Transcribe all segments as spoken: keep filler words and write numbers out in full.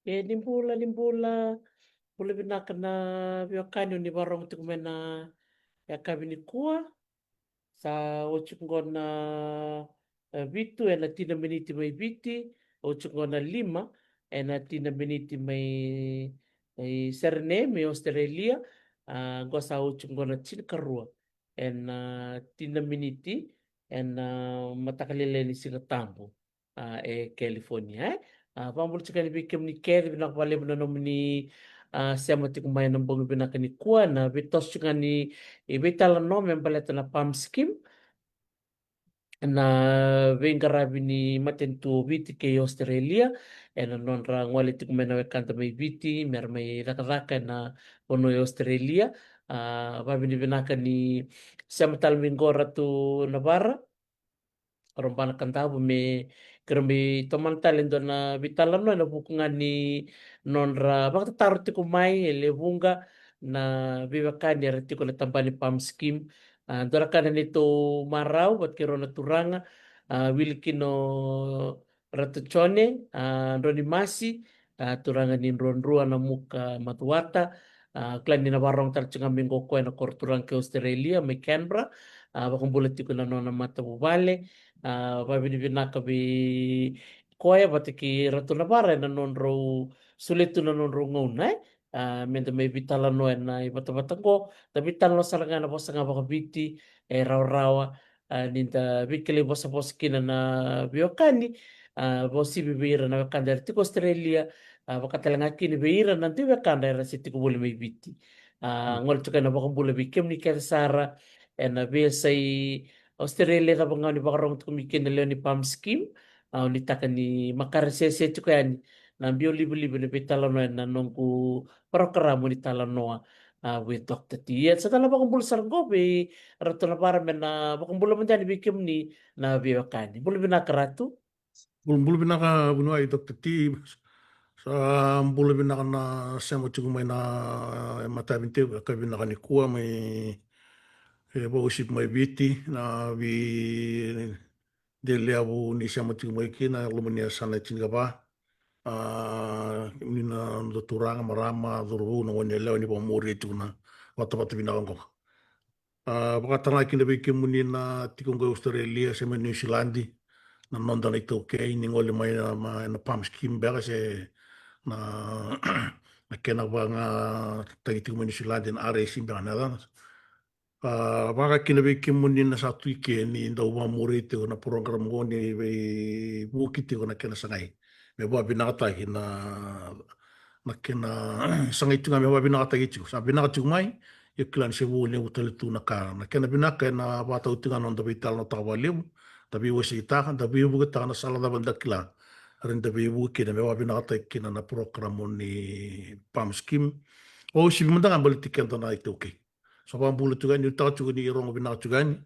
Ke ni bula, ni bula. Bula vinaka na veiwekani o ni vakarorogo tiko mai na yakavi nikua. Sa oti qo na e, vitu ena tina miniti mai Viti, oti qo na lima ena tina miniti mai e, Serene mai Australia. A, qo sa oti qo na tinikarua ena tina miniti ena mataka lailai ni Siga Tabu, a, e California, e. A, vakabula tiko yani vei kemuni kece, vinaka vakalevu na nomuni a, sema tiko mai ena bogi vinaka nikua, na veitoso tiko ga ni e, veitalanoa me baleta na PALM scheme, na veiqaravi ni matanitu o Viti kei Australia ena nodra gole tiko mai na wekada mai Viti me ra mai cakacaka ena vanua e Australia. A, vakavinavinaka ni sema tale mai qo Ratu Navara Robana Kadavu me keirau mai tomana tale e dua na veitalanoa ena vuku ga ni nodra vakatataro tiko mai e lewe vuqa na veiwekani era tiko ena tabana ni PALM scheme. A, dua na ka na neitou marau vata kei rau na turaga, a, wili kina o Ratu Jone, a, Dronimasi, a, turaga ni Druadrua, Namuka, Macuata. A, kila ni na vakarorogo tale tiko ga mai qo o koya ena koro turaga ki Australia mai Canberra. A, vakabula tiko na nona matavuvale. A, vakavinavinaka vei koya vata kei Ratu Navara ena nodrau solia tu na nodrau gauna, e. A, meda mai veitalanoa ena ivatavata qo, da veitalanoa sara ga ena vosa ga vakaviti e rawarawa, a, ni da veikilai vosavosa kina na veiwekani, a, vakauasivi vei ira na wekada era tiko Australia, a, vaka tale ga kina vei ira na dui wekada era se tiko voli mai Viti. A, gole tiko ena vakabula vei kemuni kece sara ena veiyasai Australia cava ga o ni vakarorogo tiko mai kina na lewe ni PALM scheme. A, o ni taka ni makare sese tiko yani na biau livaliva ni veitalanoa ena noqu parokaramu ni talanoa, a, with Doctor T. Ia, sa tale na vakabula sara qo vei Ratu Navara me na vakabula mada yani vei kemuni na veiwekani. Bula vinaka Ratu. Bula, bula vinaka vuniwai Doctor T. Sa bula vinaka na sema tiko mai na matavi ni tevu, yakavi vinaka nikua mai e, vakauasivi mai Viti, na vei dei levu ni sema tiko mai kina, loma ni yasana e tinikava. A, ni na noda turaga, marama, cauravou, na gone yalewa ni vakamuria tiko na vatavata vinaka oqo. A, vakatara kina vei kemuni na tiko qo e Australia se mai New Zealand, na noda na iTaukei, ni gole mai na, ma, na PALM scheme beka se na, na kena vagataki tiko mai New Zealand na R A C beka na yacana. A, vaka kina vei kemuni na sa tu i ke ni dau vakamuri tiko na program qo ni veivuke tiko na kena sagai me vakavinakataki na, na kena sagai tiko ga me vakavinakataki tiko. Sa vinaka tiko mai, ia kila ni se vou levu tale tu na ka. Na kena vinaka ena vakatau tiko ga na noda veitalanoataka vakalevu, da veiwaseitaka, da veivuketaka na sala cava da kila. Ra da veivuke kina me vakavinakataki kina na program ni PALM scheme. Vakauasivi mada ga baleti keda na iTaukei. Sa vakabula tiko yani, nuitaka tiko ni rogo vinaka tiko yani.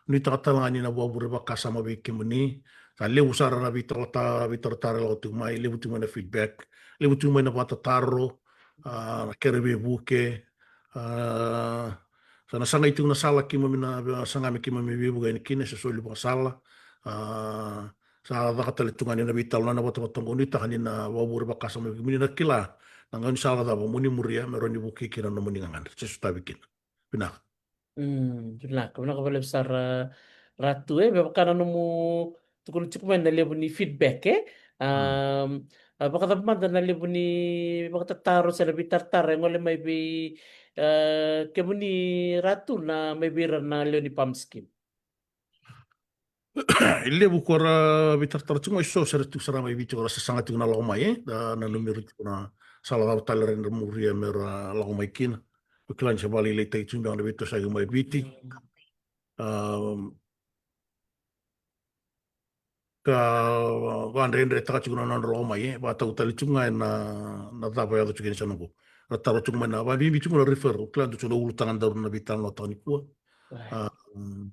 Nuitaka tale ga ni na vakavure vakasama vei kemuni. Sa levu sara na veitaratara, veitaratara e lako tiko mai, levu tiko mai na feedback, levu tiko mai na vakatataro, a, na kere veivuke. A, sa na sagai tiko na sala keimami na saga me keimami veivuke yani kina, se soli vakasala. A, sa caka tale tu ga ni na veitalanoa na vatavata oqo, nuitaka ni na vakavure vakasama vei kemuni na kila na gaunisala cava mo ni muria me rawa ni vukei kina na nomuni gagadre se sotavi kina. Vinaka. Mm, vinaka, vinaka vakalevu sara Ratu, e, me vaka na nomu tukuna tiko mai na levu ni feedback, e. Mm. Am, a, vakacava mada na levu ni vakatataro se na veitaratara e gole mai vei, e, kemuni Ratu na mai vei ira na lewe ni PALM scheme? E levu ko ra veitaratara tiko mai, so sara tiko sara mai Viti ko ra sasaga tiko na lako mai, e, da nanumi ira tiko na sala cava tale ra na muria me ra lako mai kina. Ko kila ni se vakalailaitaki tiko beka na veitosoyaki mai Viti. Am, ka vakadredretaka tiko na nodra lako mai, e, vakatau tale tiko ga ena, na cava e yaco tiko ena yasana qo. Ra taro tiko mai na, vakabibi tiko na referral, kila dua tiko na ulutaga daru na veitalanoataka nikua. Right. A, mm,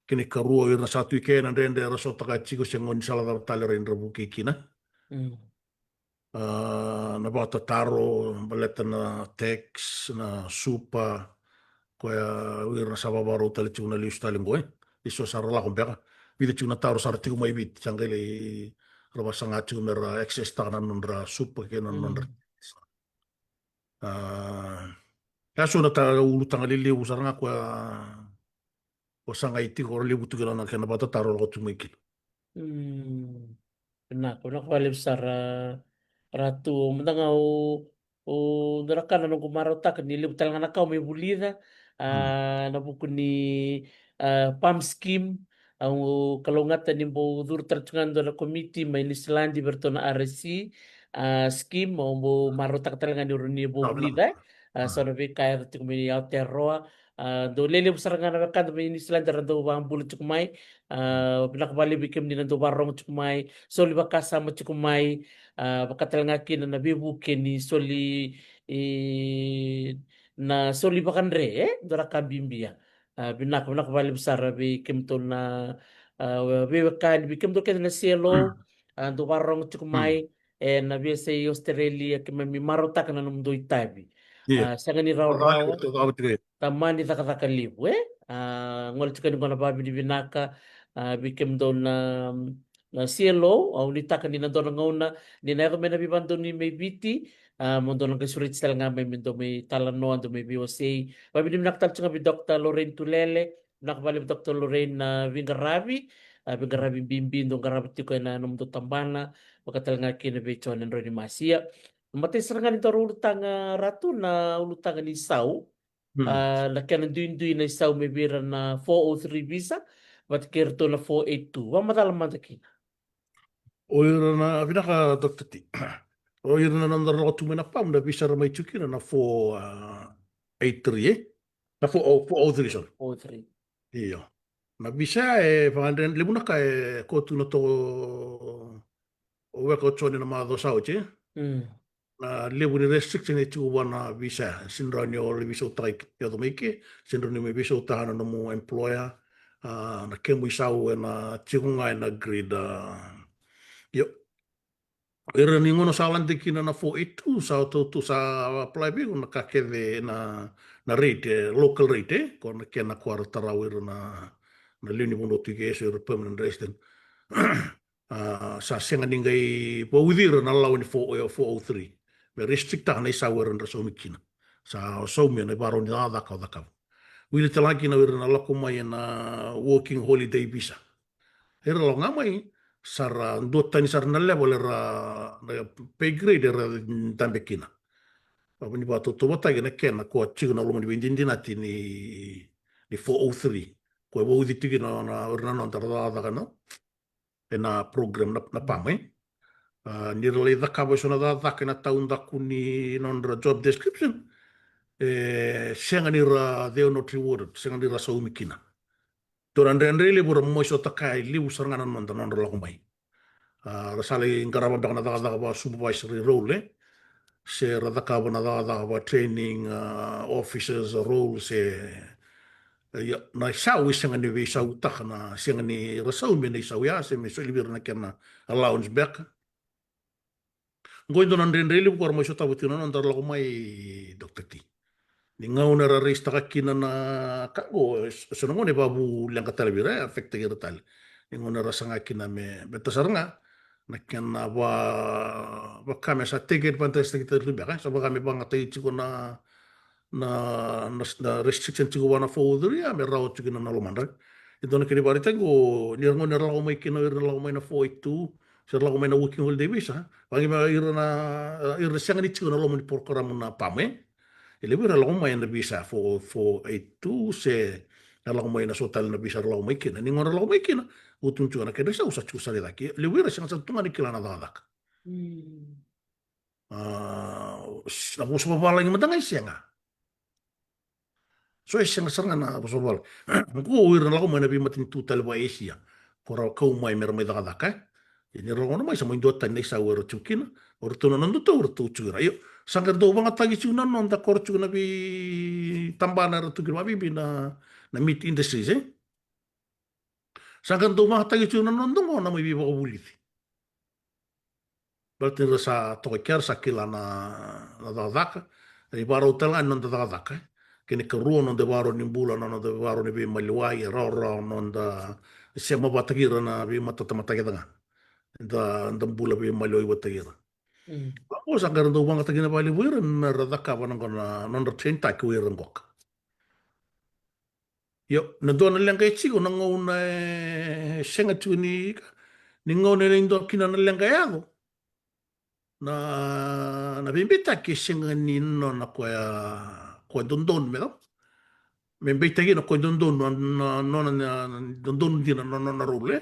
kena ikarua, o ira na sa tu i ke na dredre era sotaka tiko se gaunisala cava tale ra na vukei kina. Mm. A, na vakatataro baleta na tax, na super, koya o ira na sa vakarau tale tiko na lesu tale qo, e. Lesu sara lako beka. Vica tiko na taro sara tiko mai Viti, sa qai lai ra vasaga tiko me ra access taka na nodra super kei na nodra. A, e so na ta ulutaga lelevu sara ga koya o sagai tiko, o levu tiko na kena vakatataro lako tu mai kina. Vinaka, vinaka vakalevu sara Ratu. Mada ga o, o dua na ka na noqu marautaka ni levu tale ga na ka au mai vulica, a, na vuku ni, a, pam scheme, au kalougata ni bau curu tale tu ga dua na komiti mai Niusiladi vei ratou na R S C, a, scheme, au bau marautaka tale ga ni rawa ni bau vulica, e. A, so na veika e yaco tiko mai Aotearoa, a, dau lelevu sara ga na wekada mai Niusiladi era dau vakabula tiko mai, a, vinaka vakalevu vei kemuni na dau vakarogo tiko mai, soli vakasama tiko mai, a, vaka tale ga kina na veivuke ni soli, e, na soli vakadre, e, dua na ka bibi ya. A, vinaka, vinaka vakalevu sara vei kemudou na, a, veiwekani, vei kemudou kece na C L O, a, dau vakarogo tiko mai, e, na veiyasai Australia, keimami marautaka na nomudou itavi. A, sega ni rawarawa, tamani cakacaka levu, e? A, gole tiko yani qo na vakavinavinaka, a, vei kemudou na, na C L O, au nuitaka ni na dua na gauna ni na yaco mai na veivakadonui mai Viti, a, mo dou na qai sureti tale ga mai me dou mai talanoa, dou mai veiwasei. Vakavinavinaka tale tiko ga vei Doctor Lorraine Tulele, vinaka vakalevu Doctor Lorraine na veiqaravi, a, veiqaravi bibi dou qarava tiko ena nomudou tabana, vaka tale ga kina vei Jone Dronimasia. Matai sara ga ni daru ulutaga Ratu na ulutaga ni sau, a, na kena duidui na isau mai vei ira na four oh three visa vata kei iratou na four eight two. Vakamacala mada kina. O ira na, vinaka Doctor T. O ira na noda lako tu mai na pam, na visa era mai tu kina na four eight three, e? Na four oh, four oh three, sorry. Four oh three. Io. Na visa e vakadre, levu na ka e koto na toko o weka o Jone na macawa sa oti, e? Na levu ni restriction e tiko vua na visa, sega ni rawa ni o lai veisautaka i ke, yaco mai ke, sega ni rawa ni mai veisautaka na nomu employer, a, na kemu isau ena tiko ga ena grid, a, io. Ira ni gauna sa lade kina na four eight two, sa tautu sa apply vei iko na ka kece na, na rate, e, local rate, e, ko na kena ko ra tarau ira na, na lewe ni vanua tu i ke, so ira permanent resident. A, sa sega ni qai vauci ira na lawa ni four, four oh three. Me restrict taka na isau era dra saumi kina. Sa saumi ena ivarau ni cakacaka o cakava. Wili tale ga kina o ira na lako mai ena working holiday visa. Era lako ga mai, sa ra duatani sara na level era, na pay grade era dabe kina. Vaka ni vakatautauvatataki na kena ko a tiko na loma ni veidinadinati ni, ni four oh three. Ko e vauci tiko kina na, na, o ira na noda ra cakacaka na ena program na, na pam, e? A, ni ra lai cakava eso na cakacaka ena taudaku ni nodra job description, e, sega ni ra, they are not rewarded, sega ni ra saumi kina. Dua na dredre levu ra mai sota kaya e levu sara ga na noda, nodra lako mai. A, ra sa lai qarava beka na cakacaka va supervisory role, e? Se ra cakava na cakacaka va training, a, officers role, se, e, ia, na isau e sega ni veisautaka, na sega ni ra saumi na isau ya, se me soli vei ira na kena allowance beka. Qo e dua na dredre levu ko ra mai sotava tiko na noda ra lako mai, Doctor T. Ni gauna era raise taka kina na ka qo, e, so na gauna e vavu leqa tale vei ira, e affect taki ira tale. Ni gauna era saga kina me, me ta sara ga na kena va, vaka me sa take advantage taki tale tu beka, e, sa vaka me vagataki tiko na, na, na, na restriction tiko vua na four oh three, a, me rawa tiko kina na lomadra. E dua na kena ivakaraitaki qo, ni ra gauna era lako mai kina, era lako mai na four eight two, se ra lako mai na working holiday visa, vagi me ira na, ira sega ni tiko na loma ni program na pam, e? E levu ira lako mai na visa four, four eight two, se na lako mai na so tale na visa ra lako mai kina. Ni gauna ra lako mai kina, utu tiko na kena isau sa tiko sara i cake. E levu ira sega sara tu ga ni kila na cakacaka. A, s-, na vosa vavalagi mada ga e sega. So e sega sara ga na vosa vavalagi. Qo o ira na lako mai na veimatanitu tale va Asia. Ko ra kau mai me ra mai cakacaka, e? Ia ni ra lako mai sa mai duatani na isau era tiko kina. O ratou na noda tau, o ratou tiko ira. Io, sa qai ratou vagataki tiko na noda ko ra tiko na veitabana era tiko kina vakabibi na, na meat industries, e? Sa qai ratou vagataki tiko na noda qo na mai veivakavulici. Baleta ni ra sa toka i kea, ra sa kila na, na cakacaka. E ivakarau tale ga ni noda cakacaka, e. Kena ikarua, noda ivakarau ni bula, na noda ivakarau ni veimaliwai, e rawarawa noda sema vata kei ira na veimatata mata kece ga. da, da bula veimaliwai vata kei ira. Mm. Vaqo sa qai ra dau vakayagataki na vakalevu ira me ra cakava na qo na nodra train taki o ira qoka. Io, na dua na leqa e tiko na gauna e sega tiko ni, ni gauna e dua kina na leqa e yaco. Na, na veibeitaki e sega ni nona koya, koya dodonu me cava. Me beitaki na koya dodonu, na, na, nona, na, na dodonu dina na, na, na role.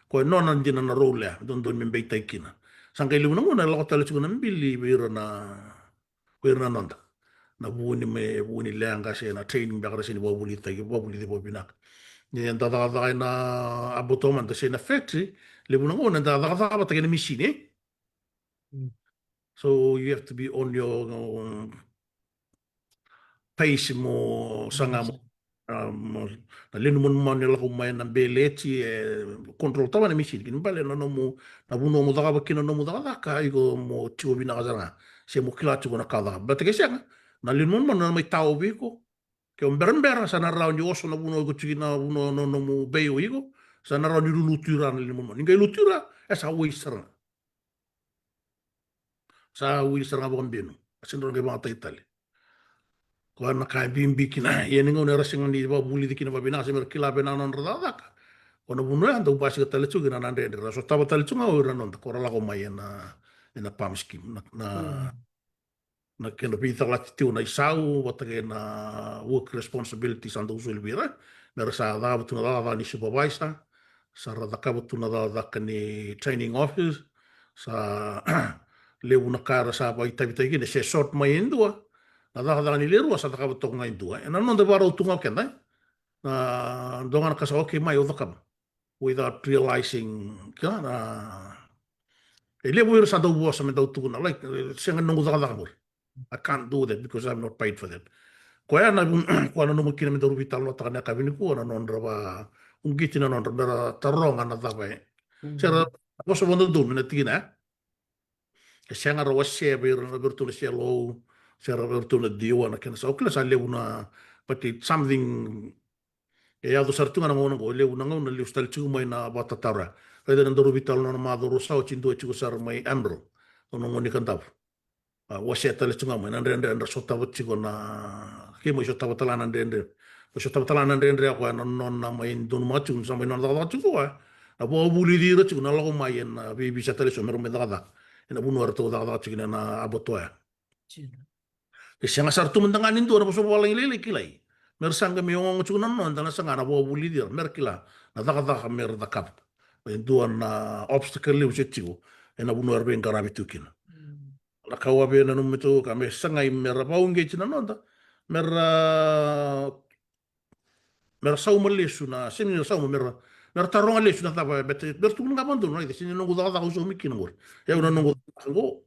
Koya nona dina na role, dodonu me beitaki kina. Sa qai levu na gauna e lako tale tiko na bili vei ira na, vei ira na noda. Na vu ni me, vu ni leqa se na training beka ra sega ni vakavulici, vakavulici vakavinaka. Ni da cakacaka ena abattoir mada se na factory, levu na gauna da cakacaka vata kei na misini, e? Mm. So you have to be on your, um, pace mo saga mo, um, na lewe ni manumanu e lako mai na beleti, e control tava na misini. Kena ibalebale na nomu, na vanua mo cakava kina na nomu cakacaka, iko mo tiko vinaka sara ga. Se mo kila tiko na ka o cakava. Baleta ke sega, na lewe ni manumanu na mai tao vei iko. Ke o berabera, sa na rawa ni oso na vanua iko tiko kina, na vanua na nomu bei o iko, sa na rawa ni lulutu i ra na lewe ni manumanu. Ni qai lutu i ra, e sa waste sara ga. Sa waste sara ga vakabenu. A sega ni rawa ni qai vakayagataki tale. Koya na ka e bibi kina, ia ni gauna era sega ni vakavulici kina vakavinaka se mera kila vei na nodra cakacaka. Ko na vanua ya dau basika tale tiko kina na dredre. Ra sotava tale tiko ga o ira na noda, ko ra lako mai ena, ena PALM scheme. Na, na, mm, na kena veicalati tiko na isau, vata kei na work responsibility sa dau soli vei ira. Mera sa cakava tu na cakacaka ni supervisor, sa ra cakava tu na cakacaka ni training officer, sa levu na ka era sa vakaitavitaki kina, se short mai e dua, na cakacaka ni le rua sa cakava toka ga e dua. Ena noda vakarau tu ga o keda, e? Na dua ga na ka sa okay mai o cakava. Without realizing, kila na, e levu ira sa dau vosa me dau tukuna, like, sega ni noqu cakacaka qori. I can't do that because I'm not paid for that. Koya na, koya na nomu kina me daru veitalanoataka na yakavi nikua na nodra va, uqeti na nodra, mera taroga na cava e. Mm. Se ra vosa vakadodonu ena tikina ya. E sega ra wasea vei ira, vei iratou na C L O, se ra vei iratou na D O na kena sa, o kila sa levu na, but it's something e yaco sara tu ga na gauna qo, e levu na gauna lesu tale tiko mai na vakatataro ya. Raica na daru veitalanoa na macawa rua sa oti, dua tiko sara mai Amarillo, dua na gone ni Kadavu. A, wasea tale tiko ga mai na dredre, dredre sotava tiko na, keimami sotava tale ga na dredre. Mai sotava tale ga na dredre ya koya na nona mai donumaka tiko, sa mai nona cakacaka tiko koya. Na vakavulici ira tiko na lako mai ena veivisa tale so mera mai cakacaka ena vanua eratou cakacaka tiko kina na abattoir ya. Sega. E sega sara tu mada ga ni dua na vosa vavalagi lailai kilai. Mera saga me ogaoga tiko na noda na saga na vakavulici ira, mera kila na cakacaka mera cakava. E dua na obstacle levu se tiko ena vanua era veiqaravi tu kina. Mm. Na ka au a via nanuma tu ka me sagai mera vakauqeti na noda, mera mera sauma lesu na, sega ni sauma, mera, mera taroga lesu na cava, beta, mera tukuna ga vakadodonu, raica, sega ni noqu cakacaka au saumi kina qori. Ia au na noqu cakacaka qo.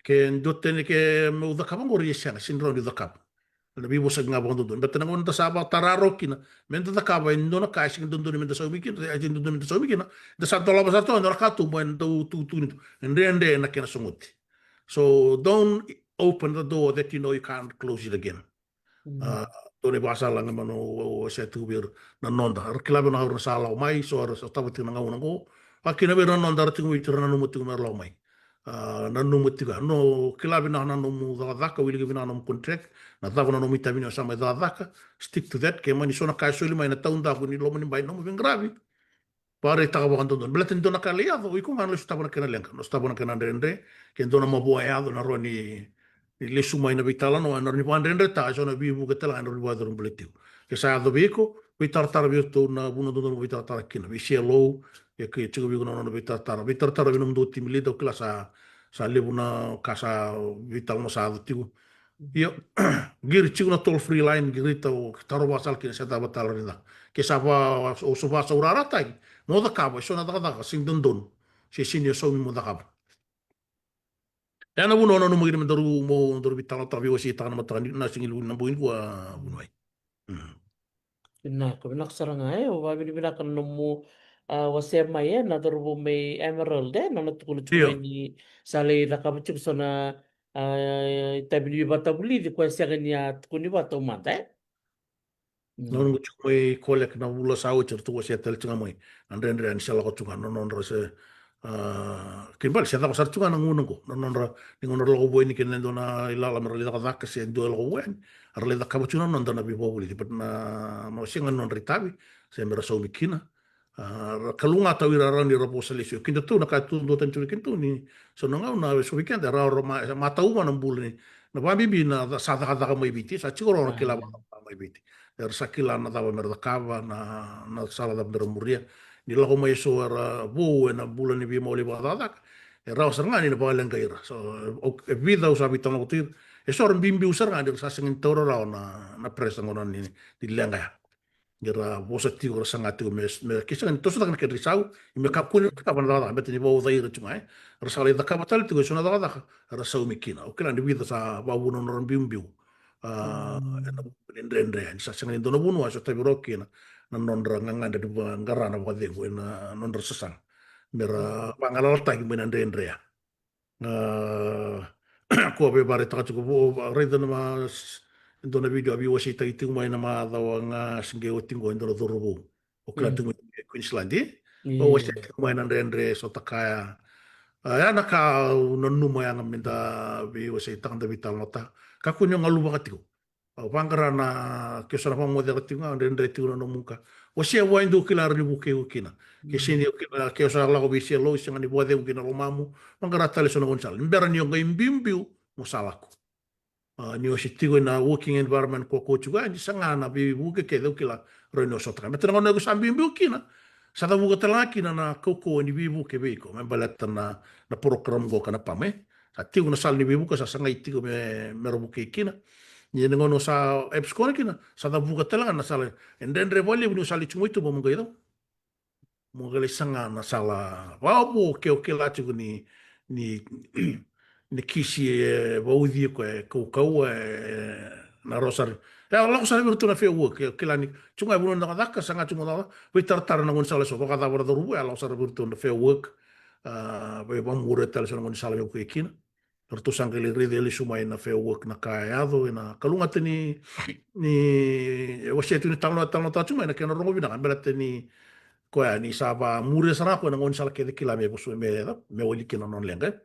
Ke dua tani ke meu cakava qori, e sega, sega ni rawa ni cakava. Na veivosaki ga vakadodonu. Beta na gauna da sa vakatara rawa kina, meda cakava e dua na ka e sega ni dodonu meda saumi kina, e sega ni dodonu meda saumi kina, da sa dolava sara toka e dua na katuba e dau tukutuku ni tu. E dredre na kena sogoti. So don't open the door that you know you can't close it again. Mm. A, dua na ivakasala ga mai na, au, au wasea tiko vei ira na noda. Era kila vinaka o ira na sa lako mai, so era sotava tiko na gauna qo. Vakakina vei ira na noda era tiko mai, era nanuma tiko me ra lako mai. A, nanuma tiko, no, kila vinaka na nomu cakacaka, wilika vinaka na nomu contract, na cava na nomu itavi ni o sa mai cakacaka, stick to that, ke mani so na ka e soli mai na taudaku ni loma ni bai, nomu veiqaravi. Vakaraitaka vakadodonu. Baleta ni dua na ka lai yaco, o iko ga na lai sotava na kena leqa, na sotava na kena dredre, ke dua na mavoa e yaco, na rawa ni, ni lesu mai na veitalanoa, na rawa ni vakadredretaka, e so na veivuke tale ga, na rawa ni vakacurubulai tiko. Ke sa yaco vei iko, veitaratara vei iratou na vanua dodonu mo veitaratara kina, vei C L O, e ke tiko vei iko na nona veitaratara. Veitaratara vei nomudou team leader, au kila sa, sa levu na ka sa veitalanoa sa yaco tiko. Io, qiri tiko na toll free line, qirita o taro vakasala kina se cava tale ni caka. Ke sa va, o sa vakasaurarataki, mo cakava e so na cakacaka sega ni dodonu, se sega ni o saumi mo cakava. E na vanua au nanuma kina me daru, mo daru veitalanoataka, veiwaseitaka na mataka ni, na siga ni, na bogi nikua, vuniwai. Mm. Vinaka, vinaka sara ga, e, au vakavinavinaka na nomu, a, wasea mai, e, na cauravou mai Emerald, e, na nona tukuna tiko mai ni sa lai cakava tiko so na, a, itavi ni veivakatavulici, koya sega ni a tukuni vakataumada, e? Mm. Na noqu tiko mai collect na vula sa oti, ratou wasea tale tiko ga mai na dredre ni se lako tiko ga na nodra se, Kena ibalebale se cava sara tu ga na gauna oqo, na nodra, ni gauna ra lako vua yani kei na dua na ilala me ra lai cakacaka se dua e lako vua yani, ra lai cakava tu na noda na veivakavulici. But na, na sega ni nodra itavi se me ra saumi kina. Ra kalougata o ira, rawa ni ra vosa lesu. Keitou na ka tu duatani tu vei keitou ni so na gauna e so vei keda e rawa ra ma, matau vua na bula ni, na vabibi na sa cakacaka mai Viti, sa tiko rawa na kila vaka mai Viti. Era sa kila na cava me ra cakava, na, na sala cava me ra muria. Ni lako mai e so era vou ena bula ni veimau lai vakacakacaka, e rawa sara ga ni na vakaleqai ira. So e vica au sa veitalanoa tu ira, e so era biubiu sara ga ni ra sa sega ni taura rawa na, na pressure gona ni, ni leqa ya. Ni ra vosa tiko, ra saga tiko me, me ke sega ni tosotaki na kedra isau, me kakua ni ra cakava na cakacaka, me tani vauca ira tu ga, e. Ra sa lai cakava tale tiko e so na cakacaka ra saumi kina. Au kila ni vica sa vavuna nodra biubiu. Ena vuku ni dredre, ni sa sega ni dua na vanua e sotavi rawa kina na nodra gagadre ni vaqara na vakacegu ena nodra sasaga me ra vagalalataki mai na dredre ya. Ko a veivaraitaka tiko, raica na ma, dua na vidio a veiwaseitaki tiko mai na macawa ga se qai oti qo e dua na cauravou. O kila tiko mai Queensland, e? Veiwaseitaki tiko mai na dredre e sota kaya. A, ya na ka au nanuma ya ga me da veiwaseitaka, da veitalanoataka. Kakua ni o galuvaka tiko. Au vaqara na, ke o sa na vakamocera tiko ga, dredre tiko na nomu ka. Wasea vua e dua o kila rawa ni vukei iko kina. Ke sega ni o kila, ke o sa lako vei Sealou, sega ni vakacegu kina lomamu. Vaqara tale so na gaunisala. Ni bera ni o qai biubiu, mo sa lako. A, ni o se tiko ena working environment ko ko tiko, a, ni saga na veivuke kece o kila rawa ni o sota kaya. Me tena gauna ko sa biubiu kina, sa cavuka tale ga kina na kaukauwa ni veivuke vei iko. Me baleta na, na program qo ka na pam, e. Sa tiko na sala ni veivuke, sa sagai tiko me, me ra vukei kina. Ni na gauna sa abscond kina, sa cavuka tale ga na sala, e dredre vakalevu ni o sa lai tu mai tu mo qai cau. Mo qai lai saga na sala vavo ke o kila tiko ni, ni, ni kisi e vauci iko e kaukauwa e na rawa sara. E a lako sara vei iratou na Fair Work, e o kila ni tu ga e vanua na cakacaka, saga tu ga na cakacaka, veitaratara na gaunisala so, vakacava na cauravou, e a lako sara vei iratou na Fair Work, a, veivakamuria tale so na gaunisala me vukei kina. Ratou sa qai lai raica lesu mai na Fair Work na ka e yaco, ena kalougata ni, ni, e wasea tu ni talanoa, talanoataka tu mai na kena rogo vinaka, baleta ni koya ni sa vakamuria sara ga koya na gaunisala kece kila me vosu, me, me wali kina na nona leqa.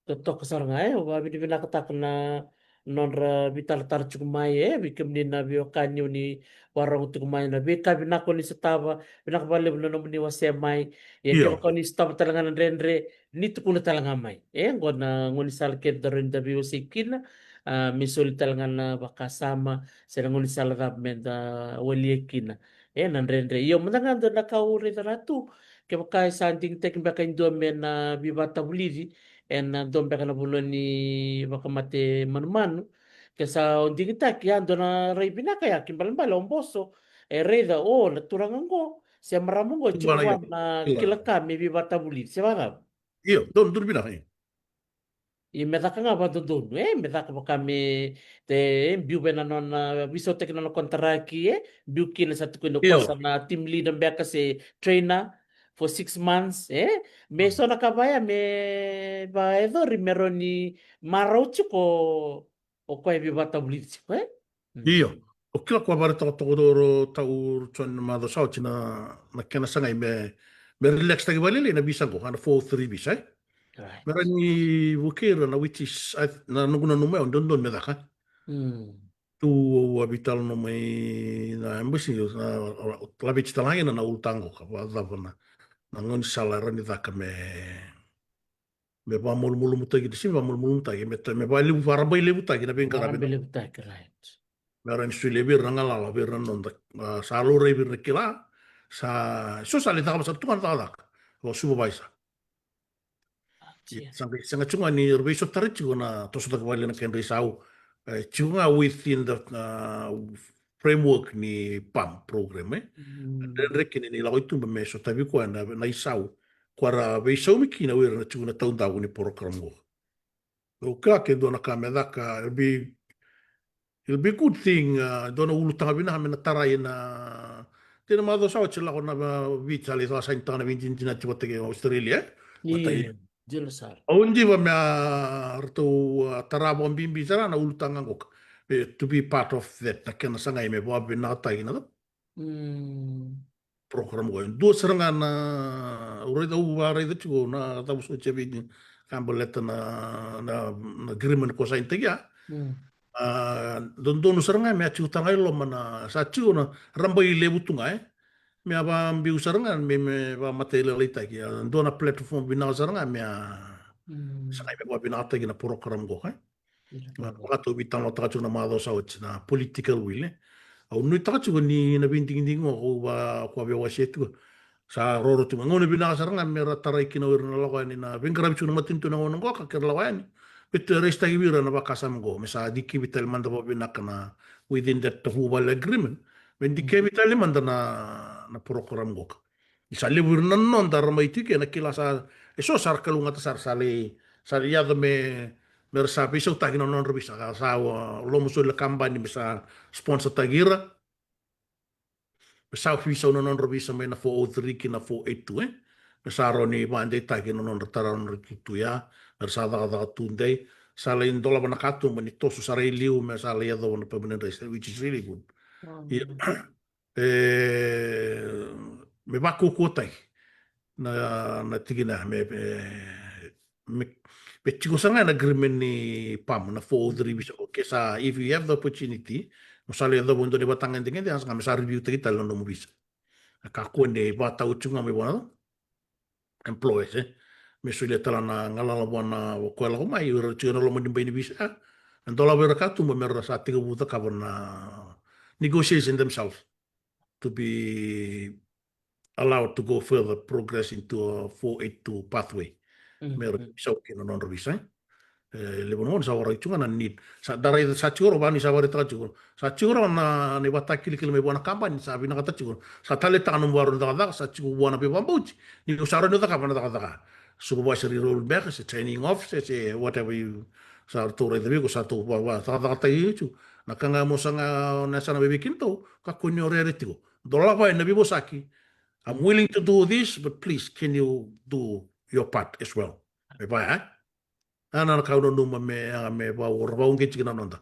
Totoka sara ga, e, au vakavinavinakataka na nodra veitaratara tiko mai, e, vei kemuni na veiwekani o ni vakarorogo tiko mai, na veika vinaka o ni sotava, vinaka vakalevu na nomuni wasea mai. Ia, io, kevaka o ni sotava tale ga na dredre, ni tukuna tale ga mai. E, qo na gaunisala kece da rawa ni da veiwasei kina, a, me soli tale ga na vakasama, se na gaunisala cava me da walia kina. E, na dredre. Io, mada ga dua na ka au raica rawa tu, kevaka e sa digitaki beka e dua me na veivakatavulici, ena dua beka na vanua ni vakamate manumanu. Ke sa o digitaki, a dua na rai vinaka ya, kena ibalebale o boso, e raica, o, na turaga qo se marama qo e tiko vua na kila ka me veivakatavulici, se vakacava? Io, donu, donu vinaka, io. Ia me caka ga vakadodonu, e, me caka vaka me, e, biu vei na nona, veisautaki na nona konitaraki, e, biu kina sa tukuni o koya sa na team leader beka se trainer for six months, e, me so na ka vaya me vakayacori me rawa ni marau tiko o koya e veivakatavulici tiko, e. Io, o kila ko a vakaraitaka toko tau John na macawa sa oti na, na kena sagai me, me relax taki vakalailai na visa qo, a na four oh three visa, e. Me rawa ni vukei ira na, which is, na noqu nanuma ya o dodonu me caka. Tu au a veitalanoa mai na embassy, na laveti tale ga kina na ulutaga qo ka vakacava na, na gaunisala e rawa ni caka me, me vakamalumalumutaki, sega ni vakamalumalumutaki, me, me vakalevu, vakarabailevutaki na veiqaravi. Vakarabailevutaki, right. Me rawa ni solia vei ira na galala, vei ira na noda, a, sa laurai vei ira na kila, sa, so sa lai cakava sara tu ga na cakacaka. Vakasupervise. Sa qai sega tu ga ni ra veisotari tiko na tosotaki vakalailai na kedra isau. E tiko ga within the, a, framework ni pam program, e. Dredre kina ni lako i tuba me sotavi koya na, na isau. Koya ra veisaumi kina o ira na tiko na taudaku ni program qo. Au kila ke dua na ka me caka, it'll be, it'll be a good thing, a, dua na ulutaga vinaka me na tarai na, tina macawa sa oti lako na, a, Viti, sa lai sainitaka na veidinadinati vata kei Australia, e? Vata kei, io, dina sara. Au diva me a ratou, a, tara vakabibi sara na ulutaga qoka. E, to be part of that, na kena sagai me vakavinakataki na, mm, program qo. E dua sara ga na, au raica, au vakaraica tiko na cavu sa oti ya vei ni ka baleta na, na, na agreement ko sainitaki ya. Mm. A, dodonu sara ga me a tiko taga i loma na, sa tiko na rabai levu tu ga, e. Me a vabiu sara ga, me, me vamatailalaitaki. A, dua na platform vinaka sara ga, me a, mm, sa ga me vavinakataki na program qo, e. Ia. Na vakatau veitalanoataka tiko na macawa sa oti na political will, e. Au nuitaka tiko ni na veidigidigi qo, ko va, ko a veiwasei tiko. Sa roro tiko. Gauna vinaka sara ga me ra tarai kina o ira na lako yani na veiqaravi tiko na matanitu na gauna qo ka kera lako yani. Me tu e raisitaki vei ira na vakasama qo. Me sa dikevi tale mada vakavinaka na within that Tafuvale agreement. Me dikevi tale mada na, na program qo ka. Ni sa levu ira na noda ra mai tiko ena kila sa, e so sa ra kalougata sara, sa lai, sa lai yaco me, me ra sa veisautaki na nodra visa, ka sa, a, lomasoli na kabani me sa sponsortaki ira. Me sa veisau na nodra visa mai na four oh three ki na four eight two, e. Me sa rawa ni vakadeitaki na nodra tara na nodra itutu ya, me ra sa cakacaka tudei, sa lai dolava na katuba ni toso sara i liu, me sa lai yacova na permanent resident, which is really good. Mm. Ia, e, me vakaukauwataki na, na tikina, me, me, me, me tiko sara ga na agreement ni pam, na four oh three visa. Okay, sa, if you have the opportunity, mo sa lai yacova e dua na ivakatagedegede, a sa ga me sa review taki tale na nomu visa. A kakua ni vakatau tiko ga mai vua na employers, e. Me solia tale na galala vua na, o koya lako mai, o ira tiko na loma ni bai ni visa, e. E dolava ira katuba me ra sa tekivu cakava na negotiation themselves to be allowed to go further, progress into a four eight two pathway. Mm, me ra, mm, veisau kina na nodra visa, e. E, levu na gauna sa waraki tiko ga na need. Sa da raica, sa tiko rawa, vaka ni sa vakaraitaka tiko. Sa tiko rawa na, na ivakatakilakila mai vua na kabani, sa vinakata tiko. Sa taleitaka na nomu ivakarau ni cakacaka, sa tiko vua na veivakabauti. Ni o sa rawa ni o cakava na cakacaka. Supervisory role beka, se training officer, se whatever you, sa ratou raica vei iko, sa ratou va, va, cakacakataki tiko. Na ka ga mo sa ga, na sa na veiveikina tau, kakua ni o rere tiko. Dolava na veivosaki. I'm willing to do this, but please, can you do your part as well? E vaya, e? A na ka au nanuma me, a, me vau, ra vauqeti kina na noda.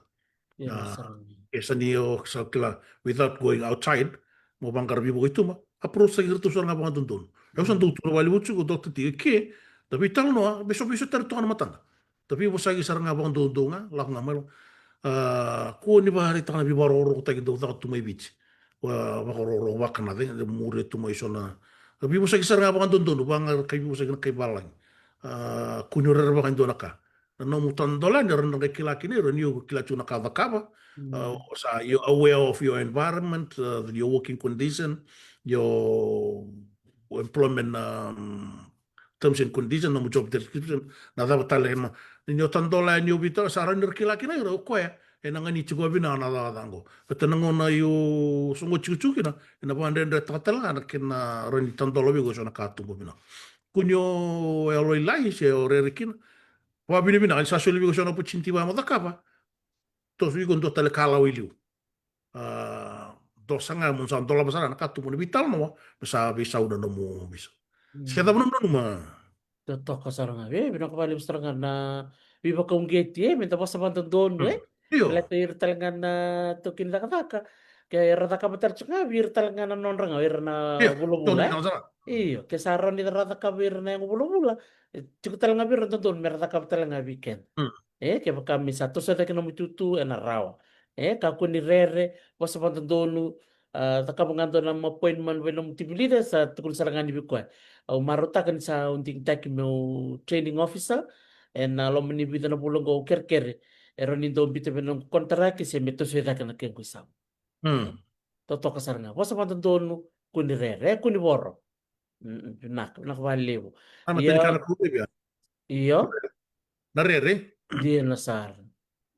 Ia, a, sa. E sa ni o sa kila, without going outside, mo vaqara veivuke i tuba, approach taki iratou sara ga vakadodonu. Au sa dau tukuna vakalevu tiko, Doctor T, ke da veitalanoa, veiso, veisotari toka na matada. Da veivosaki sara ga vakadodonu ga, lako ga mai lo. A, kua ni vakaraitaka na veivakarokorokotaki dau caka tu mai Viti. Wa, vakarokoroko vakana, de, de muria tu mai so na. Veivosaki sara ga vakadodonu, vaqara kai veivosaki na kai valagi. A, kua ni rerevaka e dua na ka. Na nomu tadola yani, era na qai kila kina ira ni o kila tu na ka cakava. Mm. A, o sa, you're aware of your environment, uh, your working condition, your employment, um, terms and condition, nomu job description, na cava tale na. Ni o tadola yani o vita, sa rawa ni ra kila kina ira o koya ena gani tiko vinaka na cakacaka qo. Baleta na gauna o soqo tikotiko kina, ena vakadredretaka tale ga na kena rawa ni tadola vei iko eso na katuba vinaka. Kua ni o yalolailai se o rere kina. Vakavinavinaka ni sa soli vei iko eso na opportunity vaya mo cakava. Toso vei iko dua tale ka lawa i liu. A, dosa ga mo sa dolava sara na katuba ni veitalanoa, me sa veisau na nomu visa. Mm. Se cava na nomu nanuma? Totoka sara ga, e, vinaka vakalevu sara ga na veivakauqeti, e, me da vosa vakadodonu, e. Mm. Io. Baleta ira tale ga na taukei ni cakacaka, ke ra cakava tale tiko ga vei ira tale ga na nodra ga, ira na, io, vulavula, e. Io, ke sa rawa ni ra cakava ira na yago vulavula, e, tiko tale ga vei ira dodonu me ra cakava tale ga vei keda. Mm. E, kevaka me sa toso cake nomu itutu, ena rawa. E, kakua ni rere, vosa vakadodonu, a, cakava ga dua na appointment vei nomu team leader, sa tukuna sara ga ni vei koya. Au marautaka ni sa au digitaki meu training officer, ena loma ni vica na vula qo au kerekere. E rawa ni dau biuta vei noqu konitaraki se me toso cake na kequ isau. Mm. Totoka sara ga. Vosa vakadodonu, kua ni rere, e, kua ni voro. Mm, vinaka, vinaka vakalevu. Io. Io. Na rere? Dina sara.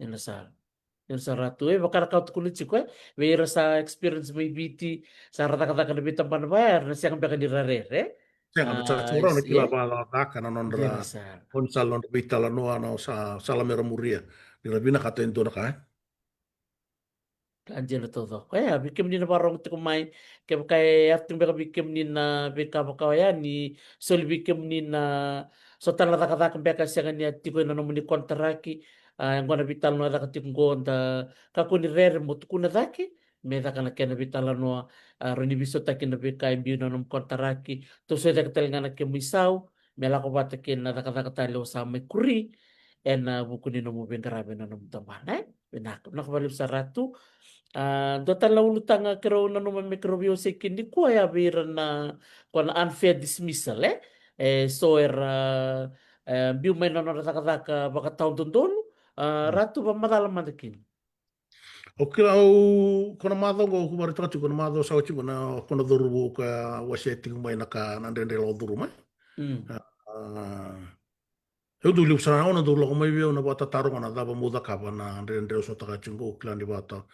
Dina sara. Dina sara tu, e, vaka na ka au tukuna tiko, e. Vei ira sa experience mai Viti, sa ra cakacaka na veitabana vaya, era na sega beka ni ra rere, e? Sega, a, sa tu rawa na kila vakacakacaka na nodra, dina sara, o ni sa nodra veitalanoa, na sa, sala me ra muria. Ni ra vinakata e dua na ka, e? Ka dina taucoko. E, a vei kemuni na vakarogo tiko mai, kevaka e yaco tiko beka vei kemuni na veika vaka oya ni soli vei kemuni na so tale na cakacaka beka sega ni a tiko ena nomuni konitaraki, a, e qo na veitalanoa e caka tiko qo, da kakua ni rere mo tukuna cake, me caka na kena veitalanoa, a, rawa ni veisautaki na veika e biu na nomu konitaraki. Toso cake tale ga na kemu isau me lako vata kei na cakacaka tale o sa mai kuri ena vuku ni nomu veiqaravi ena nomu tabana, e? Vinaka, vinaka vakalevu sara Ratu. A, dua tale na ulutaga keirau nanuma me keirau veiwasei kina nikua ya vei ira na, ko na unfair dismissal, e? E so era, e, biu mai na nodra cakacaka vakatawadodonu. A, Ratu, vakamacala mada kina. Au kila, au, ko na macawa oqo au vakaraitaka tiko, ko na macawa sa oti oqo na, ko na cauravou ka wasea tiko mai na ka, na dredre lako curuma. Mm. A, a, au dau levu sara na gauna dau lako mai vei au na vakatataroga na cava meu cakava na dredre au sotava tiko oqo, au kila ni vata.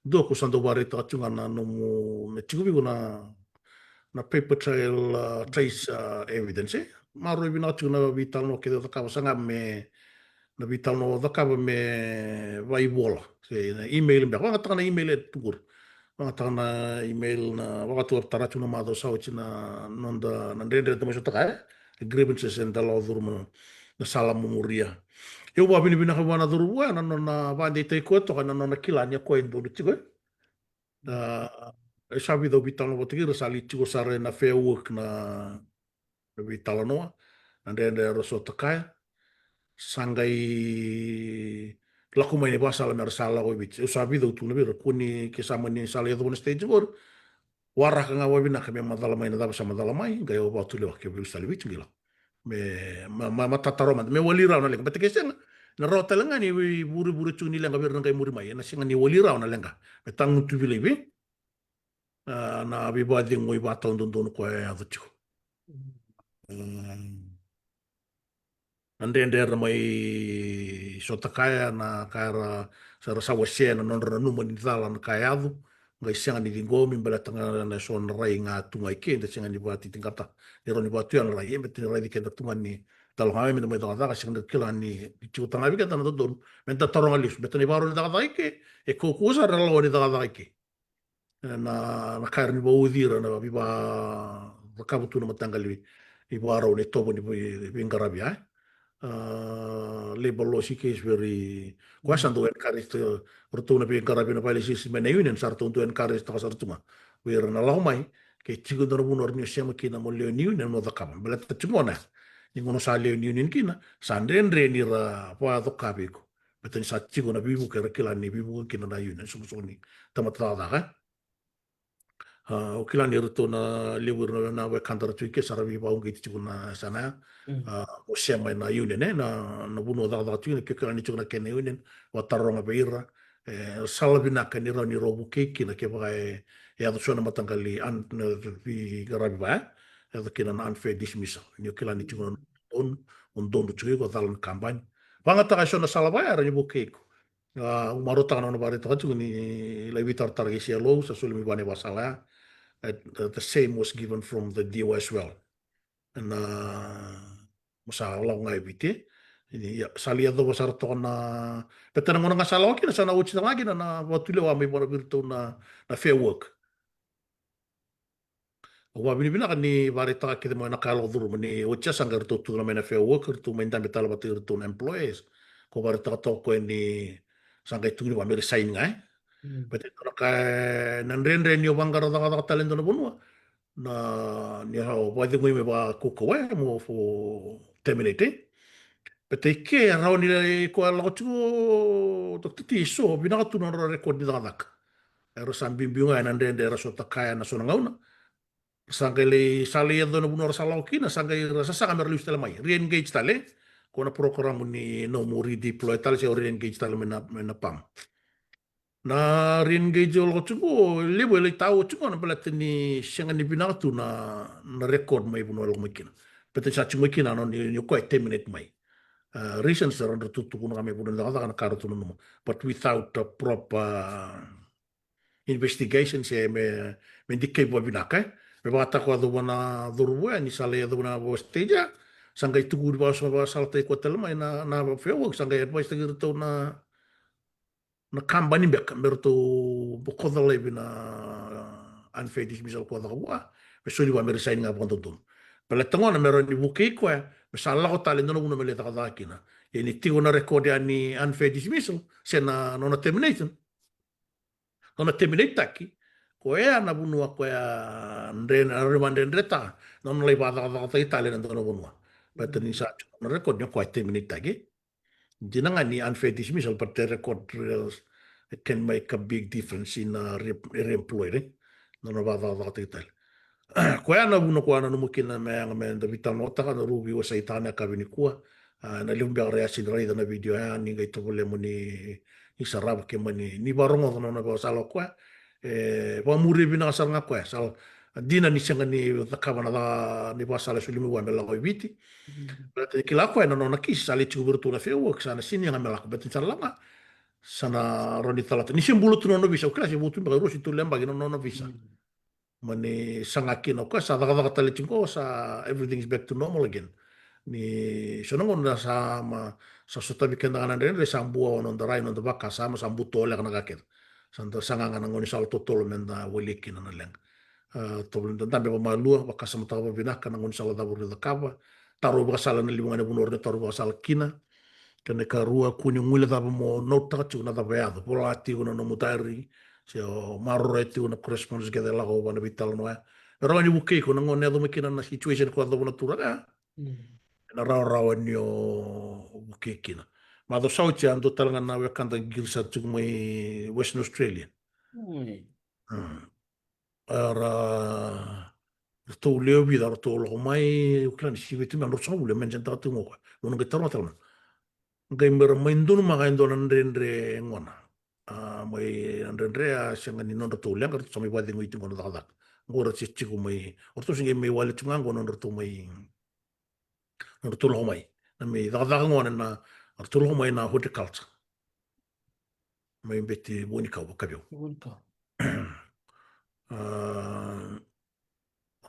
Dua ko sa dau vakaraitaka tiko ga na nomu, me tiko vei iko na, na paper trail, a, trace, a, evidence, e? Maroroi vinaka tiko na veitalanoa kece o cakava, sa ga me na veitalanoa o cakava me vakaivola. Se na email beka, vakayagataka na email e tu qori. Vakayagataka na email na vakatau tara tiko na macawa sa oti na noda, na dredre da mai sotava, e? Grievances eda lako curuma, na sala mo muria. Au vakavinavinaka vua na cauravou ya na nona vakadeitaki koya toka, na nona kila ni o koya e donu tiko, e? A, e sa vica au veitalanoa vata kei ira, sa lai tiko sara ena Fair Work na, na veitalanoa, na dredre era sotava. Sa qai lako mai na ivakasala me ra sa lako i Viti. Au sa vica au tukuna vei ira, kua ni, ke sa mani sa lai yacova na stage qori, waraka ga vakavinaka me macala mai na cava sa macala mai, qai au vakatulewa ke veisau i Viti qai lako. Me, ma, ma, matata rawa mada, me wali rawa na leqa, baleta ke sega, na rawa tale ga ni veivurevure tiko ni leqa vei ira na qai muri mai, ena sega ni wali rawa na leqa. Me tagutu vilai vei, a, na veivakacegui vakatawadodonu koya e yaco tiko. Mm. A, na dredre era mai sotava, na ka era sa, era sa wasea na nodra nanuma ni cala na ka e yaco, qai sega ni ciqomi, baleta ga na so na rai ga tu ga i ke, da sega ni vakatitiqataka ni rawa ni vakatu ya na rai, e, baleta ni raici keda tu ga ni cala ga me da mai cakacaka, sega ni kila ni tiko talega vei keda na dodonu me da taroga lesu, baleta na ivakarau ni cakacaka i ke e kaukauwa sara na lawa ni cakacaka i ke. E, na, na ka era ni vauci ira na veivakacakava tu na mataqali ivakarau, na itovo ni vei, veiqaravi, e? A, labor laws i ke is very, koya sa dau encourage, e, ratou na veiqaravi na violations mai na union, sa ratou dau encourage taka sara tu ga vei ira na lako mai, ke tiko e dua na vanua rawa ni o sema kina mo lewe ni union mo cakava. Baleta tiko gona, ni gauna sa lewe ni union kina, sa dredre ni ra vakacoka vei iko. Baleta ni sa tiko na veivuke era kila ni veivuke kina na union, soqosoqo ni tamata cakacaka, e? A, au kila ni ratou na levu ira na wekada ra tu i ke sa ra veivakauqeti tiko na yasana ya. Mm. A, o sema ena union, e, na, na vanua o cakacaka tiko kina, ke kila ni tiko na kena union, vakataroga vei ira, e, sala vinaka ni rawa ni rau vukei kina kevaka e, e yaco so na mataqali un-, na veiqaravi vaya, e yaco kina na unfair dismissal. Ni o kila ni tiko na donu, o donu tiko iko, cala na kabani. Vakayagataka e so na sala vaya, era ni vukei iko. A, au marautaka na nona vakaraitaka tiko ni lai veitaratara kei C L O, sa soli mai vua na ivakasala ya. E, the, the same was given from the D O as well. Na, mo sa lako ga i Viti. Ia, sa lai yacova sara toka na, baleta na gauna ga sa lako kina, sa na oti sara ga kina na vakatulewa mai vua na, vei iratou na, na Fair Work. Au vakavinavinaka ni vakaraitaka kece mai na ka e lako curuma, ni oti ya sa qai ratou tukuna mai na Fair Work, ratou mai dabe tale vata kei iratou na employers. Ko vakaraitaka toka o koya ni sa qai tukuni vua me resign ga, e? Mm. Baleta e dua na ka, e, na dredre ni o vaqara cakacaka tale e dua na vanua, na, ni o vakacegui me vakaukauwa, e, mo, for terminate, e? Baleta i ke e rawa ni lai, ko e lako tiko, Doctor T, so vinaka tu na nodra record ni cakacaka. Era sa biubiu ga ena dredre era sotava ena so na gauna. Sa qai lai, sa lai yaco na vanua ra sa lako kina, sa qai ra sasaga me ra lesu tale mai, re-engage tale. Ko na program ni nomu redeploy tale se o re-engage tale mai na, mai na PALM. Na re-engage o lako tiko, levu e lai tau tiko na baleta ni sega ni vinaka tu na, na record mai vanua e lako mai kina. Baleta ni sa tiko mai kina na nona ni, ni o koya e terminate mai. A, reasons era dau tukuna ga mai vanua ni cakacaka na ka ratou nanuma. But without a proper investigation se me, me dikevi vakavinaka, e. Me vakataka o yacova na cauravou ya, ni sa lai yacova na vo stage ya, sa qai tukuni vakaso, vakasalataki koya tale mai na, na Fair Work, sa qai advice taki iratou na, na kabani beka, me ratou bokoca laivi na unfair dismissal ko caka vua, me soli vua me resign ga vakadodonu. Baleta gona me rawa ni vukei koya, me sa lako tale e dua na vanua me lai cakacaka kina. Ia ni tiko na record ya ni unfair dismissal, se na nona termination, Nona terminate-taki, koya na vanua koya dre, na rima dredretaka, nona lai vakacakacakataki tale na dua na vanua. Baleta ni sa tiko na record ni o koya terminate-taki. Dina ga ni unfair dismissal, but the record, uh, can make a big difference in, uh, re-, re-employed, eh? Nona vakacakacakataki tale. Koya na vuna koya na nomu kina me yaga me da veitalanoataka na ruvi wasaitaka na yakavi nikua. Ah, na levu beka ra yasi ni raica na video ya, ni qai tovolea mo ni, ni sarava ke mani, ni varogoca na nona vakasala o koya. E vakamuria vinaka sara ga koya, sa dina ni sega ni cakava na ca-, ni vakasala e soli mai vua me lako i Viti. Baleta ni kila koya na nona kisi sa lai tiko vei iratou na Fair Work, sa na sini yaga me lako, baleta ni sa laga, sa na rawa ni calata. Ni se bula tu na nona visa, au kila se votu beka e rua se tolu na yabaki na nona visa. Mani saga kina o koya, sa cakacaka tale tiko, sa everything is back to normal again. Ni so na gauna sa ma, sa sotavi keda ga na dredre, sa bua o noda rai, noda vakasama, sa buto leka na ka kece. Sa da saga ga na gaunisala totolo me da walia kina na leqa. Ah, tovolea ni da dabe vakamalua, vakasamataka vakavinaka na gaunisala cava o rawa ni cakava. Taro vakasala na levu ga na vanua o rawa ni taro vakasala kina. Kena ikarua, kua ni guilecava mo note-taka tiko na cava e yaco. Vola tiko na nomu diary, se o maroroya tiko na correspondence kece e lako vua na veitalanoa ya. E rawa ni vukei iko na gauna e yaco mai kina na situation ko yacova na turaga ya. Mm. Ena rawarawa ni o vukei kina. Macawa sa oti a dua tale ga na wekada qiri sa tiko mai Western Australia. Mm. Mm. Era, ratou lewe vica, ratou lako mai, au kila ni sivia tu mai na drau sagavulu, e mention-taka tu ga o koya. Nona qai taroga tale mai. Qai me ra mai donumaka e dua na dredre gona. Ah, mai na dredre a sega ni nodratou leqa, ratou sa mai vakacegui tu qo na cakacaka. Qo ra se tiko mai, o ratou se qai mai wale tu ga qo nodratou mai, nodratou lako mai. Na mai cakacaka gona na, ratou lako mai na horticulture. Mai beti vuanikau vakaveu. Vuanikau. Ah,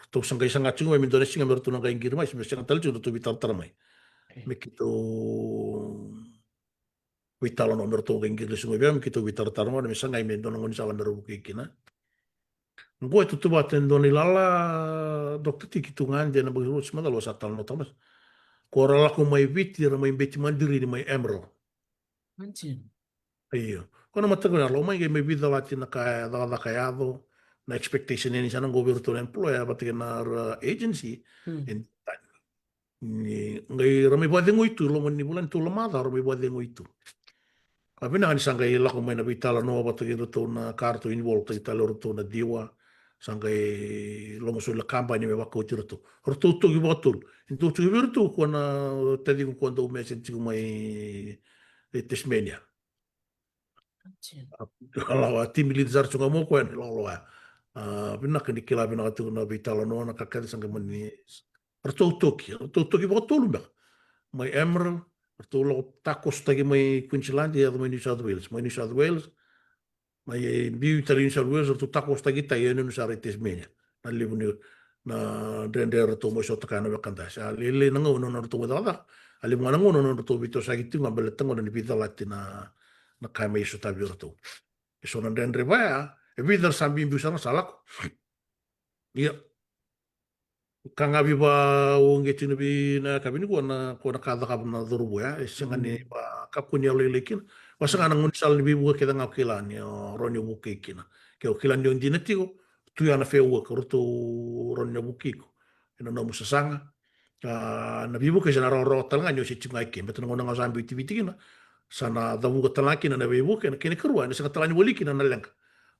ratou sa qai saga tiko mai me dua na siga me ratou na qai qiri mai, se me sega tale tiko ratou veitaratara mai. Okay. Me keitou veitalanoa, me ratou qai qiri lesu mai vei au, me keitou veitaratara mai, me sagai me dua na gaunisala me ra vukei kina. Qo e tautauvata e dua na ilala, Doctor T, keitou gade ena yabaki ruasagavulu ka ciwa sa talanoataka mai. Ko ra lako mai Viti, ra mai beti madirini mai Emerald. Io. Ko na mataka ni a lako mai qai mai veicalati na ka e cakacaka e yaco, na expectation yani sa na qo vei iratou na employer vata kei na ra agency. Hmm. Ni qai ra mai vakacegui tu, loma ni vula ni tolu na macawa ra mai vakacegui tu. A vinaka ni sa qai lako mai na veitalanoa vata kei iratou na ka ratou involve-taki tale o ratou na ciwa. Sa qai loma soli na kabani me vakauti iratou. Ratou toki vakatolu. Ni tou toki vei iratou ko na taciqu ko dau message tiko mai e Tasmania. Io. A, a team leader sara tu ga mo koya ni lolo ya. A, vinaka ni kila vinaka tu na veitalanoa na ka kece sa qai mani. Ratou toki, ratou toki vakatolu beka. Mai Emerald, ratou lako takosotaki mai Queensland, e yaco mai New South Wales. Mai New South Wales, mai biu tale New South Wales, ratou takosotaki tai e nunu sara i Tasmania. Na levu ni na dredre ratou mai sotaka na wekada. Sa lailai na gauna na ratou mai cakacaka. A levu ga na gauna na ratou veitosoyaki tiko ga baleta gona ni veicalati na, na ka e mai sotavi ratou. E so na dredre vaya, e vica sa biubiu sara ga sa lako. Ia. Ka ga veiva oqeti na vei na ka vei nikua na ko na ka cakava na cauravou ya. E sega ni va kakua ni o lailai kina. Vasa ga na gaunisala ni veivuke kece ga o kila ni o rawa ni o vukei kina. Ke o kila ni o dina tiko, tu ya na Fair Work, o ratou rawa ni o vukei iko. Ena nomu sasaga. A, na veivuke sa na rawarawa tale ga ni o se tiko ga i ke. Baleta na gauna ga sa biu i Viti kina. Sa na cavuka tale ga kina na veivuke, na kena ikarua, ena sega tale ga ni wali kina na leqa.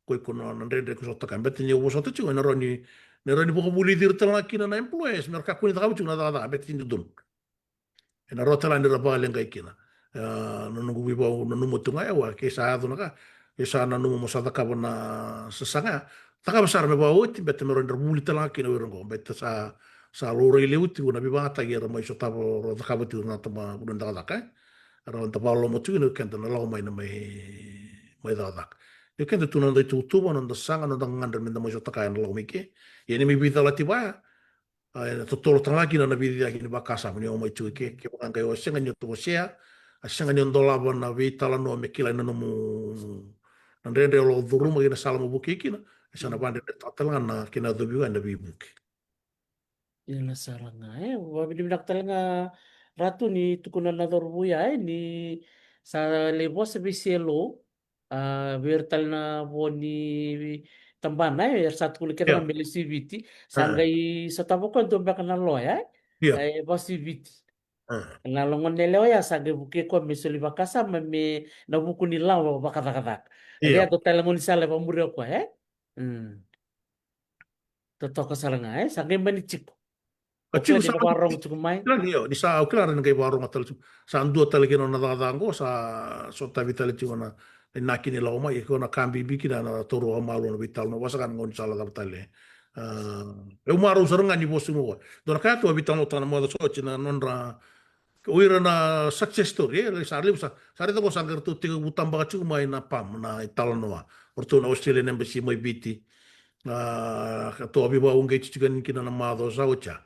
Ko iko na, na dredre ko sotaka. Baleta ni o vosota tiko, ena rawa ni, na rawa ni vakavulici ira tale ga kina na employers, me ra kakua ni cakava tiko na cakacaka, baleta ni dodonu. Ena rawa tale ga ni ra vakaleqai kina. A, na noqu veivakananuma tu ga e wa, ke sa yaco na ka, ke sa nanuma mo sa cakava na sasaga ya. Cakava sara me vakaoti, baleta me rawa ni ra vuli tale ga kina o ira oqo. Baleta sa, sa laurai levu tiko na veivagataki era mai sotava, ra cakava tiko na tama, vanua ni cakacaka, e. Era da vakaloloma tiko kina o keda na lako mai na mai, mai cakacaka. Ia o keda tu na noda ituvatuva, noda saga, noda gagadre me da mai sotaka ya na lako mai ke. Ia ni mai veicalati vaya, a, ena totolo tale ga kina na veiciciyaki ni vakasama ni o mai tiko i ke, kevaka qai o sega ni o toka sea, a sega ni o dolava na veitalanoa me kilai na nomu, na dredre o lako curuma kei na sala mo vukei kina, e sa na vakadredretaka tale ga na kena yacovi ga na veivuke. Ia na sala ga, e, vakavinavinaka tale ga Ratu ni tukuna na cauravou ya, e, ni sa lai vosa vei C L O, A, vei ira tale na vo ni tabana, e, era sa tukuna kece ga me lesu i Viti. Sa qai sotava o koya dua beka na loya, e? Io. E, vasu i Viti. Na logona ni yalewa ya sa qai vukei koya me soli vakasama me na vuku ni lawa vakacakacaka. Io. Ia dua tale na gaunisala e vamuri o koya, e? Mm. Totoka sara ga, e? Sa qai mani tiko. Ka tiko sa vakarorogo tiko mai. Kila ni, io, ni sa, au kila ni qai vakarorogo tale tiko. Sa dua tale kina na cakacaka qo, sa sotavi tale tiko na inaki ni lako mai, iko na ka bibi kina na taura vakamalua na veitalanoa, vaka saka na gaunisala cava tale. A, au marau sara ga ni vosa tiko qo. Dua na ka ya tu a veitalanoataka na macawa sa oti na nodra, o ira na success story, e, sa levu sa, sa raica qo sa qai ratou tekivu tabaka tiko mai na pam, na italanoa. O ratou na Australian Embassy mai Viti. A, ka tou a veivakauqeti tiko yani kina na macawa sa oti ya.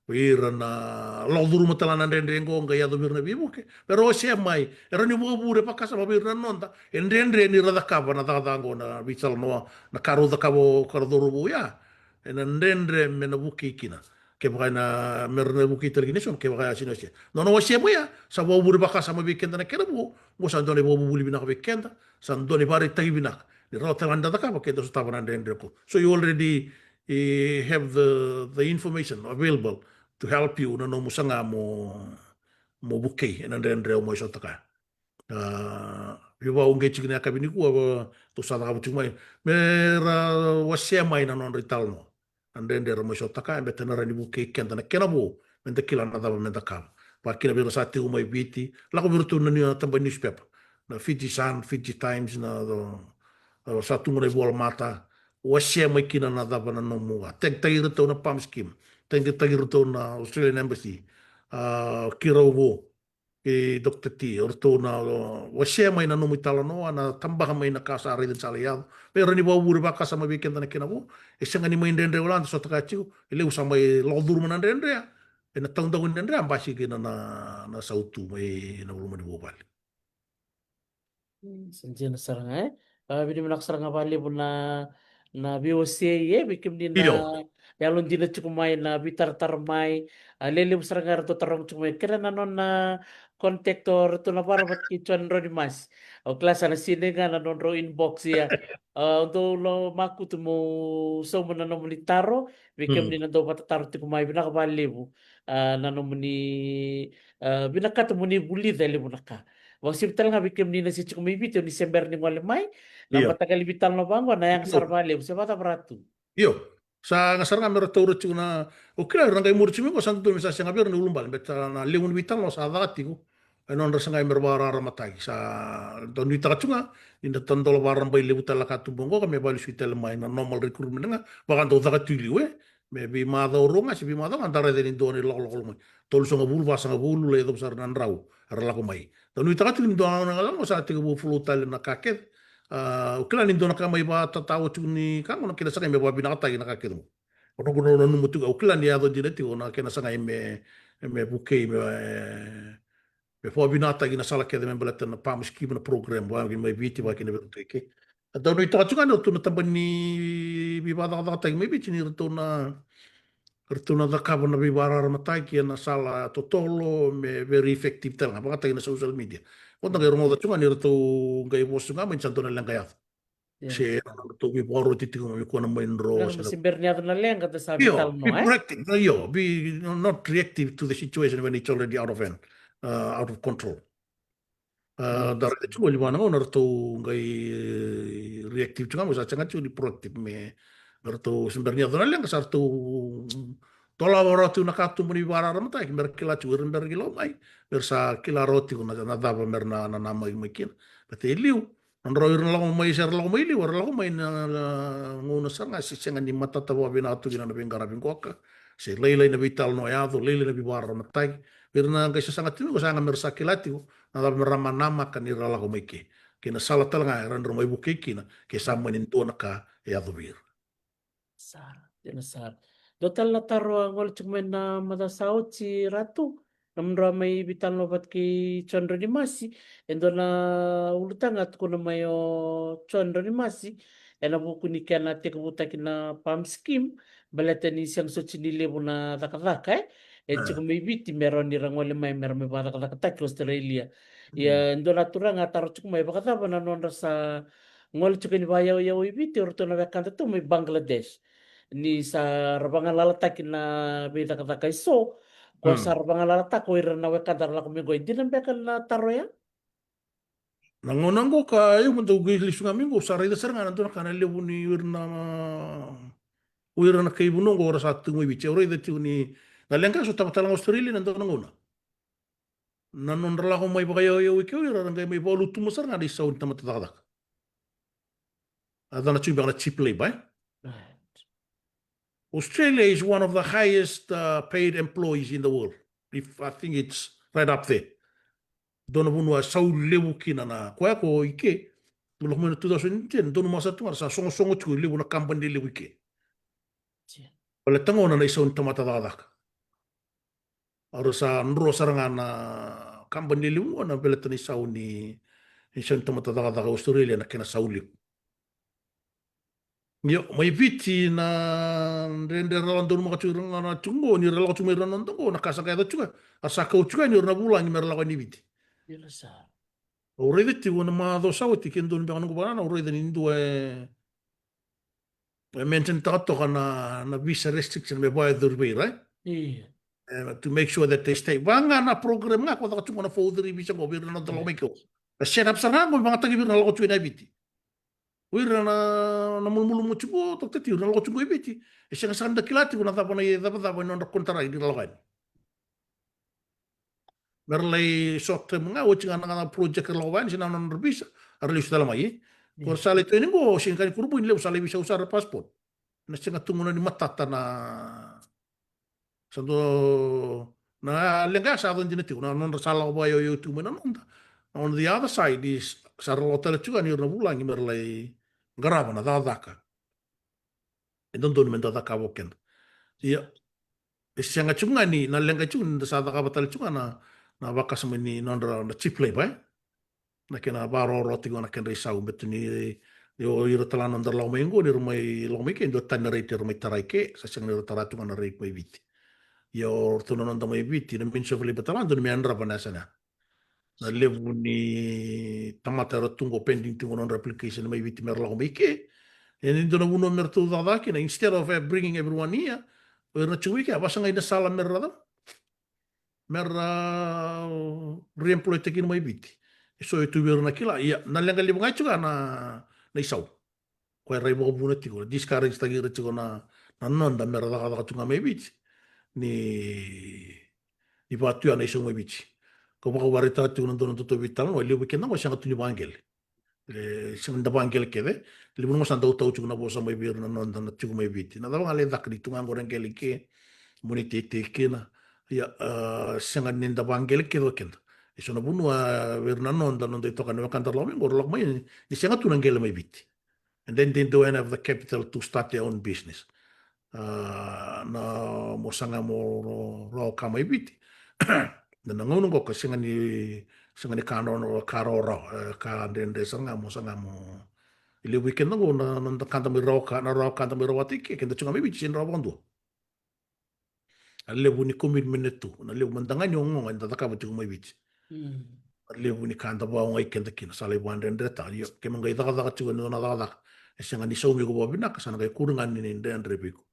O ira na lako curuma tale na dredre qo qai yaco vei ira na veivuke. Me ra wasea mai, e rawa ni vakavure vakasama vei ira na noda. E dredre ni ra cakava na cakacaka qo na veitalanoa, na ka rau cakava o ka ra cauravou ya. E na dredre me na vukei kina. Kevaka e na, me ra na vukei tale kina eso, kevaka e a sega ni wasea. Nona wasea mai ya, sa vakavure vakasama vei keda na kena vo, qo sa dua na ivakavuvuli vinaka vei keda, sa dua na ivakaraitaki vinaka. Ni rawa tale ga ni da cakava, ke da sotava na dredre qo. So you already, eh, have the, the information available to help you na nomu saga mo, mo vukei, e na dredre o mai sotava. A, veivakauqeti tiko na yakavi nikua, tou sa cakava tiko mai. Me ra wasea mai na nodra italanoa. Na dredre ra mai sotava, e beta na rawa ni vukei keda na kena vo, me da kila na cava me da cakava. Vaka kina vei ira sa tiko mai Viti, lako vei iratou na niu, na taba newspaper. Na Fiji Sun, Fiji Times, na, na, sa tu qo na iVolamata, wasea mai kina na cava na nomu, a, tagitagi iratou na pam scheme, tagitagi iratou na Australian Embassy, a, keirau vo, e Doctor T, o ratou na, o, wasea mai na nomu italanoa, na tabaka mai na ka sa raica ni sa lai yaco. Me rawa ni vakavure vakasama vei keda na kena vo, e sega ni mai dredre wale ga da sotava tiko, e levu sa mai lako curuma na dredre, e na taudaku ni dredre, a basika kina na, na sautu mai na uluma ni vuvale. Mm, sa dina sara ga, e? A, vinaka sara ga vakalevu na, na veiwasei, e, vei kemuni na yalodina tiko mai na veitaratara mai. A, lelevu sara ga eratou taroga tiko mai. Kere na nona contact o ratou na vara vata kei John Ronimasi. Au kila sa na sinai ga na nodrau inbox ya. A, au dau lomakutu meu sauma na nomuni taro, vei kemuni na dau vatataro tiko mai, vinaka vakalevu. A, na nomuni, a, vinakata mo ni vulica e levu na ka. Vakasivia tale ga vei kemuni na se tiko mai Viti, o ni se bera ni gole mai. Na mataqali veitalanoa vaqo, na yaga sara vakalevu, se vakacava Ratu? Io, sa yaga sara ga me ra taura tiko na, au kila ira na qai muri tiko mai qo sa dodonu me sa sega vei ira na ulubale, beta na levu ni veitalanoa sa caka tiko. E nodra sagai me ra vakararamataki, sa dau nuitaka tiko ga ni da tadola vakararabai levu tale na katuba qo ka me vakalesui tale mai na normal recruitment ga, vaka dau caka tu i liu, e. Me veimacawa rua ga se veimacawa ga da raica ni dua na ilakolako mai. Tolusagavulu, vasagavulu, lai yacova sara na drau era lako mai. Dau nuitaka tiko ni dua na gauna ga sa tekivu follow tale na ka kece. A, au kila ni dua na ka mai vakatatao tiko ni ka qo na kena sagai me vakavinakataki na ka kece qo. O noqu nanuma tiko, au kila ni yaco dina tiko na kena sagai me, me vukei, me, me vakavinakataki na sala kece me baleta na pam scheme, na program, vaka kina mai Viti, vaka kina vei iratou eke. A dau nuitaka tiko ga ni ratou na taba ni veivakacakacakataki mai Viti ni ratou na, ratou na cakava na veivakararamataki ena sala totolo me very effective tale ga, vakataki na social media. Ko da qai rogoca tiko ga ni ratou qai vosa ga mai ni sa dua na leqa yaco. Se ratou veivakaroti tiko mai, me kua na mai dro, se bera ni yaco na leqa da sa veitalanoa, e? Be proactive, no, io, be not reactive to the situation when it's already out of hand, uh, out of control. A, da raica tiko voli vua na gauna ratou qai reactive tiko ga, sa sega tiko ni proactive me, me ratou se bera ni yaco na leqa sa ratou dolava rawa tiko na katuba ni vakararamataki me ra kila tiko ira bera ni lako mai, me ra sa kila rawa tiko na, na cava me ra na, na, nanamaki mai kina. Baleta e liu, na drau ira na lako mai, se ra lako mai liu, era lako mai na, na gauna sara ga se sega ni matata vakavinaka tu kina na veiqaravi qoka, se lailai na veitalanoa yaco, lailai na veivakararamataki. Vei ira na qai sasaga tiko, sa yaga me ra sa kila tiko na cava me ra nanamaka ni ra lako mai ke, kei na sala tale ga era drau mai vukei kina ke sa mani dua na ka e yaco vei ira. Sa dina sara. Dua tale na taro a gole tiko mai na macawa sa oti, Ratu, na nomudrau mai veitalanoa vata kei John Ronimasi. E dua na ulutaga a tukuna mai o John Ronimasi ena vuku ni kena tekivutaki na pam scheme, baleta ni sega soti ni levu na cakacaka, e? e tiko mai Viti me rawa ni ra gole mai me ra mai vakacakacakataki Australia. Ia e dua na turaga a taro tiko mai vakacava na nodra sa gole tiko ni vakayauyau i Viti o ratou na wekada tu mai Bangladesh. Ni sa ra vagalalataki na veicakacaka e so, ko sa ra vagalalataka o ira na wekada ra lako mai qo. E dina beka na taro ya? Na gauna qo ka io, mada qo lesu ga mai qo sa raica sara ga na dua na ka na levu ni o ira na, o ira na kai vanua qo ra sa tu mai Viti. Au raica tiko ni na leqa so tava tale ga Australia na dua na gauna. Na nodra lako mai vakayauyau i ke o ira ra qai mai vakalutuma sara ga na isau ni tamata cakacaka. A cana tiko beka na cheap labor, e? Australia is one of the highest uh, paid employees in the world. If I think it's right up there. Dua na vanua sau levu kina na koya ko i ke. Lako mai na two thousand ten, dua na masa tu ga sa sogosogo tiko levu na company levu i ke. Baleta gona na isau ni tamata cakacaka. Au ra sa dro sara ga na company levu gona baleta na isau ni, isau ni tamata cakacaka Australia na kena sau levu. Io, mai Viti na dredre ra la donumaka tiko ira ga na tiko qo, ni ra lako tiko mai ira na noda qo, na ka sa qai yaco tiko, a sa kau tiko yani ira na vulagi me ra lako yani Viti. Au raica tiko na macawa sa oti ke dua ni beka noqu vakanananu, au raica ni dua e, e mention taka toka na, na visa restriction me vaya curu vei ira, right? To make sure that they stay. Vaka ga na program ga ko caka tiko na four three visa qo vei ira na noda lako mai ke. Na set up sara ga qo me vagataki vei ira na lako tiko yani Viti. O ira na, na mulumulumu tiko, toka tiko, ira na lako tiko i Viti. E sega sara ni da kila tiko na cava na icavacava ni nodra konitaraki ni ra lako yani. Me ra lai short term ga, oti ga na, na project ra lako yani, se na nodra visa, era lesu tale mai, e? Ko ra sa lai tu yani qo, sega ni ka ni kurabui ni levu sa lai veisau sara passport. Na sega tu gona ni matata na Sa dua na leqa sa yaco dina tiko na nodra sa lako vakayauyau tiko mai na noda. On the other side is sa ra lako tale tiko yani ira na vulagi me ra lai qarava na cakacaka e dodonu me da cakava o keda. Ia e sega tiko ga ni na leqa tiko ni da sa cakava tale tiko ga na, na vakasama ni nodra na cheap labor, e? Na kena vakarorogo tiko na kedra isau, baleta ni o ira tale ga na noda lako mai qo, ni ra mai lako mai ke, dua tani na rate era mai tara i ke, sa sega ni ra tara tu ga na rate mai Viti. Ia o ratou na noda mai Viti, na Ministry of Labour tale ga dodonu me yadrava na yasana ya. Na levu ni tamata era tu qo pending tiko nodra application mai Viti me ra lako mai ke. E ni dua na vanua me ratou cakacaka kina, instead of, eh, bringing everyone here, o ira na tiko mai ke, a vakasagai na sala me ra me ra reemploy-taki kina mai Viti. E so e tu vei ira na kila, ia na leqa levu ga e tiko ga na, na isau. Koya e rai vakavuna tiko, discourage-taki ira tiko na, na noda me ra cakacaka tu ga mai Viti. Ni, ni vaka tu ya na isau mai Viti. Ko vakavaraitaka tiko na dua na totovi tale, e levu vei keda qo e sega tu ni vaqele. E sega ni da vaqele kece. Levu na gauna sa dau tau tiko na vosa mai vei ira na noda na tiko mai Viti. Na cava ga lai caka ni tu ga qo na qele i ke, mo ni teitei kina. Ia, e sega ni da vaqele kece o keda. E so na vanua, e, vei ira na noda, noda itokani na wekada ra lako mai qo, ra lako mai ni sega tu na qele mai Viti. And then they don't have the capital to start their own business. A, na mo saga mo ro-, rawa ka mai Viti. Na, na gauna qo ka sega ni, sega ni ka ro-, ka rawarawa, e, ka dredre sara ga mo saga mo. E levu vei keda qo na, na noda ka da mai rawa ka, na rawa ka da mai rawata i ke, keda tiko ga mai Viti, sega ni rawa vakadua. Na levu ni commitment e tu, na levu mada ga ni ogaoga eda cakava tiko mai Viti. Na levu ni ka da vakaogai keda kina, sa lai vakadredretaka. Io, ke me qai cakacaka tiko e dua na cakacaka e sega ni saumi iko vakavinaka, sa na qai kuri ga ni dredre vei iko.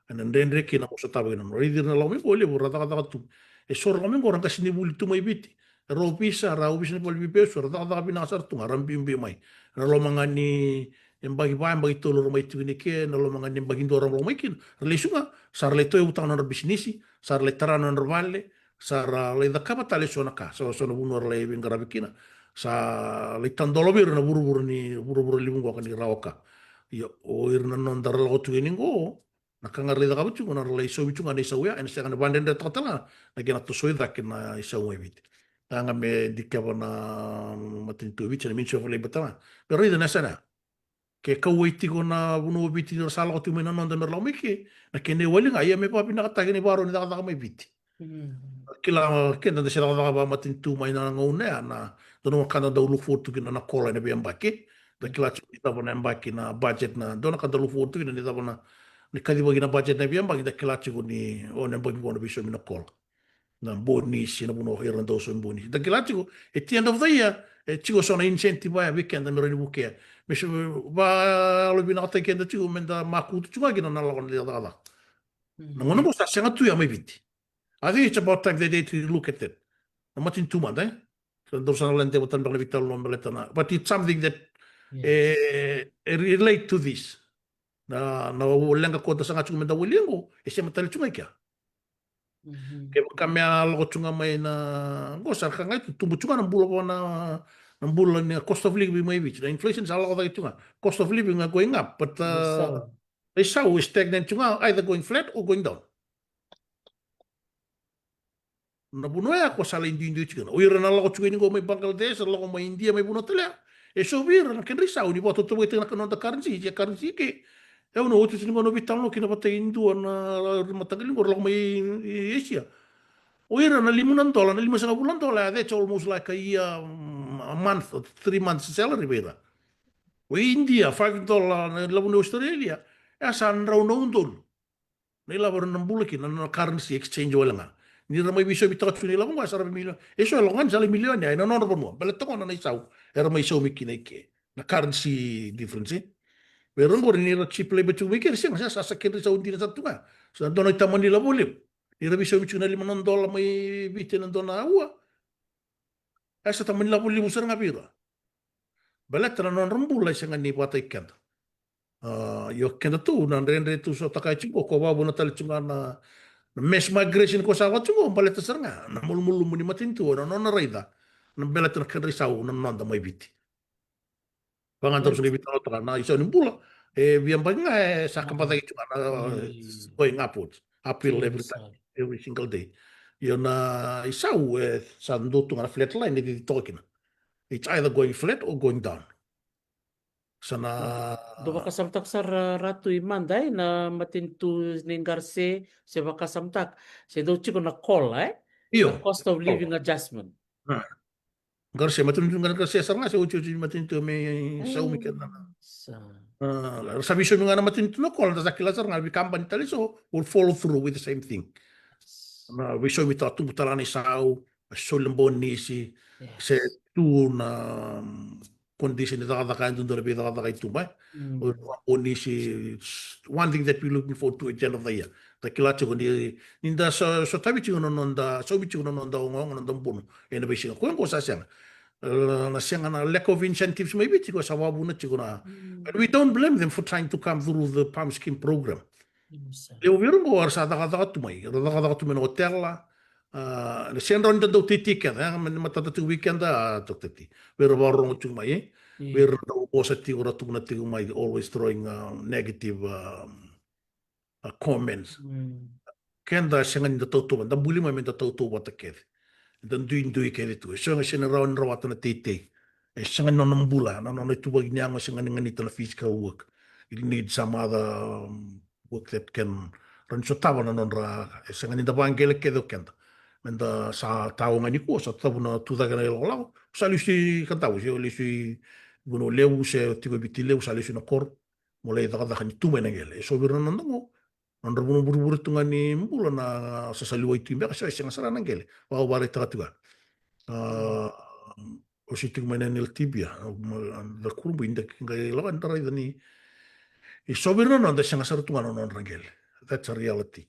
Ena dredre kina mo sotava kina, mo raici ira na lako mai qo, levu ra cakacaka tu. E so ra lako mai qo ra qasenivuli tu mai Viti. Era ovisa, ra ovisa ni vale ni veivesu, ra cakacaka vinaka sara tu ga, ra biubiu mai. Ena loma ga ni yabaki va, yabaki tolu ra mai tiko kina i ke, ena loma ga ni yabaki dua ra lako mai kina, ra lesu ga, sa ra lai tauyavutaka na nodra bisinisi, sa ra lai tara na nodra vale, sa ra lai cakava tale e so na ka, so, so na vanua ra lai veiqaravi kina. Sa lai tadola vei ira na vuravura ni, vuravura levu qo ka ni rawa ka. Ia, o ira na noda ra lako tu yani qo, na ka ga ra lai cakava tiko, na ra lai saumi tiko ga na isau ya, ena sega ni vakadredretaka tale ga na kena tosoi cake na isau mai Viti. Ka ga me dikeva na matanitu o Viti, na Ministry of Labour tale ga. Me raica na yasana ya. Ke kauwai tiko na vanua o Viti ni ra sa lako tiko mai na noda me ra lako mai ke, na kena iwali ga, ia me vakavinakataki na ivakarau ni cakacaka mai Viti. Kila keda da se cakacaka vakamatanitu mai na gauna ya, na dua na ka da dau look forward tu kina na kola ena veiyabaki. Da kila tiko ni cava na yabaki na budget, na dua na ka da look forward tu kina ni cava na, ni kacivaki na budget na veiyabaki, da kila tiko ni o na yabaki qo na veisaumi na kola. Na bonisi, na vanua o ira na dau saumi bonisi. Da kila tiko, at the end of the year, e tiko so na incentive vaya vei keda me rawa ni vukea. Me se vayalovinakataki keda tiko, me da makutu tiko ga kina na lako na cakacaka. Na gauna qo sa sega tu ya mai Viti. I think it's about time that they take a look at that. Na matanitu mada, e? Sa dau sa na lai deva tale beka na veitalanoa baleta na. But it's something that, e, e relate to this. Na, na leqa ko da saga tiko me da walia qo, e sema tale tiko ga i kea. Kevaka me a lako tiko ga mai na, qo sa ra ka ga i tu, tubu tiko ga na bula vaka na, na bula ni cost of living mai Viti. Na inflation sa lako cake tiko ga. Cost of living ga going up, but, uh, na isau e stagnant tiko ga, either going flat or going down. Na vanua ya ko sa lai duidui tiko na. O ira na lako tiko ni qo mai Bangladesh, lako mai India, mai vanua tale ya. E so vei ira na kedra isau ni vakatautauvata tiko na noda currency, ia currency ke. E au na oti tiko ni qo na veitalanoa kina vata e dua na mataqali qo lako mai Asia. O ira na lima na dola, na limasagavulu na dola, that's almost like a year, um, a month, or three months salary vei ira. O India, five dola, na ilavo ni Australia, e sa drau na udolu. Na ilavo era na bula kina, na currency exchange wale ga. Ni ra mai veisaumitaka tu na ilavo ga, sa ra milioni. E so e lako ga ni sa lai milionea, e na nodra vanua. Baleta gona na isau era mai saumi kina i ke. Na currency difference, e? Vei ira qori ni ra cheap labor tiko mai ke, ra sega, sa, sa, sa kedra isau dina sa tu ga. Sa dua na itamani lavo levu. Ni ra veisaumi tiko na lima na dola mai Viti na dua na aua. E sa tamani lavo levu sara ga vei ira. Baleta na nodra bula e sega ni vata i keda. A, io keda tu na dredre tu sotaka tiko, ko vavuna tale tiko ga na, na mass migration ko sa vata tiko, baleta sara ga na malumalumu ni matanitu, na nona raica na baleta na kedra isau na noda mai Viti. Vagana tau sega ni veitalanoataka na isau ni bula, e via baki ga e sa kabacaki tiko ga na, going upwards, uphill every time, every single day. Io na isau e sa dua tu ga na flat line e cici toka kina. It's either going flat or going down. Sa na dou vakasamataka sara, Ratu, i mada, e, na matanitu nei Garse, se vakasamataka se dou tiko na COLA, e? Io. Na cost of living adjustment. Garse, matanitu Garse sara ga se otioti ni matanitu me saumi keda na. Sa. A, sa veisaumi ga na matanitu na COLA, da sa kila sara ga, veikabani tale so will follow through with the same thing. Na veisaumi tale, tubu tale ga na isau, soli na bonisi, se tu na, mm, condition ni cakacaka e dodonu, veicakacaka e tu mai. O bonisi, it's one thing that we looking forward to at the end of the year. Da kila tiko ni, ni da so, sotavi tiko na noda, saumi tiko na noda ogaoga, na noda buno ena veisiga. Koya qo sa sega. E, na sega na lack of incentives mai Viti, koya sa vavuna tiko na. And we don't blame them for trying to come through the PALM scheme program. Levu vei ira qo era sa cakacaka tu mai, era cakacaka tu mai na otela, a, na sega ni rawa ni da dau teitei keda, e, me matata tiko vei keda, a, Doctor T. Vei ira vakarorogo tiko mai, e? Vei ira dau vosa tiko, ra tukuna tiko mai, always throwing, a, negative, a, a, comments. Keda sega ni da tautauvata, da buli mai me da tautauvata kece. Da duidui kece tu. E sega, sega ni rawa ni rawata na teitei. E sega ni nona bula, na nona ituvaki ni yago, e sega ni ganita na physical work. It needs some other, um, work that can, rawa ni sotava na nodra, e sega ni da vaqele kece o keda. Me da sa tawa ga nikua, sa tavu na tucake na ilakolako. Sa lesu i Kadavu, se lesu i Vanua Levu, se tiko i Viti Levu, sa lesu na koro. Mo lai cakacaka ni tu mai na qele. E so vei ira na noda qo, nodra vanua vurevure tu ga ni bula na sasaliwai tu beka, se sega sara na qele. Vakavaraitaka tu ga. A, o se tiko mai na N L T B, a, da kurabui, da qai lako da raica ni, e so vei ira na noda e sega sara tu ga na nodra qele. That's a reality.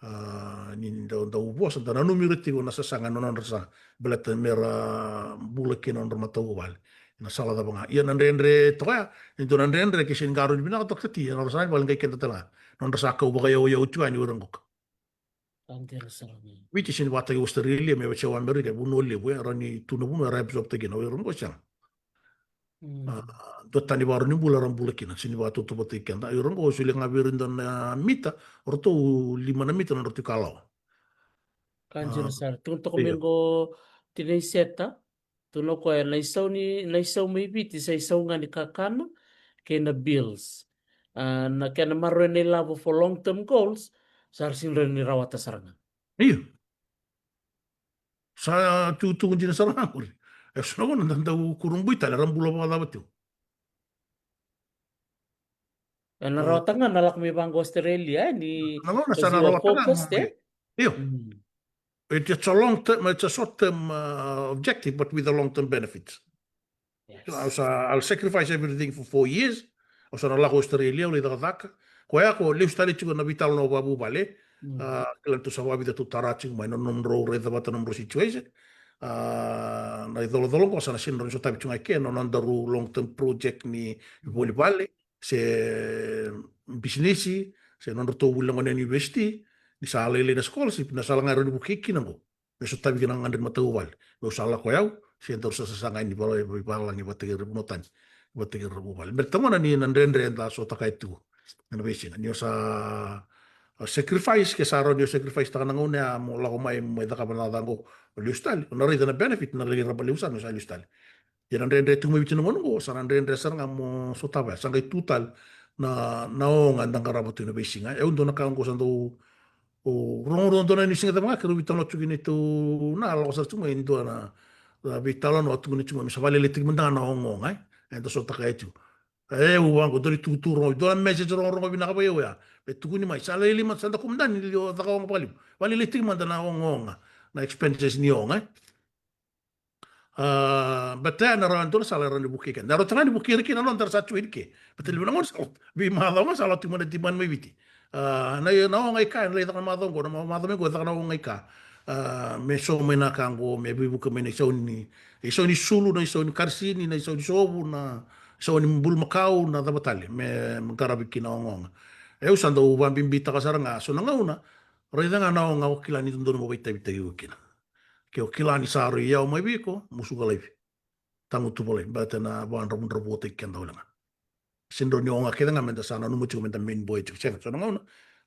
A, ni da, da vosa, da nanumi ira tiko na sasaga na nodra sa, baleta me ra bula kina nodra matavuvale. Na sala cava ga. Ia na dredre toka ya, e dua na dredre ke se ni qarauni vinaka toka tiko, e na nodra sa vale qai keda tale ga. Nodra sa kau vakayauyau tiko yani o ira qoka. Viti se ni vakataki Australia, me vaka se o Amerika, e vanua levu, e rawa ni tu na vanua era absorb taki kina, o ira qo sega. A, dua tani vakarau ni bula era bula kina, se ni vakatautauvataki keda. O ira qo, solia ga vei ira dua na mita, o ratou lima na mita na nodratou ikalawa. Ka dina sara. Tukuna toka mai qo Tinai Seta, tukuna o koya na isau ni, na isau mai Viti sa isau ga ni kakana kei na bills. A, na kena maroroi na ilavo for long term goals, sa ra sega ni rawata sara ga. Io. Sa tukutuku dina sara ga qori. E so na gauna da dau kurabui tale, era bula vakacava tiko. E na rawata ga na lako mai vaqo Australia, e, ni na gauna sa na rawata ga. Io. It's a long term, it's a short term uh, objective, but with a long term benefit. Yes. Au sa, I'll sacrifice everything for four years. Au sa na lako Australia, au lai cakacaka. Koya ko lesu tale tiko na veitalanoa vakavuvale. Mm. Uh, kila ni tou sa vakavica tou tara tiko mai na nomudrau raica vata nomudrau situation. Uh, na icolacola qo sa na sega ni rawa ni sotavi tiko ga eke na nodaru long term project ni voli vale se bisinisi se nodratou vuli na gone ni university, ni sa lailai na scholarship, na sala ga e rawa ni vukei kina qo me sotavi kina na gadre ni matavuvale. Meu sa lako yau se daru sa sasaga yani veivalagi vata kei ira vunau tani, vata kei ira vuvale. Baleta gona ni na dredre eda sotaka e tu ena veisiga ni o sa sacrifice, ke sa rawa ni o sacrifice taka na gauna ya mo lako mai, mai cakava na cakacaka qo, o lesu tale, o na raica na benefit na lai raba levu sara ni o sa lesu tale. Ia na dredre tu mai Viti na gauna qo, sa na dredre sara ga mo sotava, sa qai tu tale na, na oga eda qarava tu ena veisiga. E au dua na ka qo sa dau, o rogorogo dua na ni siga cava ga keirau veitalanoa tiko kina, tou na lako sara tiko mai e dua na, na veitalanoa tukuna tiko mai me sa vakalailaitaki mada ga na ogaoga, e? Eda sotaka e tu. E, au vaqo, dua na itukutuku rogo, dua na message rogorogo vinaka vei au ya. E tukuni mai, sa lailai mada, sa da kua mada ni liu caka oga vakalevu. Vakalailaitaki mada na ogaoga, na expenses ni oga, e? A, baleta ya na rawa dua na sala e rawa ni vukei keda. Na rawa tale ga ni vukei ira kina na noda ra sa tu eke. Baleta levu na gauna sa lako, veimacawa ga sa lako tiko mai na demand mai Viti. A, na, na oga i ka, na lai caka na macawa qo, na ma-, macawa mai qo, caka na oga i ka. A, me so mai na ka qo, me veivuke mai na isau ni, isau ni sulu, na isau ni karisini, na isau ni sovu, na isau ni bulumakau, na cava tale, me, me qaravi kina ogaoga. E au sa dau vakabibitaka sara ga, so na gauna, raica ga na oga o kila ni dodonu mo vakaitavitaki iko kina. Ke o kila ni sa rui yawa mai vei iko, musuka laivi. Tagutuva laivi, baleta na vakadravudravutaki keda wale ga. Sega ni rawa ni oga kece ga meda sa nanuma tiko meda main boy tiko. Sega, so na gauna,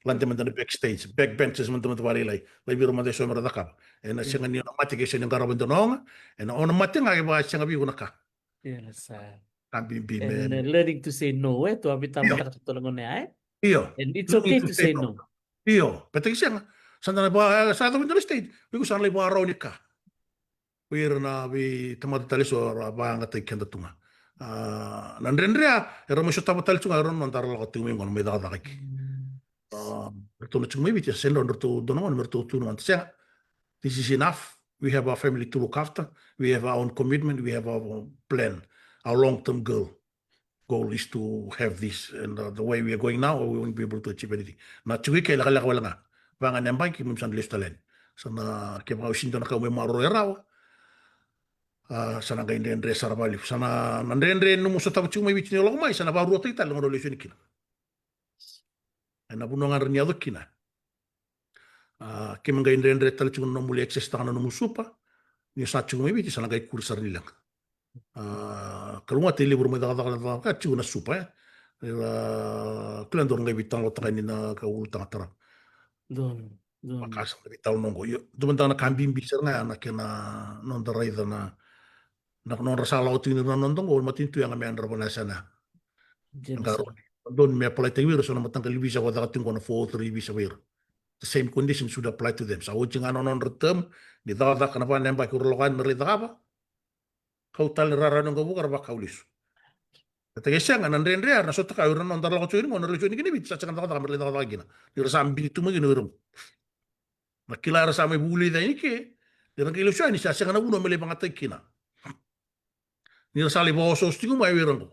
lade mada na backstage, back benches mada, mada vakalailai. Laivi ira mada eso mera cakava. Ena sega ni o na mate ke sega ni qarava e dua na oga. Ena o na mate ga ke vakasega vei iko na ka. Yes, sir. Ka bibi, man. And, uh, learning to say no, e? Tou a veitalanoataka tiko na gauna ya, e? Io. And it's okay to say no. Io, baleta ke sega. Sa da na va, sa da vei dua na state, vei iko sa na lai vakarau ni ka. O ira na veitamata tale eso ra vakayagataki keda tu ga. A, na dredre ya, era mai sotava tale tu ga, era noda ra lako tiko mai qo na mai cakacaka eke. Mm. A, ratou na tiko mai Viti, se dra, ratou dua na gauna me ratou tu na mada, sega. This is enough. We have our family to look after. We have our own commitment. We have our own plan. Our long-term goal, goal is to have this. And, uh, the way we are going now, we won't be able to achieve anything. Na tiko eke lekaleka wale ga. Vaka ga na yabaki, keimami sa na lesu tale yani. Sa na, kevaka au sega ni dua na ka au mai maroroya rawa. A, sa na qai dredre sara vakalevu. Sa na, na dredre nomu sotava tiko mai Viti ni o lako mai, sa na vakaruataki tale na gauna o lesu yani kina. Ena vanua ga ra ni yaco kina. A, keimami qai dredre tale tiko na nomu lai access taka na nomu super. Ni o sa tiko mai Viti, sa na qai kuri sara ni leqa. A, kalougata e levu ra mai cakacaka, cakacaka tiko na super, e. Era, kila dou ra qai veitalanoataka yani na ka ulutaga tara. Donu, donu. Vakasa na veitalanoa qo. Io, dua mada na ka bibi sara ga ya na kena noda raica na, na nodra sa lako tiko ni ra noda qo, matanitu yaga me yadra vanua yasana. Donu me apply taki vei ira so na mataqali visa ko caka tiko qo na four oh three visa vei ira. The same condition should apply to them. Sa oti ga na nodra term ni cakacaka na va na yabaki ra lako yani me ra lai cakava. Kau tale ni rara ni qo vuka ra vakau lesu. Baleta ke sega na dredre ya, na sotaka o ira na noda ra lako tiko yani qo, na ra lesu yani kina Viti, sa sega na cakacaka me ra lai cakacaka kina. Ni ra sa bibi tu mai kina o ira qo. Na kila era sa mai vulica yani ke, ni ra qai lesu yani sa sega na vanua me lai vagataki kina. Ni ra sa lai vakaososo tiko mai o ira qo.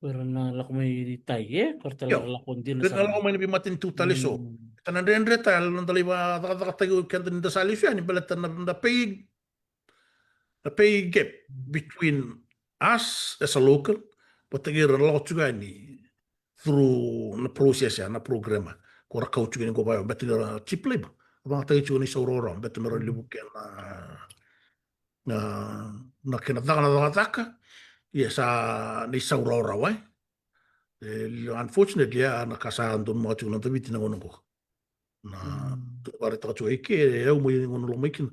Ko ira na lako mai tai, e? Ko ira tale na lako dina sara. Ko ira na lako mai na veimatanitu tale eso. Mm. Baleta na dredre tale na noda lai vakacakacakataki o keda ni da sa lesu yani, baleta na, na pay, na pay gap between us as a local, vata kei ira na lako tiko yani through na process ya, na program ya. Ko ra kau tiko yani qo vaya, baleta ni ra cheap labor. Vakayagataki tiko na isau rawarawa, baleta me ra levu kena na, na kena caka na cakacaka, ia sa na isau rawarawa, e. E, unfortunately, ya na ka sa donumaka tiko na noda Viti na gauna qo. Na, mm, tou vakaraitaka tiko eke, e, au mai gauna lako mai kina.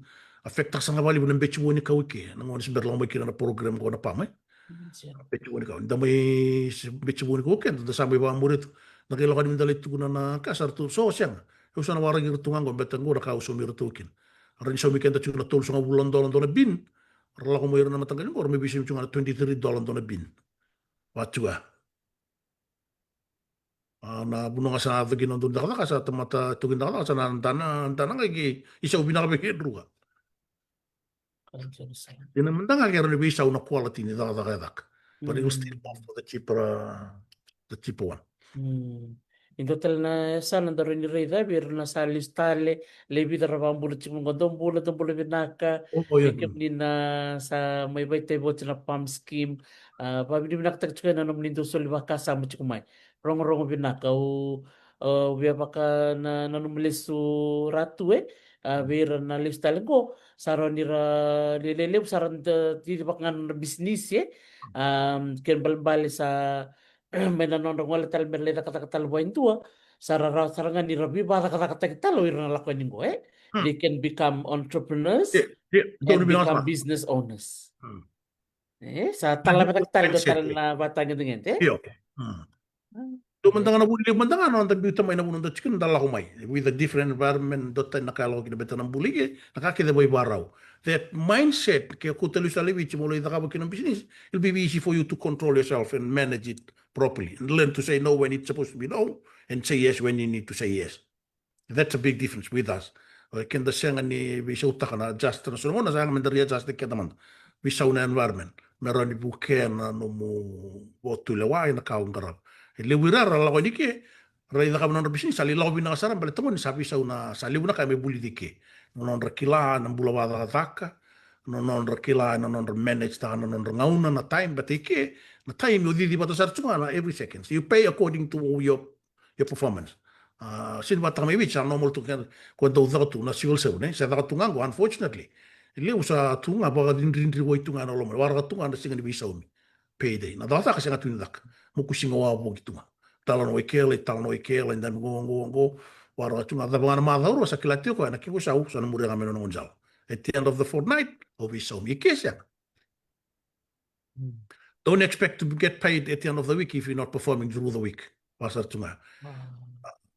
Affect-taka sara ga vakalevu na beci vua ni kau eke, na gauna se bera lako mai kina na program qo na pama, e. Mm, sure. Beci vua ni kau. Da mai se beci vua ni kau eke, da sa mai vakamuria tu. Da qai lako yani me da lai tukuna na ka sa ratou, so sega. Au sa na waraki iratou ga qo, baleta qo na ka au saumi iratou kina. Ra ni saumi keda tiko na tolusagavulu na dola dua na bin. Ra lako mai ira na mataqali qo, ra mai veisaumi tiko ga na twenty-three dola dua na bin. Vatu ya. A, na vanua ga sa na yaco kina na dau ni cakacaka, sa tamata toki ni cakacaka, sa na dana, dana ga ki, isau vinaka vei kedru ga. Dina mada ga ke rawa ni veisau na quality ni cakacaka e caka. But it will still go for the cheaper, uh, the cheaper one. Mm. E dua tale na yasana da rawa ni raica vei ira na sa lesu tale, lai vica ra vakabula tiko qo, dou bula, dou bula vinaka. Oh, oh, yeah. Vei kemuni na sa mai vaitavi oti na PALM scheme, a, vakavinavinakataki tiko na nomuni dau soli vakasama tiko mai. Rogorogo vinaka, au, au via vaka na, na nomu lesu Ratu, e, a, vei ira na lesu tale qo, sa rawa ni ra lelevu, sa ra da cici vaka ga na bisinisi, e. A, kena ibalebale sa mai na nodra gole tale me ra lai cakacaka tale vua e dua, sa ra rawa sara ga ni ra veivakacakacakataki tale o ira na lako yani qo, e. They can become entrepreneurs Yeah, yeah. and become business owners. E, sa talavera tale, dua tale na vatagedegede, e? Io. Dua mada ga na vuna levu mada ga na noda biuta mai na vanua da tiko kina, da lako mai with a different environment, dua tani na ka e lako kina, beta na bula i ke, na ka kece vaivarau. That mindset, ke o kauta lesu tale i Viti mo lai cakava kina na bisinisi, it'll be easy for you to control yourself and manage it properly and learn to say no when it's supposed to be no and say yes when you need to say yes. That's a big difference with us. O, keda sega ni veisautaka na adjust na so na gauna, sa yaga meda readjust keda mada. Veisau na environment me rawa ni vukea na nomu vakatulewa ena ka o qarava. E levu ira ra lako yani ke, ra lai cakava na nodra bisinisi, sa lai lako vinaka sara, baleta qo ni sa veisau na, sa levu na ka me vulici ke. Na nodra kila na bula vakacakacaka, na nodra kila na nodra manage taka na nodra gauna, na time, baleta i ke na time o cici vata sara tu ga na every second. So you pay according to your your performance. A, sega ni vakataka mai Viti, sa normal tu kina, ko dau caka tu na civil servant, e, sa caka tu ga qo, unfortunately. E levu sa tu ga vakacidridri wai tu ga na loma, waraka tu ga na siga ni veisaumi. Payday. Na cakacaka sega tu ni caka. Moku siga wavoki tu ga. Talanoa i ke, lai talanoa i ke, lai dabe qo, qo, qo. Waraka tu ga, cava ga na macawa rua, sa kila tiko o koya na kena isau, sa na muria ga mai na nona gaunisala. At the end of the fortnight, au veisaumi. I ke sega. Don't expect to get paid at the end of the week if you're not performing through the week. Vaka sara tu ga.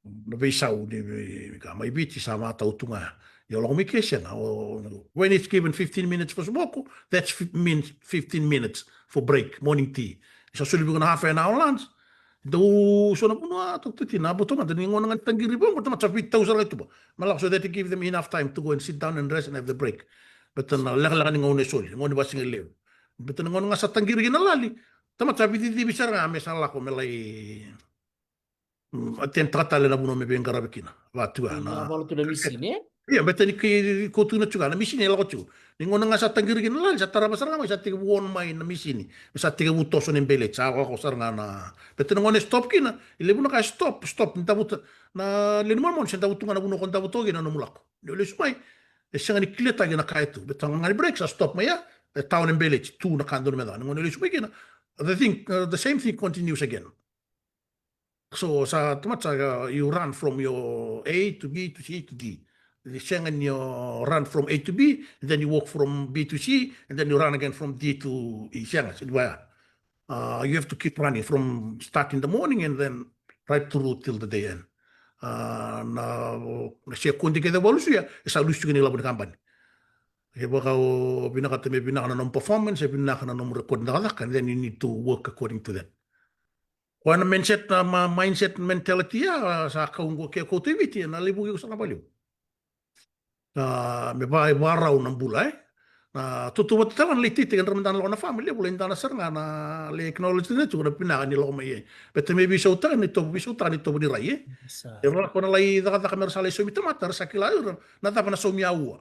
Na veisau ni vei, ka mai Viti sa matau tu ga. Ia o lako mai ke sega. O, when it's given fifteen minutes for smoke, that's fif-, means fifteen minutes for break, morning tea. Sa soli vei iko na half an hour lunch. Dau so na vanua, a, tokatoki na boto mada ni gauna ga ni taqiri vaqo, tamata sa veitau sara ga i tuba. Na lako, so that you give them enough time to go and sit down and rest and have the break. Baleta na lekaleka ni gauna e soli, gauna ni vakasigalevu. Baleta na gauna ga sa taqiri kina na lali, tamata sa veicicivi sara ga me sa lako me lai, mm, attend taka tale na vanua me veiqaravi kina. Vaka tu ga na, na valu tu na misini, e? Ia, baleta ni kei, kei tu na tu ga na misini e lako tu. Ni gauna ga sa taqiri kina na lali, sa tarava sara ga mai, sa tekivu on mai na misini. Me sa tekivu toso na ibeleti, sa lako sara ga na. Baleta na gauna e stop kina, e levu na ka e stop, stop, ni davuta, na lewe ni monamona se davu tu ga na vanua ko davu toka kina na nomu lako. Ni o lesu mai, e sega ni clear taki na ka e tu. Baleta ga ni break, sa stop mai ya, e tawa na ibeleti, tu na ka dodonu me caka. Ni gauna o lesu mai kina, the thing, uh, the same thing continues again. So, sa tamata sa, uh, you run from your A to B to C to D. Ni sega ni o run from A to B, and then you walk from B to C, and then you run again from D to E. Sega, sega ni vaya. Uh, you have to keep running from start in the morning and then right through till the day end. Uh, na, na sekodi kece valusu ya, e sa lusu tiko na ilavo ni kabani. Kevaka o vinakata me vinaka na nomu performance, e vinaka na nomu record ni cakacaka, and then you need to work according to that. Koya na mindset, na ma-, mindset mentality ya, sa kau qo ke kauta i Viti, na levu iko sa na valiu. A, me va-, vakarau na bula, e. Na tautauvata tale ga na lai tei, tei kina mada na lako na farm, levu lai dana sara ga na lai acknowledge na tu na vinaka ni lako mai, e. Baleta me veisautaka ni tovo, veisautaka ni tovo ni rai, e. Era lako na lai cakacaka me ra sa lai saumi tamata, ra sa kila ira na cava na saumi aua.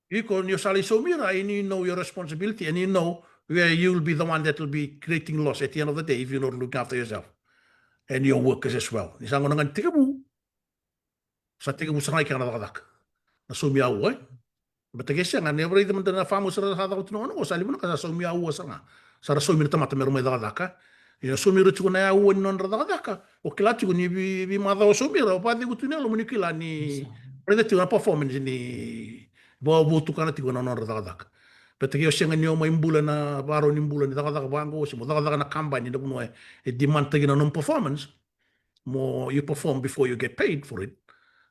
Iko ni o sa lai saumi ira, and you know your responsibility, and you know where you will be the one that will be creating loss at the end of the day if you're not looking after yourself and your workers as well. Ni sa gauna ga ni tekivu, sa tekivu sara ga i kea na cakacaka. Na saumi aua, e. Baleta ke sega, ni o raica mada na farmers ra sa caka tu na gauna qo, sa levu na ka sa saumi aua sara ga. Sa ra saumi na tamata me ra mai cakacaka. Ia na saumi ira tiko na aua ni nodra cakacaka. O kila tiko ni vei, veimacawa o saumi ira, o vakacegu tu na yalomu ni kila ni raica tiko na performance ni vakavotukana tiko na nodra cakacaka. Baleta ke o sega ni o mai bula na, vakarau ni bula ni cakacaka vaqo, se mo cakacaka na kabani, na vanua e, e demand taki na nomu performance. Mo you perform before you get paid for it.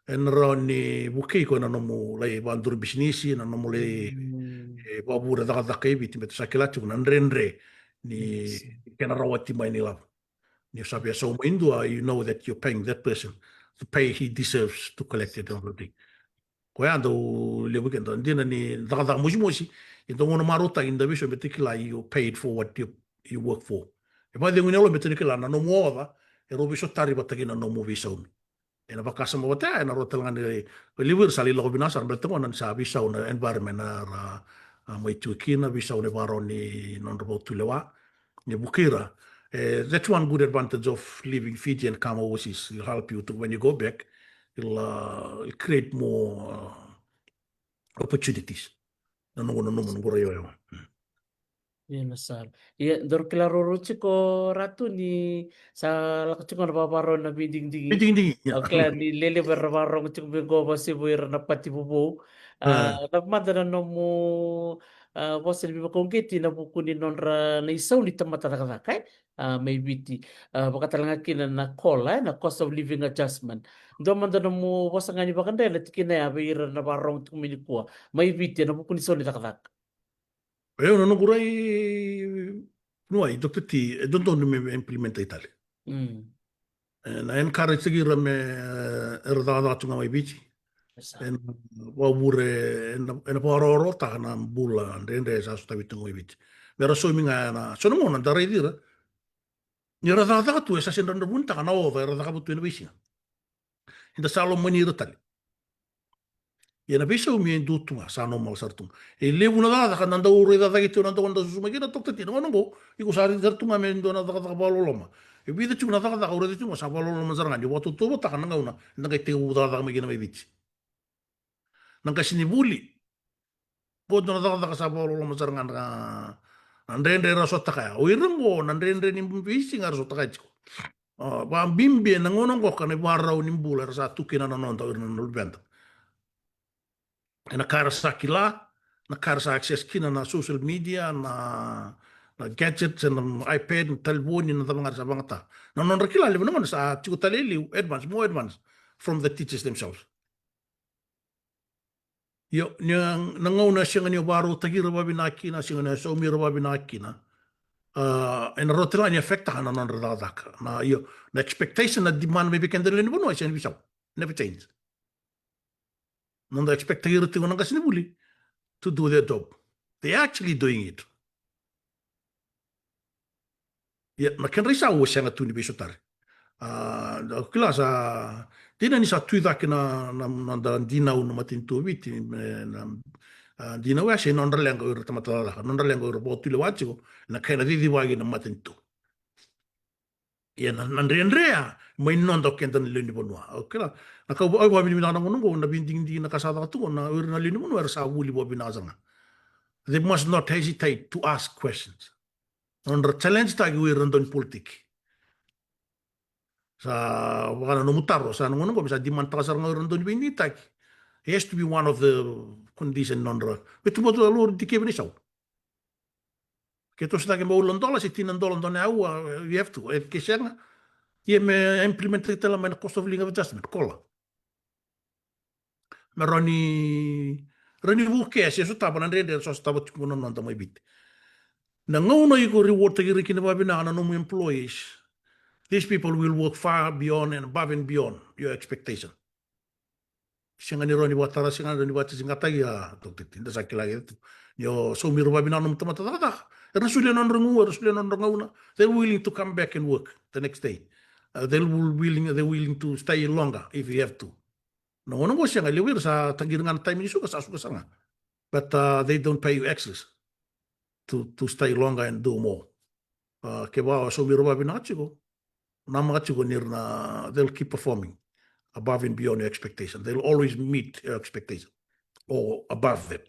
Ena rawa ni vukei iko ena nomu lai vakaduri bisinisi, na nomu lai, e, vakavure cakacaka i Viti, baleta sa kila tiko na dredre ni kena rawati mai na ilavo. Ni sa via sauma e dua, you know that you're paying that person to pay he deserves to collect it on the day. Koya dau levu keda dina ni cakacaka mosimosi. E dau gauna marautaki ni da veisaumi me da kila you paid for what you, you work for. E vakacegu ni yalo me da kila na nomu oca e rau veisotari vata kei na nomu veisaumi. Ena vakasama vata ya, ena rau tale ga ni levu ira sa lai lako vinaka sara baleta gona ni sa veisau na environment era a, mai tu kina, veisau na ivakarau ni nodra vakatulewa. Ni vuki ira. Eh, that's one good advantage of leaving Fiji and come overseas. It'll help you to, when you go back, it'll, uh, it'll create more, uh, opportunities. Na noqu nanuma, noqu raiyawa. Ia na sala. Ia, daru kila ruarua tiko Ratu ni sa lako tiko na vavarau na veidigidigi. Veidigidigi, ia. Au kila ni lelevu era varogo tiko me qo, vakasevu ira na pati vovou. A, na mada na nomu, a, vosa ni veivakauqeti na vuku ni nodra na isau ni tamata cakacaka, e? A, mai Viti. A, vakatalega kina na kola, e, na cost of living adjustment. Dua mada nomu vosa ga ni vakadre na tikina ya vei ira na varogo tiko mai nikua. Mai Viti, ena vuku ni sau ni cakacaka. E, au na noqu rai, Nuai, Doctor T, e dodonu me implementataki tale. Mm. E, na encourage-taki ira me, e, era cakacaka tu ga mai Viti. Ena vakavure, ena, ena vakarawarawataka na bula dredre sa sotavi tu ga mai Viti. Me ra saumi ga ena, so na gauna da raici ira. Ni ra cakacaka tu, e sa sega ni ra vunitaka na oca era cakava tu ena veisiga. Eda sa lomani ira tale. Ia na veisaumi e dua tu ga, sa normal sara tu ga. E levu na cakacaka na dau raica cake tiko na dau na dau susuma kina, Doctor T, na gauna oqo, iko sa raica sara tu ga me dua na cakacaka vakaloloma. E vica tiko na cakacaka au raica tiko ga sa vakaloloma sara ga, ni vakatautauvatataka na gauna eda qai tekivu cakacaka mai kina mai Viti. Na qasenivuli. Qo dua na cakacaka sa vakaloloma sara ga na, na dredre era sotaka ya. O ira qo na dredre ni veisiga era sotaka ya tiko. A, vakabibi ena gauna qoka na ivakarau ni bula era sa tu kina na noda o ira na luveda. Ena ka era sa kila, na ka era sa access kina na social media, na, na gadgets, na iPad, na talevoni, na cava ga era sa vagata. Na nodra kila levu na gauna sa tiko tale e liu, advance, more advance from the teachers themselves. Io, ni na gauna sega ni o vakarautaki ira vakavinaka kina, sega ni o saumi ira vakavinaka kina. A, ena rauta tale ga ni affect-taka na nodra cakacaka. Na, io, na expectation, na demand mai vei keda na lewe ni vanua e sega ni veisau. Never change. Noda expect-taki ira tiko na qasenivuli to do their job. They are actually doing it. Ia, na kedra isau e sega tu ni veisotari. A, au kila sa, dina ni sa tu i cake na, na, na noda dinau na matanitu o Viti, me na, a, dinau ya se nodra leqa o ira tamata cakacaka, nodra leqa o ira vakatulewa tiko, na kena cicivaki na matanitu. Ia na, na dredre ya, mai noda o keda na lewe ni vanua. Au kila, na ka au vakavinavinaka na gauna oqo, na veidigidigi na ka sa caka tu qo, na o ira na lewe ni vanua, era sa vuli vakavinaka sara ga. They must not hesitate to ask questions. Nodra challenge-taki o ira na dau ni politiki. Sa vaka na nomu taro, sa na gauna oqo me sa demand-taka sara ga o ira na dau ni veidigitaki. It has to be one of the condition nodra. Me tu bau tu a lori dikevi na isau. Ke toso cake me ula dola, se tini na dola dua na aua, you have to. E ke sega, ia me implement-taki tale mai na cost of living adjustment, kola. Me rawa ni, rawa ni vuke se sotava na dredre, so sotava tiko na noda mai Viti. Na gauna iko reward-taki ira kina vakavinaka na nomu employees, these people will work far beyond and above and beyond your expectation. Sega ni rawa ni vakatara, sega ni rawa ni vakatitiqataki, a, Doctor T, da sa kila kece tu. Ni o saumi ira vakavinaka nomu tamata cakacaka. Era na solia nodra gu, era na solia nodra gauna. They're willing to come back and work the next day. Uh, they're will-, willing, they're willing to stay longer if you have to. Na gauna oqo sega, levu ira sa taqiri ga na taimi ni suka, sa suka sara ga. But, uh, they don't pay you excess to, to stay longer and do more. Uh, kevaka o saumi ira vakavinaka tiko, namaka tiko ni ra na, they'll keep performing above and beyond your expectation. They'll always meet your expectation or above that.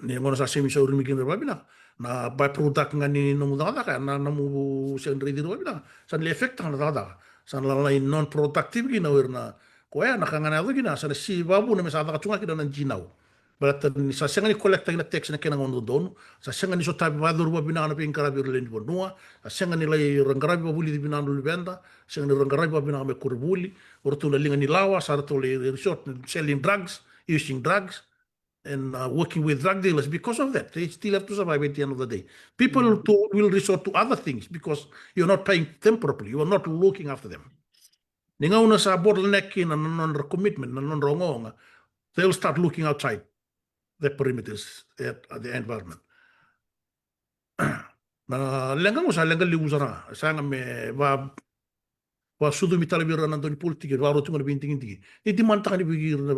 Ni gauna sa sega ni saumi ira mai kina vakavinaka, na byproduct ga ni nomu cakacaka, na, nomu sega ni raici ira vakavinaka, sa na lai affect-taka na cakacaka. Sa na lai non-productive kina o ira na, koya na ka ga na yaco kina, sa na sega vakavuna me sa caka tu ga kina na dinau. Baleta ni sa sega ni collect-taki na tax na kena gauna dodonu, sa sega ni sotavi vakayacori vakavinaka na veiqaravi ira lewe ni vanua, sa sega ni lai ra qaravi vakavulici vinaka na luveda, sega ni ra qaravi vakavinaka me koronivuli, o ratou na liga ni lawa, sa ratou lai resort, selling drugs, using drugs. and uh, working with drug dealers because of that. They still have to survive at the end of the day. People to, will resort to other things because you're not paying them properly. You are not looking after them. Ni gauna sa bottleneck kina na nodra commitment, na nodra ogaoga, they'll start looking outside the perimeters, at, at the environment. Na leqa qo sa leqa levu sara ga. Sa ga me va vasucumi tale vei ira na dau ni politiki, vakarau tiko na veidigidigi. Ni demand taka ni vei ira na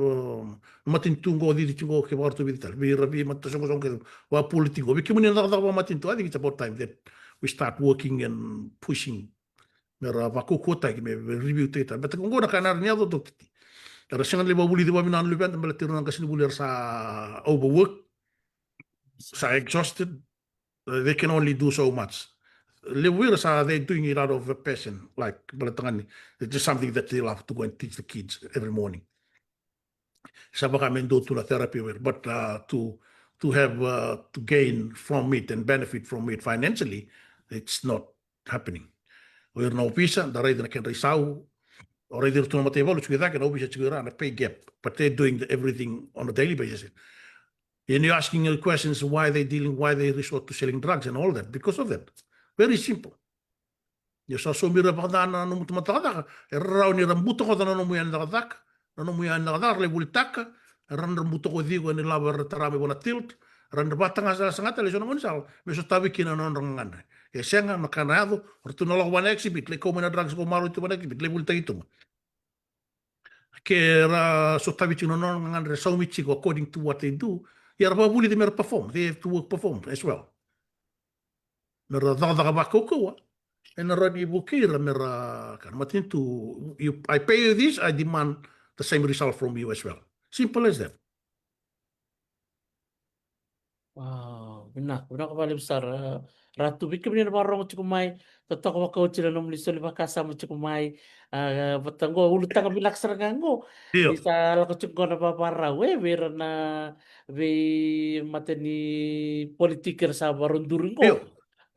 matanitu qo, cici tiko qo, ke vakarau vici tale vei ira, vei matanitu soqosoqo, ke vapolitiki qo. Vei kemuni na cakacaka vakamatanitu, I think it's about time that we start working and pushing me ra vakaukauwataki, me review taki tale. Baleta qo na ka na ra ni yaco totiti. Era sega ni lai vakavulici vakavinaka na luveda, baleta ira na qasenivuli era sa overwork, sa exhausted. Uh, they can only do so much. Levu ira sa, they're doing it out of a passion, like, baleta ga ni, it's just something that they love to go and teach the kids every morning. Sa vaka me dua tu na therapy vei ira, but uh, to, to have, uh, to gain from it and benefit from it financially, it's not happening. O ira na ovisa, da raica na kedra isau, o raica ira tu na mataivalu, tiko i cake na ovisa, tiko i ra na pay gap, but they're doing the, everything on a daily basis. And you're asking the questions why they dealing, why they resort to selling drugs and all that, because of that. Very simple. Ni sa saumi ira vakaca na nomu tamata cakacaka, era rawa ni ra butakoca na nomu yani cakacaka, na nomu yani cakacaka, ra lai volitaka, era na butakoci iko yani lavo era tara mai vua na tilt, ra na vakatagasala sara ga tale e so na gaunisala me sotavi kina na nodra gagadre. E sega, na ka na yaco, ratou na lako vua na exhibit, lai kau mai na drugs ko marau tu vua na exhibit, lai volitaki tu mai. Ke ra sotavi tiko na nodra gagadre, saumi tiko according to what they do, ia ra vakavulici me ra perform, they have to work, perform as well. Me ra cakacaka vakaukauwa, e na rawa ni vukei ira me ra, ka na matanitu, you, I pay you this, I demand the same result from you as well. Simple as that. Wow, vinaka, vinaka vakalevu sara. Ratu, vei kemuni na vakarorogo tiko mai, totoka vakaoti na nomuni soli vakasama tiko mai. A, vata qo, ulutaga vinaka sara ga qo. Io. Ni sa lako tiko qo na vavarau, e, vei ira na, vei mata ni politiki era sa vakarau duri qo. Io.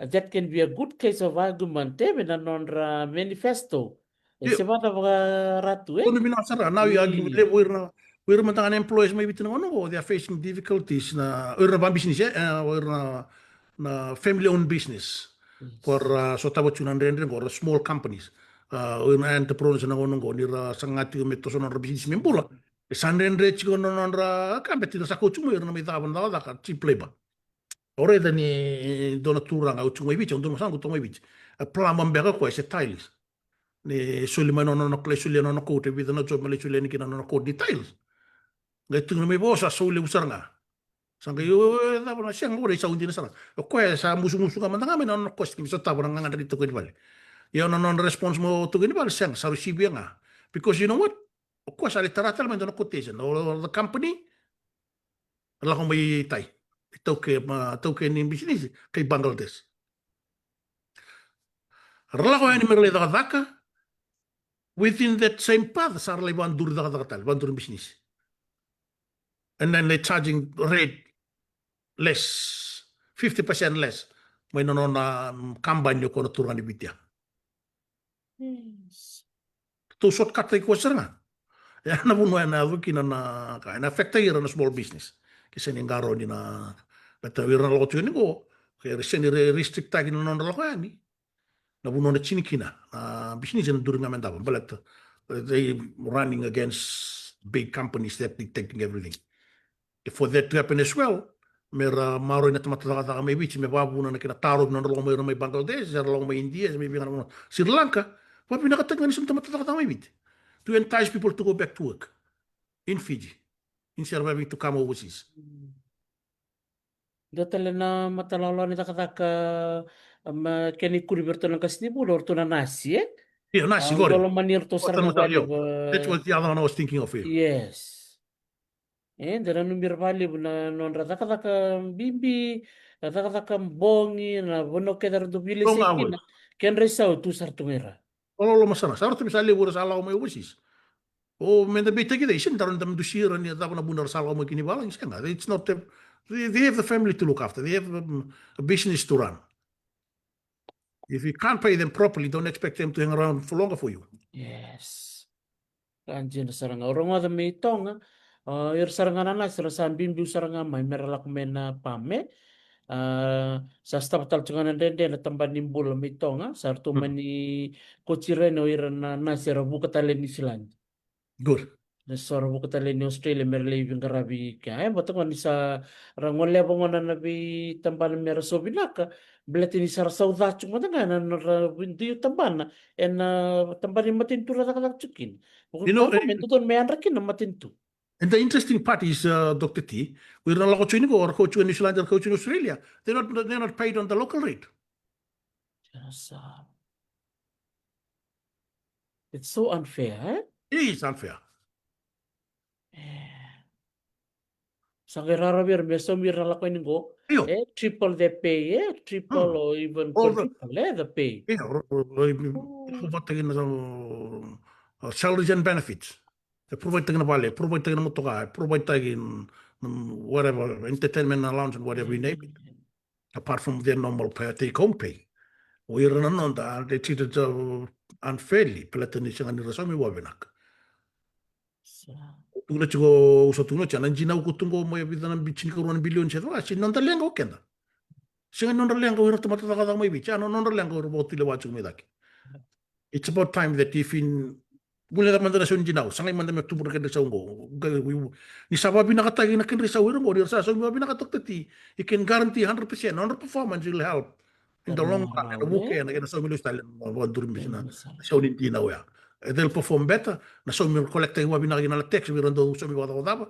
That can be a good case of argument, e, vei na nodra manifesto. E, io, se vata vakaratu, e? Kona vinaka sara, now you argue with, io, levu ira na, ira mada ga na employers mai Viti na gauna qo, they are facing difficulties na, ira na vakabisinisi, e, ira na, na family owned business. Yes. Ko ra sotava tu na dredre qo, ra small companies. A, ira na entrepreneurs na gauna qo, ni ra saga tiko me toso na nodra bisinisi me bula. E sa dredre tiko na nodra ka, baleta ni ra sa kau tu mai, ira na mai cava na cakacaka, cheap labor. Au raica ni dua na turaga, au tu mai Viti, au dua na masaga, au tu mai Viti. A plumber beka o koya, se tiles. Ni soli mai na nona, lai solia na nona coat, e vica na job me lai solia yani kina na nona coat ni tiles. Qai tukuna mai vua, sa sau levu sara ga. Sa qai, o, e cava na, sega, o, e sau dina sara. O koya sa musumusu ga mada ga mai na nona cost ni sotava na gagadre ni taukei ni vale. Ia na nona response mai o taukei ni vale, sega, sa receive ga. Because you know what? O koya sa lai tara tale mai dua na quotation, o the company lako mai tai, taukei, ma, taukei ni bisinisi kai Bangladesh. Ra lako yani me ra lai cakacaka. Within that same path, sa ra lai vaduri cakacaka tale, vaduri bisinisi. And then they charging rate less, fifty percent less mai na nona, mm, kabani o koya na turaga ni Viti ya. Yes. Tou shortcut taki koya sara ga. E na vanua e na yaco kina na ka, e na affect taki ira na small business. Ke sega ni qarauni na, baleta ira na lako tiko ni qo, ke sega ni re-, restrict taki na nodra lako yani. Na vanua na tini kina na bisinisi e na duri ga me davo, baleta they running against big companies that dictating everything. For that to happen as well, me ra maroroi na tamata cakacaka mai Viti, me vavuna na kena tarovi na nodra lako mai, ira mai Bangladesh, era lako mai India, se mai vei ga na vanua, Sri Lanka, vavinakataki ga ni sa na tamata cakacaka mai Viti. To entice people to go back to work in Fiji, instead of having to come overseas. Mm. Dua tale na matalolo ni cakacaka, ma, kena ikuri vei iratou na qasenivuli, o iratou na nasi, e? Io, nasi, qori. Loloma ni iratou sara ga. That was the other one I was thinking of, io. Yes. E, da nanumi ira vakalevu na nodra cakacaka bibi, na cakacaka bogi, na vanua kece era dau veilesai kina. Kedra isau tu sara tu ga ira. Loloma sara, sa rauta me sa levu era sa lako mai overseas. O me da beitaki cei, sega ni da rawa ni da dusi ira ni cava na vuna era sa lako mai kina i valagi, sega. It's not a, they, they have the family to look after. They have a, a business to run. If you can't pay them properly, don't expect them to hang around for longer for you. Yes. Ka dina sara ga. Au rogoca mai Toga, O ira sara ga na nasi ra sa biubiu sara ga mai me ra lako mai na pam, e. A, sa sotava tale tiko ga na dredre na tabana ni bula mai Toga, sa ratou mani koti ira yani o ira na nasi era vuka tale Niusiladi. Good. Na so ra vuka tale ni Australia me ra lai veiqaravi kea. E, vata gona ni sa ra goleva gona na veitabana me ra so vinaka, baleta ni sa ra sauca tiko mada ga na nodra veiduyu tabana ena tabana ni matanitu ra cakacaka tiko kina. You know, me dodonu me yadra kina na matanitu. And the interesting part is, uh, Doctor T, o ira na lako tiko ni qo, ra kauta tiko Niusiladi, ra kauta tiko Australia, they're not, they're not paid on the local rate. Just, uh, it's so unfair, e? It is unfair. E. Sa qai rarawa vei ira me saumi ira na lako yani qo. Io. E triple the pay, e triple or even quadruple, e, the pay. Io, ro- ro- ro- providetaki na, uh, salaries and benefits. E providetaki na vale, providetaki na motoka, e providetaki n- n- whatever, entertainment allowance and whatever you name it. Apart from their normal pay, take home pay. O ira na noda, they treated, uh, unfairly, baleta ni sega ni ra saumi vakavinaka. Sa. Tukuna tiko, au sa tukuna tiko, na dinau ko tu qo mai vica na bi- tinikarua na bilioni se cava, se noda leqa o keda. Sega ni nodra leqa o ira tamata cakacaka mai Viti, a, no- nodra leqa o ira vakatulewa tiko mai cake. It's about time that if in, vuli cava mada na sau ni dinau, sa qai mada me tubu na kedra sau qo. Qai- we- Ni sa vakavinakataki na kedra sau ira qo, ni ra sa saumi vakavinaka, Doctor T, you can guarantee hundred percent, nodra performance will help in the long run, ena vuke na kena saumi lesu tale na vakaduri mai na sau ni dinau ya. They'll perform better, na saumi ra collectaki vakavinaka kina na tax vei ira dau saumi vakacavacava.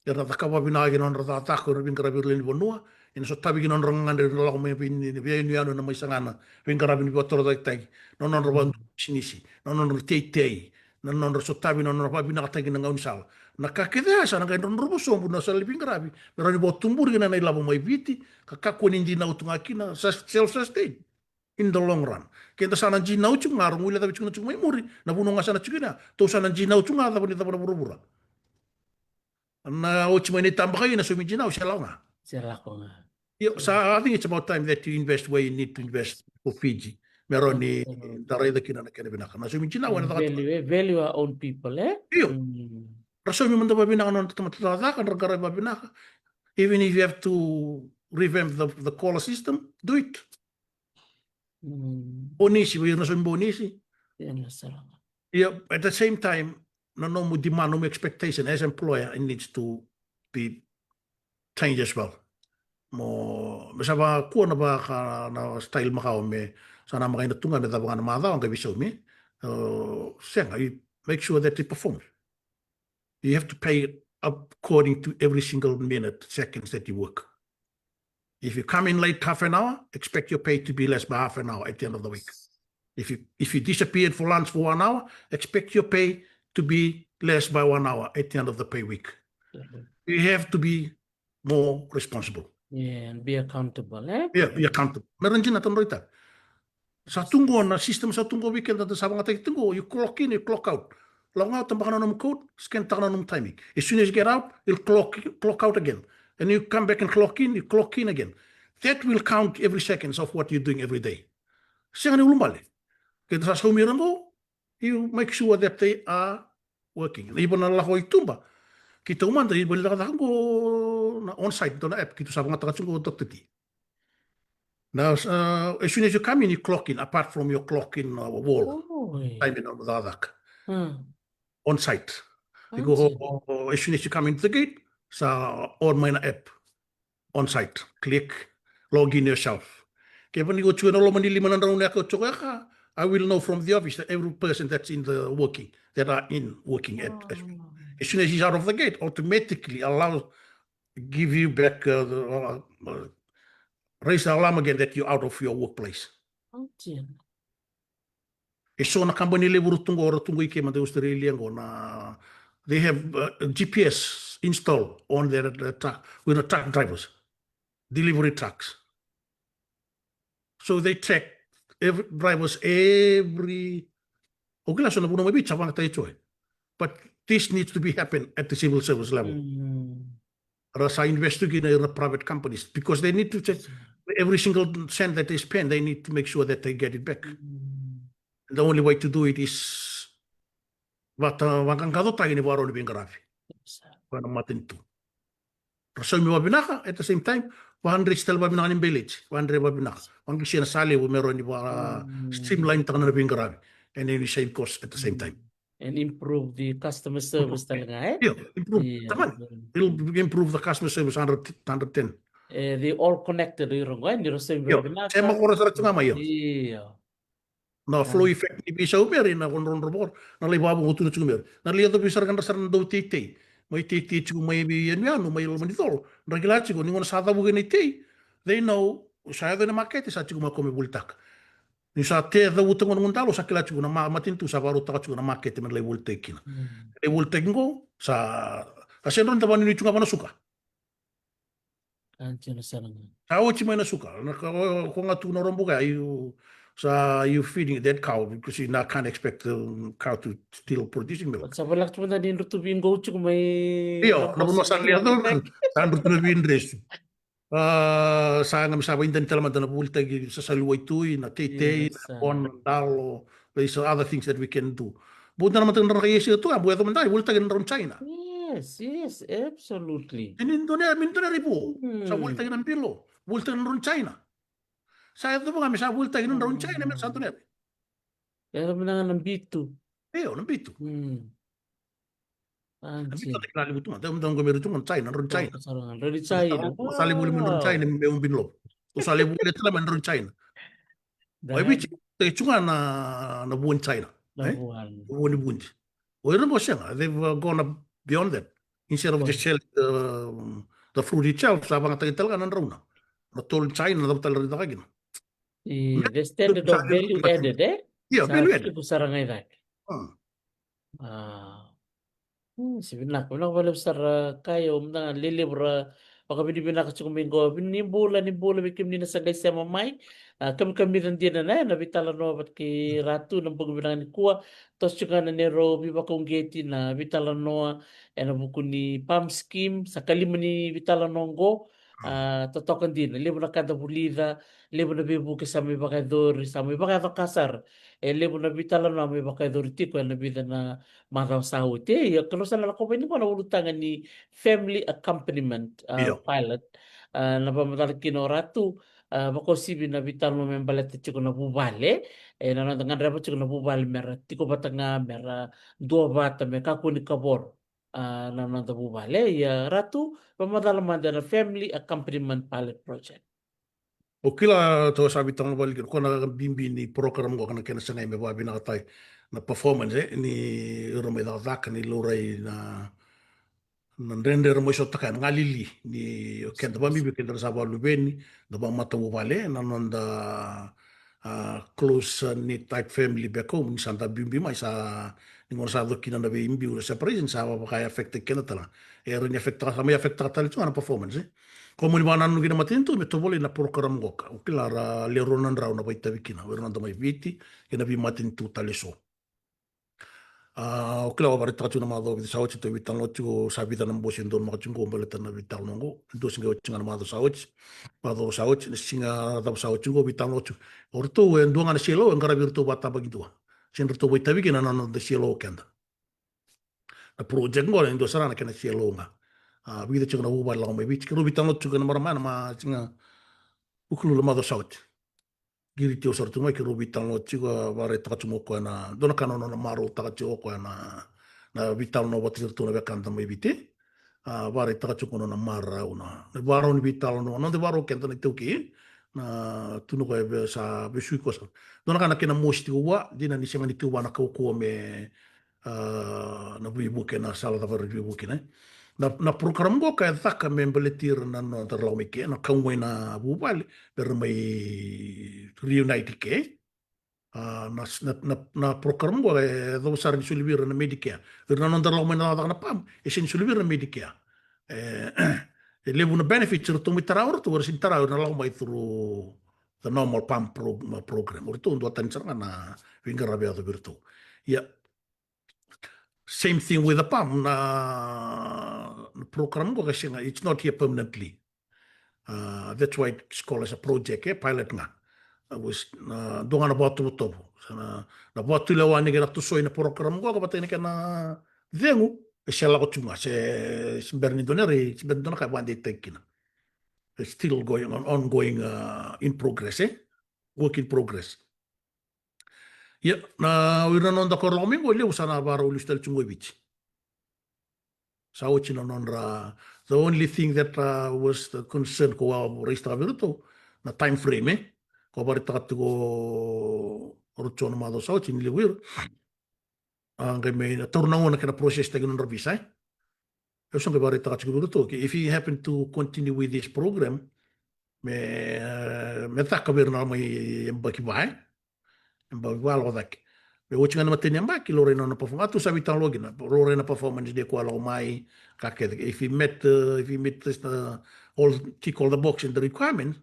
Era na cakava vakavinaka kina nodra cakacaka, era veiqaravi ira lewe ni vanua, ena sotavi kina nodra gagadre, era lako mai vei- veiyanuyanu ena mai saga na veiqaravi ni vakatorocaketaki, na nodra vakaduri bisinisi, na nodra teitei, na nodra sotavi, na nodra vakavinakataki na gaunisala. Na ka kece ya sa na qai drodrova sobu na sala ni veiqaravi me rawa ni vakatuburi kina na ilavo mai Viti, ka kakua ni dinau tu ga kina, sa self sustain in the long run. Keda sa na dinau tiko ga, ra guilecavi tiko na tiko mai muri, na vanua ga sa na tiko kina, tou sa na dinau tiko ga, cava ni cava na vuravura. Na oti mai na itabakau na saumi dinau se lako ga. Se lako ga. Io, sa, I think it's about time that you invest where you need to invest for Fiji. Me rawa ni da raica kina na kena vinaka. Na saumi dinau ena caka. Value, eh, value our own people, eh? Io. Mm. Ra saumi mada vakavinaka na nodra tamata cakacaka, ra qaravi vakavinaka. Even if you have to revamp the, the COLA system, do it. Mm. Bonisi, vei ira na saumi bonisi. Ena sara ga. Ia, at the same time, na nomu demand, nomu expectation as employer, it needs to be changed as well. Mo, me sa vakua na vaka na style makawa me sa na makaina tu ga me cava ga na macawa qai veisaumi. Uh, sega, you make sure that it performs. You have to pay according to every single minute, seconds that you work. If you come in late half an hour, expect your pay to be less by half an hour at the end of the week. If you, if you disappeared for lunch for one hour, expect your pay to be less by one hour at the end of the pay week. Mhm. You have to be more responsible. Yeah, and be accountable, eh? Yeah, be accountable. Me ra dina tadroi tale. Sa tu qo na system, sa tu qo vei keda, da sa vagataki tu qo, you clock in, you clock out. Lako ga, tabaka na nomu code, scan taka na nomu timing. As soon as you get out, you'll clock, clock out again. And you come back and clock in, you clock in again. That will count every seconds of what you're doing every day. Sega ni ulubale. Keda sa saumi ira qo, you make sure that they are working. Na iva na lako i tuba. Keitou mada, iva ni cakacaka qo na on site, dua na app, keitou sa vagataka tiko qo, Doctor T. Na, uh, as soon as you come in, you clock in, apart from your clock in, uh, wall. Oi. Time ena nomu cakacaka. Hmm. On site. You go, as soon as you come into the gate, sa on mai na app. On site. Click. Log in yourself. Kevaka ni o tiko ena loma ni lima na drau na yaka o tiko yaka, I will know from the office that every person that's in the working, that are in working at, as, as soon as he's out of the gate, automatically allow, give you back, uh, the, uh, uh, raise the alarm again that you're out of your workplace. Oh, dear. E so na kabani levu ra tu qo, ra tu qo i ke mada i Australia qo na, they have, uh, G P S installed on their, their truck, with the truck drivers, delivery trucks. So they track every drivers every, o kila so na vuna mai Viti sa vakayagataki tiko. But this needs to be happen at the civil service level. Mm. Ra sa invest tu kina ira na private companies because they need to check every single cent that they spend, they need to make sure that they get it back. Mm. The only way to do it is vata, vaqaqacotaki ni vakarau ni veiqaravi. Ko na matanitu. Ra saumi vavinaka, at the same time, vadresi tale vavinaka ni baileji, vadre vavinaka. Vaqisi na sa levu me rawa ni va streamline taka na veiqaravi. And then you save costs at the same time. And improve the customer service tale ga, e? Yeah, improve. Taman. It'll improve the customer service hundred, hundred ten. Eh, they all connected, ira qo, e, ni ra saumi vavinaka. Sema kora sara tu ga mai, yeah. Na flow effect ni veisaumi, na kodrodro voro, na lai vavogotuna tiko mai. Na lai yaco vei sara kadra sara na dau teitei. Mai teitei tiko mai vei yanuyanu, mai loma ni colo. Dra kila tiko ni gona sa cavuki na itei. They know, sa yaco na makete, sa tiko mai ko me volitaka. Ni sa te cavuta gona gudalo, sa kila tiko na ma-, matanitu sa varautaka tiko na makete me lai volitaki kina. Lai volitaki qo, sa, sa sendro ni da vanuni tiko ga vana suka. Sa oti mai na suka. Na ka, ko ga tu na robo ga, you, sa you feeding that cow because you now can't expect the cow to still producing milk. Sa voleka tu mada ni drutu vi qo tiko mai. Io, na vanua sa lia tu, sa drutu na vi dresu. Sa ga me sa vaidani tale mada na volitaki sa salu waitui, na teitei, na kona, na dalo, there's other things that we can do. Bau dana mada na ka iasi tu, a bau yaco mada, volitaki na drau ni China. Yes, yes, absolutely. Ni dua na, ni dua na ripo. Sa volitaki na bilo, volitaki na drau ni China. Sa yaco vaka me sa volitaki na drau ni China, me sa dua na. Yaco mada na bitu. Io, na bitu. Sa levu tu ga, dau dau qo me ru tu ga na China, drau ni China. Drau ni China. Sa levu levu drau ni China, me u bilo. Sa levu levu tale mai drau ni China. Mai Viti, e tu ga na, na vua ni China. Na vua ni vudi. O ira qo sega, they've gone beyond that. Instead of just selling the, the fruit itself, sa vagataki tale ga na drau na. Na tolu ni China, na cava tale ra caka kina. The standard of value added, e? Io, value added. Sa sara ga i cake. A, se vinaka, vinaka vakalevu sara Kaio, mada ga lelevu ra vakavinavinaka tiko mai qo. Ni bula, ni bula vei kemuni na sa qai sema mai. A, kamikamica dina na, na veitalanoa vata kei Ratu na bogi vinaka nikua. Toso tiko ga na neirau veivakauqeti na veitalanoa ena vuku ni PALM scheme, sa kalima ni veitalanoa qo. A, totoka dina, levu na ka da vulica, levu na veivuke sa mai vakayacori, sa mai vakayaco ka sara. E levu na veitalanoa mai vakayacori tiko ena vica na macawa sa oti. Ia, kena sa na lako vei ni qo na ulutaga ni family accompaniment, a, pilot. A, na vakamacala kina o Ratu, a, vakauasivi na veitalanoa me baleta tiko na vuvale. E, na noda gadreva tiko na vuvale me ra tiko vata ga, me ra dua vata, me kakua ni kavoro. A, na noda vuvale. Ia, Ratu, vakamacala mada na family accompaniment pilot project. O kila tou sa veitalanoa vale kina, ko na bibi ni program qo ka na kena sagai me vavinakataki na performance, e, ni ira mai cakacaka ni laurai na, na dredre era mai sotaka, na galili ni o keda vabibi, keda ra sa valuveni, da vamatavuvale, na noda a, close, a, knit type family back home, ni sa da biubiu mai, sa ni gauna sa yaco kina na veibiu, na separation, sa vaka e affect-taki keda tale ga. E rawa ni affect-taka, sa mai affect-taka tale tu ga na performance, e. Ko moni vakanananu kina matanitu me tovolei na program qoka. O kila ra lewe rua na drau na vakaitavi kina, o ira na noda mai Viti kei na veimatanitu tale eso. A, o kila au vakaraitaka tiko na macawa vica sa oti, tou veitalanoa tiko, sa vica na bose e donumaka tiko qo baleta na veitalanoa qo. Dua se qai oti ga na macawa sa oti, macawa sa oti, na siga cava sa oti qo, veitalanoa tiko. O ratou e dua ga na C L O e qaravi iratou vakatabakidua. Se ni ratou vakaitavi kina na noda C L O o keda. Na project qo e dua sara na kena C L O ga. A, vica tiko na vuvale lako mai Viti, keirau veitalanoa tiko na marama ena ma siga Vukelulu macawa sa oti. Qiriti au sara tu mai, keirau veitalanoa tiko, a vakaraitaka tu mai o koya na dua na ka na nona marautaka tiko o koya na, na veitalanoa vata kei iratou na wekada mai Viti. A vakaraitaka tiko o koya na nona marau na, na ivakarau ni veitalanoa, na noda ivakarau keda na iTaukei, na tunu koya e sa vesuki koya sara. Dua na ka na kena mosi tiko vua, dina ni sega ni tiko vua na kaukauwa me a, na veivuke, na sala cava era veivuke, ne? Na, na program qoka e caka me baleti ira na noda ra lako mai ke, na kau mai na vuvale, me ra mai reunite ke. A, na, na, na, na program qoka e cava sara ni soli vei ira na Medicare. Ira na noda ra lako mai na cakacaka na PALM, e sega ni soli vei ira na Medicare. E, e levu na benefits iratou mai tara, o ratou era sega ni tara, era na lako mai through the normal PALM pro-, program. O ratou duatani sara ga na veiqaravi yaco vei iratou. Ia, same thing with the PALM, na, na program qoka e sega, it's not here permanently. Uh, that's why it's called as a project, e, pilot ga. It was, uh, dua ga na vakatovotovo. Sa na, na vakatulewa ni kena tosoi na program qoka vata kei na kena cegu. E se lako tu ga, se, se bera ni dua na rai, se bera ni dua na ka e vakadeitaki kina. It's still going on, ongoing, uh, in progress, e? Work in progress. Ia, na, o ira na noda ko lako mai qo, levu sa na vakarau lesu tale tu qo i Viti. Sa oti na nodra, the only thing that, uh, was the concern ko a raise-taka vei iratou, na time frame, e? Ko a vakaraitaka tiko o ratou na macawa sa oti ni levu ira. A, qai mai na taura na gauna kei na process taki nodra visa, e? Au sa qai vakaraitaka tiko vei iratou, okay, if he happen to continue with this program, me, me caka vei ira na mai yabaki va, e? Yabaki va lako cake. Me oti ga na matai ni yabaki, laurai na nona performance. A tu sa veitalanoa kina, laurai na performance ni ko a lako mai, ka kece. If he met, uh, if he met this, uh, all, tick all the box and the requirements,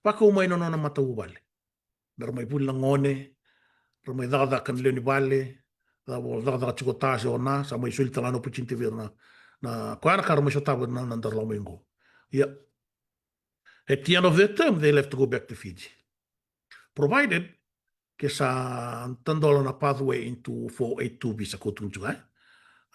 vakau mai na nona matavuvale. Me ra mai vuli na gone, ra mai cakacaka na lewe ni vale, cava, cakacaka tiko ta se o na, sa mai soli tale na opportunity vei ira na, na, koya na ka ra mai sotava na, na dara lako mai qo. Ia. At the end of their term, they'll have to go back to Fiji. Provided ke sa tadola na pathway into four eight two visa ko tukuna tiko, e?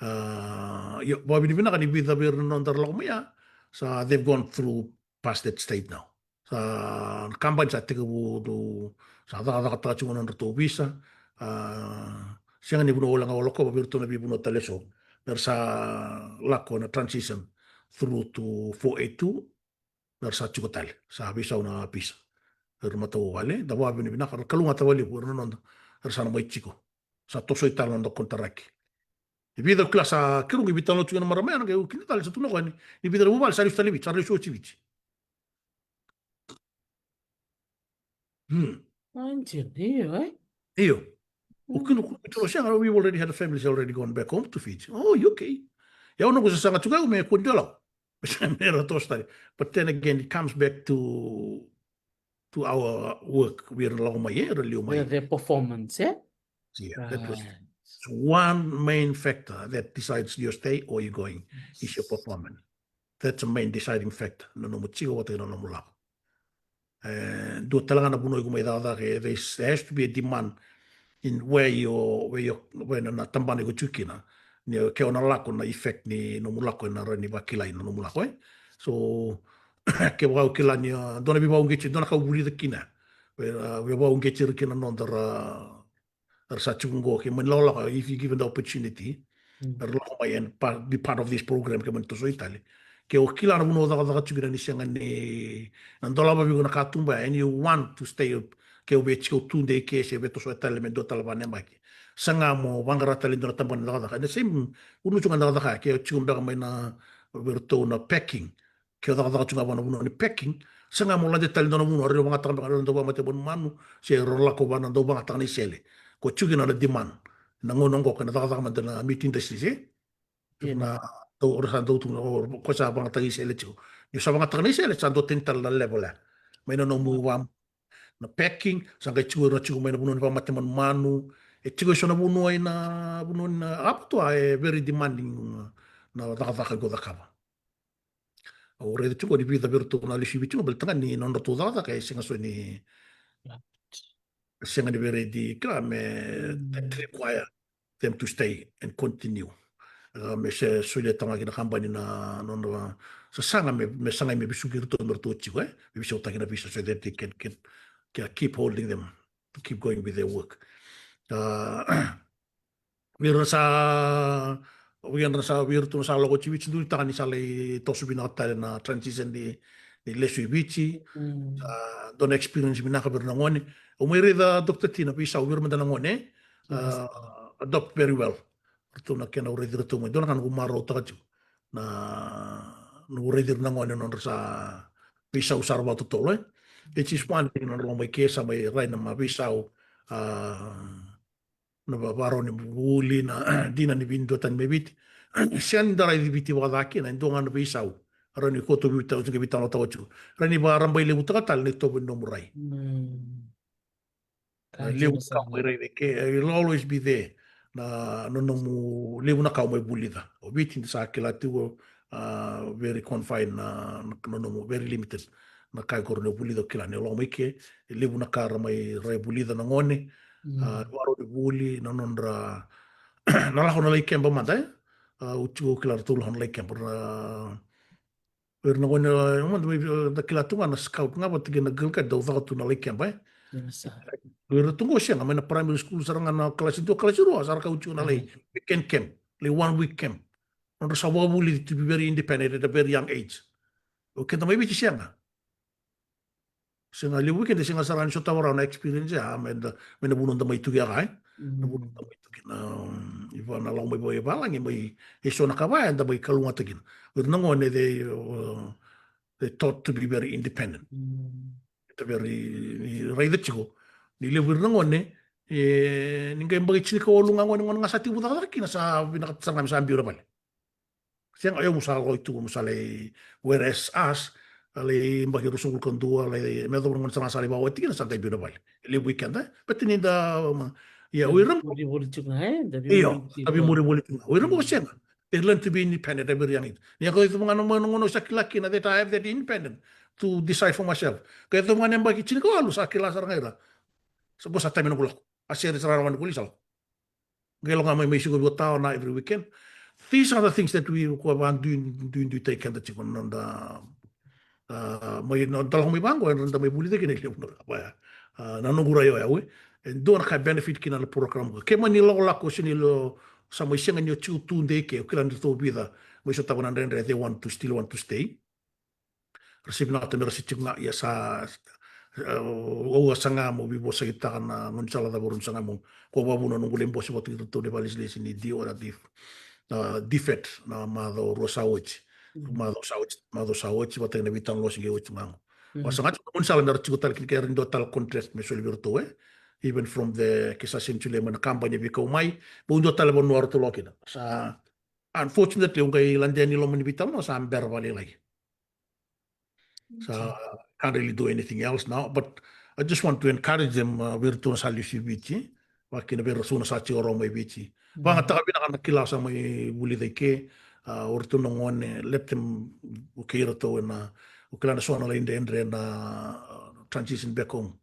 A, io, vakavinavinaka ni vica vei ira na nodra lako mai ya, sa they've gone through past that state now. Sa na kabani sa tekivu tu, sa cakacakataka tiko na nodratou visa. A, sega ni vanua au lako, au lako vei iratou na veivanua tale eso. Me ra sa lako na transition through to four eight two. Me ra sa tiko tale, sa veisau na visa. Era matavuvale, da vakavinavinaka, ra kalougata vakalevu, era na noda, era sa na mai tiko. Sa tosoi tale na noda konitaraki. E vica au kila sa keirau qai veitalanoa tiko na marama ya, na qai au kila tale sa tukuna o koya ni, ni vica na vuvale sa lesu tale i Viti, sa lesu oti i Viti. Hmm. Io, e? Io. O kina ko tu sega, we've already had a families already gone back home to Fiji. Oh, okay. Ia au noqu sasaga tu ga au me kua ni dua lako. Me ra toso tale. But then again, it comes back to, to our work. Vei ira na lako mai, e, ra liu mai. The, the performance, e? Yeah, that was Right. so one main factor that decides you stay or you going is your Yes. performance. That's a main deciding factor. Na nomu tiko vata kei na nomu lako. E, dua tale ga na vanua iko mai cakacaka, e, there is, there has to be a demand in where you, where you, where na, na tabana iko tiko kina. Ni ke o na lako na effect ni nomu lako ena rawa ni vakilai na nomu lako, e. So, kevaka au kila ni, a, dua na veivakauqeti, dua na ka au vulica kina. Vei, a, veivakauqeti ira kina na nodra, era sa tiko qo, ke mani lakolako, if you given the opportunity, Mm. era lako mai and pa-, be part of this program, ke mani toso i Italy. Ke o kila na vanua o cakacaka tiko kina ni sega ni na dolava vei iko na katuba, and you want to stay, ke o via tiko tu dei ke se via toso i Italy me dua tale va na yabaki. Saga mo vaqara tale e dua na tabana ni cakacaka. And the same, vanua tiko ga na cakacaka, ke o tiko beka mai na, vei iratou na packing. Ke o cakacaka tu ga vua na vanua ni packing, saga mo lade tale dua na vanua, ra vakayagataka beka na dau vakamatei manumanu, se ra lako vua na dau vakayagataka na isele. Ko tiko kina na demand. Na gauna oqo kei na cakacaka mada na meat industries, e? Io. Na dau, ra sa dau tu, o, ko sa vakayagataka isele tiko. Ni sa vakayagataka na isele, sa dau tani tale na level ya. Mai na nomu va, na packing, sa qai tiko, ra tiko mai na vanua ni vakamatei manumanu, e tiko eso na vanua ina, vanua ina, abattoir, e very demanding na cakacaka iko cakava. Au raica tiko ni vica vei iratou na lesu i Viti tiko, baleta ga ni nodratou cakacaka e sega so ni, sega ni very ready, kila me, Mm. that require them to stay and continue. A, me se solia tale ga ki na kabani na nodra sasaga me, me sagai me vesuki iratou me ratou tiko, e, me veisautaki na visa so that they can, can, can keep holding them to keep going with their work. A, vei ira sa, vei ira sa, vei iratou na sa lako oti i Viti, duitaka ni sa lai toso vinaka tale na transition ni, ni lesu i Viti. Mm. Sa dua na experience vinaka vei ira na gone. Au mai raica Doctor Tina, veisau vei ira mada na gone, e? Yes. A, adopt very well. Ratou na kena au raici iratou mai. Dua na ka noqu marautaka tiko. Na, noqu raici ira na gone nodra sa veisau sara vakatotolo, e? It is one thing nodra lako mai ke sa mai rai na ma veisau, a, na va-, vakarau ni vuli, na dina ni veiduatani mai Viti. Sega ni da raici Viti vakaca kina, e dua ga na veisau. Rawa ni koto Viti, au tiko Viti, au tiko. Rawa ni vakarabailevutaka tale na itovo ni nomu rai. Mm. Na levu na ka au mai raica ke, it'll always be there. Na, na nomu levu na ka au mai vulica. O Viti ni sa kila tiko, a, very confined na, na, na nomu very limited. Na ka e koro ni vulica kila ni lako mai ke, e levu na ka ra mai rai vulica na gone, a, mm, vakarau ni vuli, na nodra, na lako na lai keba mada, e? A, au tiko, au kila ratou la na lai keba. Ra, o ira na gone, a, mada mai, a, da kila tu ga na scout ga vata kei na Girl Guide, dau caka tu na lai keba, e. Ira sa. O ira tu qo sega, mai na primary school sara ga, na kalasi dua, kalasi rua, sa ra kau tiko na lai weekend camp, lai one week camp. Nodra sa vakavulici to be very independent at a very young age. O keda mai Viti sega. Sega, levu vei keda sega sara ni sotava rawa na experience ya, mai na, mai na vanua da mai tu kina, e? Na vanua da mai tu kina, um, i va na lako mai vakavalagi, mai eso na ka vaya eda mai kalougata kina. O ira na gone, they, uh, they taught to be very independent. Eda very, ni raica tiko ni levu ira na gone, e, ni qai yabaki tinikawalu ga gone, gone ga sa tekivu cakacaka kina, sa vinakata sara ga me sa biu na vale. Sega, o yau meu sa lako i tuba, meu sa lai, whereas us, a lai yabaki ruasagavulu ka dua, lai, me yacova na gauna sara ga sa lai vakawati kina, sa qai biu na vale. E levu vei keda, e? Baleta ni da, um, ia, o ira qo, volivoliti ga, e? Da, io, volivoliti, da ga. Vimurivoli tu ga. O ira qo sega. They learn to be independent at a very young age. Ni a qai yacova ga na gauna, gauna sa kila kina that I have that independent to decide for myself. Qai yacova ga na yabaki tinikawalu, sa kila sara ga o ira. Sa qo sa taimi noqu lako. A sere sara ga na gauna qo, lai sa lako. Qai lako ga mai, mai sikovi o tawa na every weekend. These are the things that we, ko va dui, dui, duidui taki keda tiko na noda, a, mai na noda lako mai vaqo, eda mai vulica kina e levu na ka vaya. A, na noqu rai o yau, e. E dua na ka e benefit kina na program qo. Ke mani lakolako, se ni lo, sa mai sega ni o tiko tudei ke, o kila ni ratou vica mai sotava na dredre, they want to, still want to stay. Ra se vinakata me ra se tiko ga, ia sa, e, au a saga meu veivosakitaka na gaunisala cava, au saga meu, ko vakavuna noqu lai bose vata kei iratou na ivakalesilesi ni D O na D F, na D F A T, na macawa rua sa oti. Macawa sa oti, macawa sa oti, vata kei na veitalanoa se qai oti ga qo. Au a saga tiko na gaunisala me ra tiko tale kina, ke ra dua tale contract me soli vei iratou, e. Even from the, ke sa sega ni solia mai na kabani e veikau mai, bau dua tale vanua ratou lako kina. Sa unfortunately, au qai ladea ni loma ni veitalanoa sa bera vakalailai. So I can't really do anything else now, but I just want to encourage them, uh, vei iratou na sa lesu i Viti, vakakina vei iratou na sa tiko rawa mai Viti. Vakayagataka vinaka na kila sa mai vulica i ke, uh, o iratou na gone, let them, okay, iratou ena, o kila na so na lai dredre na, uh, transition back home.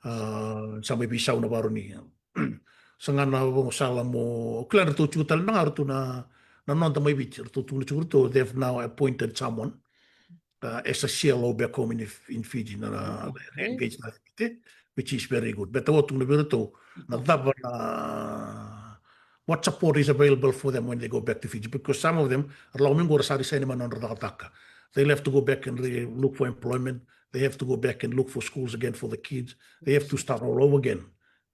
Uh, sa mai veisau na varoni. Sa ga na vagosala mo, o kila ni ratou tiko tale mai ga o ratou na, na noda mai Viti, ratou tukuna tiko ratou, they have now appointed someone, uh, as a C L O back home in, in Fiji, na, na, okay, engage na Viti, which is very good. Baleta au tukuna vei iratou, na cava na, what support is available for them when they go back to Fiji, because some of them, ra lako mai qo ra sa resign mai na nodra cakacaka. They'll have to go back and re-, look for employment. They have to go back and look for schools again for the kids. They have to start all over again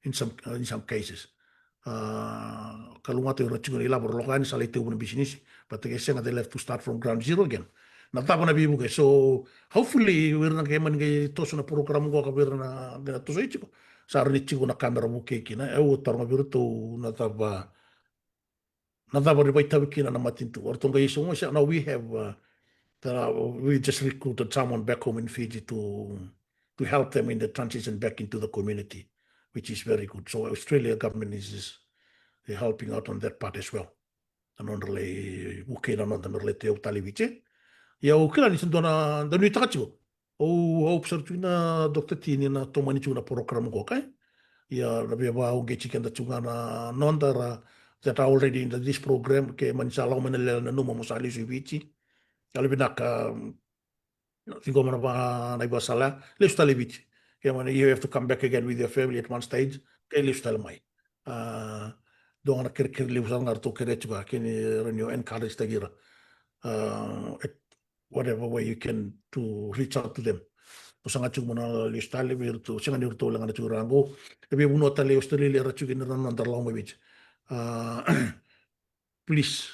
in some, uh, in some cases. Uh, kalougata o ira tiko na ilavo, ra lako yani sa lai tekivu na bisinisi, but ke sega, they'll have to start from ground zero again. Na cava na veivuke? So hopefully, o ira na qai mani qai toso na program qo, ka vei ira na qai na toso i tiko, sa rawa ni tiko na ka me ra vukei kina. E, au taroga vei iratou na cava, na cava ra vakaitavi kina na matanitu. O ratou qai isau, now we have, uh, the, we just recruited someone back home in Fiji to, to help them in the transition back into the community, which is very good. So Australia government is, is helping out on that part as well. Na nodra lai vukei na noda me ra lai tauyau tale i Viti. Ia au kila ni sa dua na, da nuitaka tiko. Au, au hope sara tiko na Doctor T ni na tomani tiko na program qo, okay? Ia na via vakaoqeti keda tiko ga na noda ra that are already in this program, ke mani sa lako mai na lewe, nanuma mo sa lesu i Viti. Yalo vinaka, mm, ciqoma na va-, na ivakasala, lesu tale i Viti. Ke mani, you have to come back again with your family at one stage, ke lesu tale mai. A, dua ga na kerekere levu sara ga ratou kerea tiko, ke ni rawa ni o encourage-taki ira. A, e, whatever way you can to reach out to them. Mo saga tiko mo na lesu tale vei iratou, sega ni ratou lagata tiko ira qo. E via vanua tale i Australia era tiko kina, ra na dara lako mai Viti. A, please,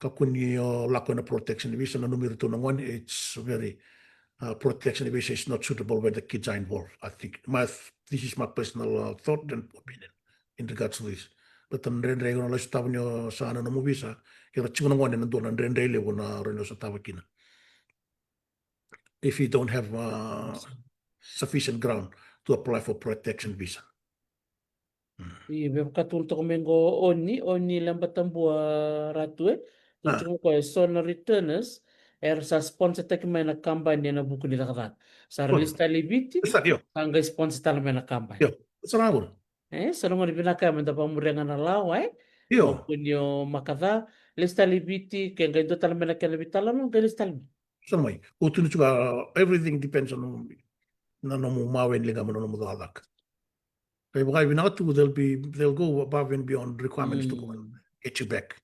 kakua ni o lako ena protection visa, nanumi iratou na gone, it's very, uh, protection visa is not suitable when the kids are involved. I think my, this is my personal, uh, thought and opinion in regards to this. But na dredre, o na lai sotava ni o saga na nomu visa, ke ra tiko na gone, na dua na dredre levu na rawa ni o sotava kina if you don't have, uh, sufficient ground to apply for protection visa. Mm. Io, me vakatolu toka mai qo o Oni, Oni Lebatabua Ratu, e. Tukuna o koya e so na returners era sa sponsor-taki mai na kabani ena vuku ni cakacaka. Sa ra lesu tale i Viti, sa qai sponsor tale mai na kabani. Io, sa ra qo. E, so na gone vinaka ya me da vakamuria ga na lawa, e? Io. Ko ni o makaca, Lesu tale i Viti, ke qai dua tale mai na kena veitalanoa, qai lesu tale mai. Sa mai. Ko tukuna tiko, uh, everything depends on na nomu mawe ni ligamu, na nomu cakacaka. Kevaka e vinaka tu, they'll be, they'll go above and beyond requirements to go and get you back.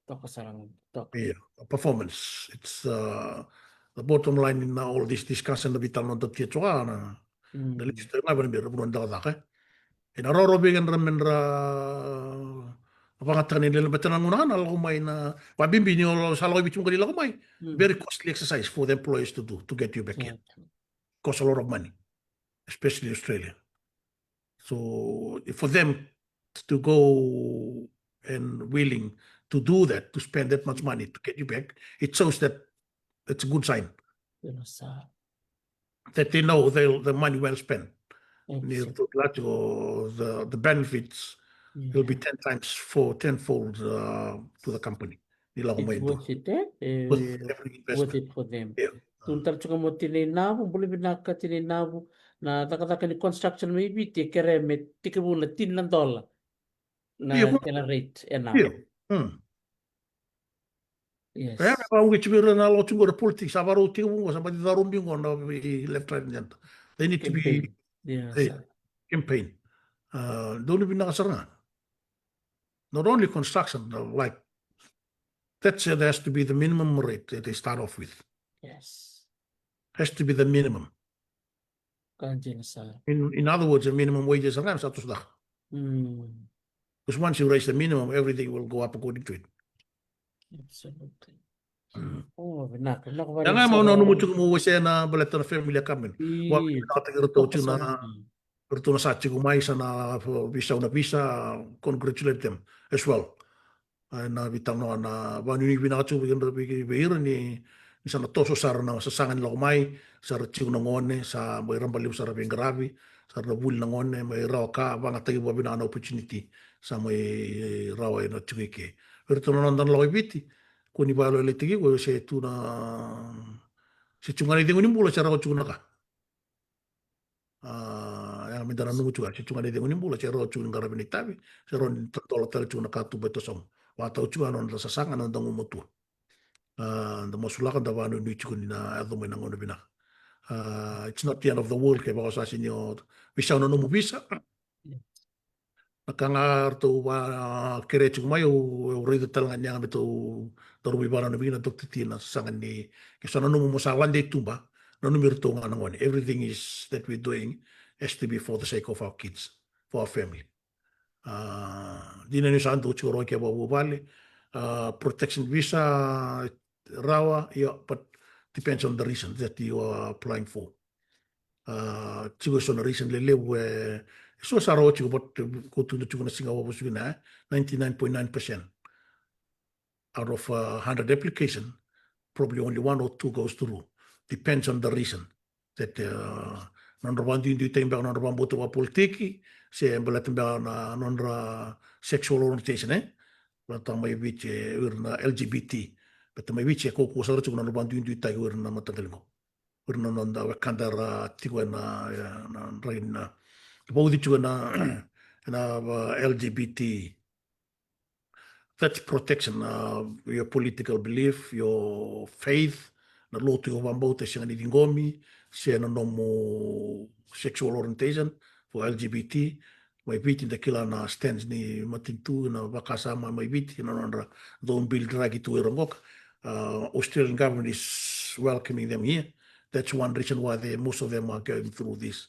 Toka sara ga, toka. Yeah, performance. It's, uh, the bottom line in all this discussion, na veitalanoa da tia tiko ga na, na legislature ga, vei na bera, vanua ni cakacaka, e. Ena rawarawa vei keda me ra vakayagataka na lewe ni loma, baleta na gauna ga na lako mai na, vakabibi ni o sa lako i Viti mo qai lako mai. Very costly exercise for the employers to do, to get you back here. Costs a lot of money, especially Australia. So if for them to go and willing to do that, to spend that much money to get you back, it shows that it's a good sign that they know the, the money well spent. Ni ratou kila tiko the, the benefits will be ten times, for tenfold, uh, to the company. Ni lako mai dua. It's worth it, eh? Worth every investment. Worth it for them. Yeah. Tukuna tale tiko mo Tinai Navu, bula vinaka Tinai Navu. Na cakacaka ni construction mai Viti e kerea me tekivu na tini na dola na kena rate e na. Yes. E, me vauqeti vei ira na lako tiko qo era politics, sa varau tekivu qo, sa baci carobi qo na vei left, right and center. They need to be campaign. Donu vinaka sara ga. Not only construction, uh, like, that's, uh, there has to be the minimum rate that they start off with. Yes. Has to be the minimum. Ka dina sara. In, in other words, the minimum wages are sa toso cake. Because once you raise the minimum, everything will go up according to it. Absolutely. O, vinaka, vinaka. Ia ga, au nanuma tiko meu wasea na baleta na family a Kameni. Io. Au vakavinavinakataki iratou tiko na, iratou na sa tiko mai, sa na veisau na visa, congratulate them as well. Ena veitalanoa, na vakanuinui vinaka tiko vei ira, vei, vei ira ni, ni sa na toso sara na sasaga ni lako mai, sa ra tiko na gone, sa mai raba levu sara veiqaravi, sa ra na vuli na gone, mai rawa ka, vakayagataki vakavinaka na opportunity sa mai rawa ena tiko i ke. Vei iratou na noda na lako i Viti, kua ni vakayalolailaitaki iko, se tu na, se tu ga na icegu ni bula, se rawa tiko na ka. A, ia ga me da nanuma tiko, se tu ga na icegu ni bula, se rawa tiko ni qaravi na itavi, se rawa ni tadola tale tiko na katuba e toso. Vakatau tiko ga na noda sasaga, na noda gumatua. A, da masulaka, da vakanuinui tiko ni na yaco mai na gauna vinaka. A, it's not the end of the world kevaka o sa sega ni o veisau na nomu visa. Na ka ga ratou vakakerea tiko mai, au, au raica tale ga ni yaga me tou, tou mai vakananumi kina, Doctor T, na sasaga ni, ke sa nanuma mo sa lade i tuba, nanumi iratou ga na gone. Everything is that we're doing has to be for the sake of our kids, for our family. A, dina ni sa dau tiko rawa ke vakavuvale, a, protection visa, rawa, io, but depends on the reason that you are applying for. A, tiko eso na reason lelevu e, eso sa rawa tiko, but ko tukuna tiko na siga vakavusu kina, e, ninety-nine point nine percent out of a hundred application, probably only one or two goes through. Depends on the reason. That, uh, nodra vakaduiduitaki beka, nodra vakabauta vakapolitiki, se baleta beka na nodra sexual orientation, e? Baleta mai Viti, e, o ira na L G B T. Baleta mai Viti e kaukaua sara tiko na nodra vakaduiduitaki o ira na mataqali qo. O ira na noda wekada era tiko ena, e, na draki na, vauci tiko ena, ena, uh, L G B T. That's protection, uh, your political belief, your faith, na lotu o vakabauta, e sega ni ciqomi, se na nomu sexual orientation for L G B T. Mai Viti da kila na stance ni matanitu, na vakasama mai Viti, na nodra dou bilidiraki tu ira qoka. Uh, Australian government is welcoming them here. That's one reason why they, most of them are going through this,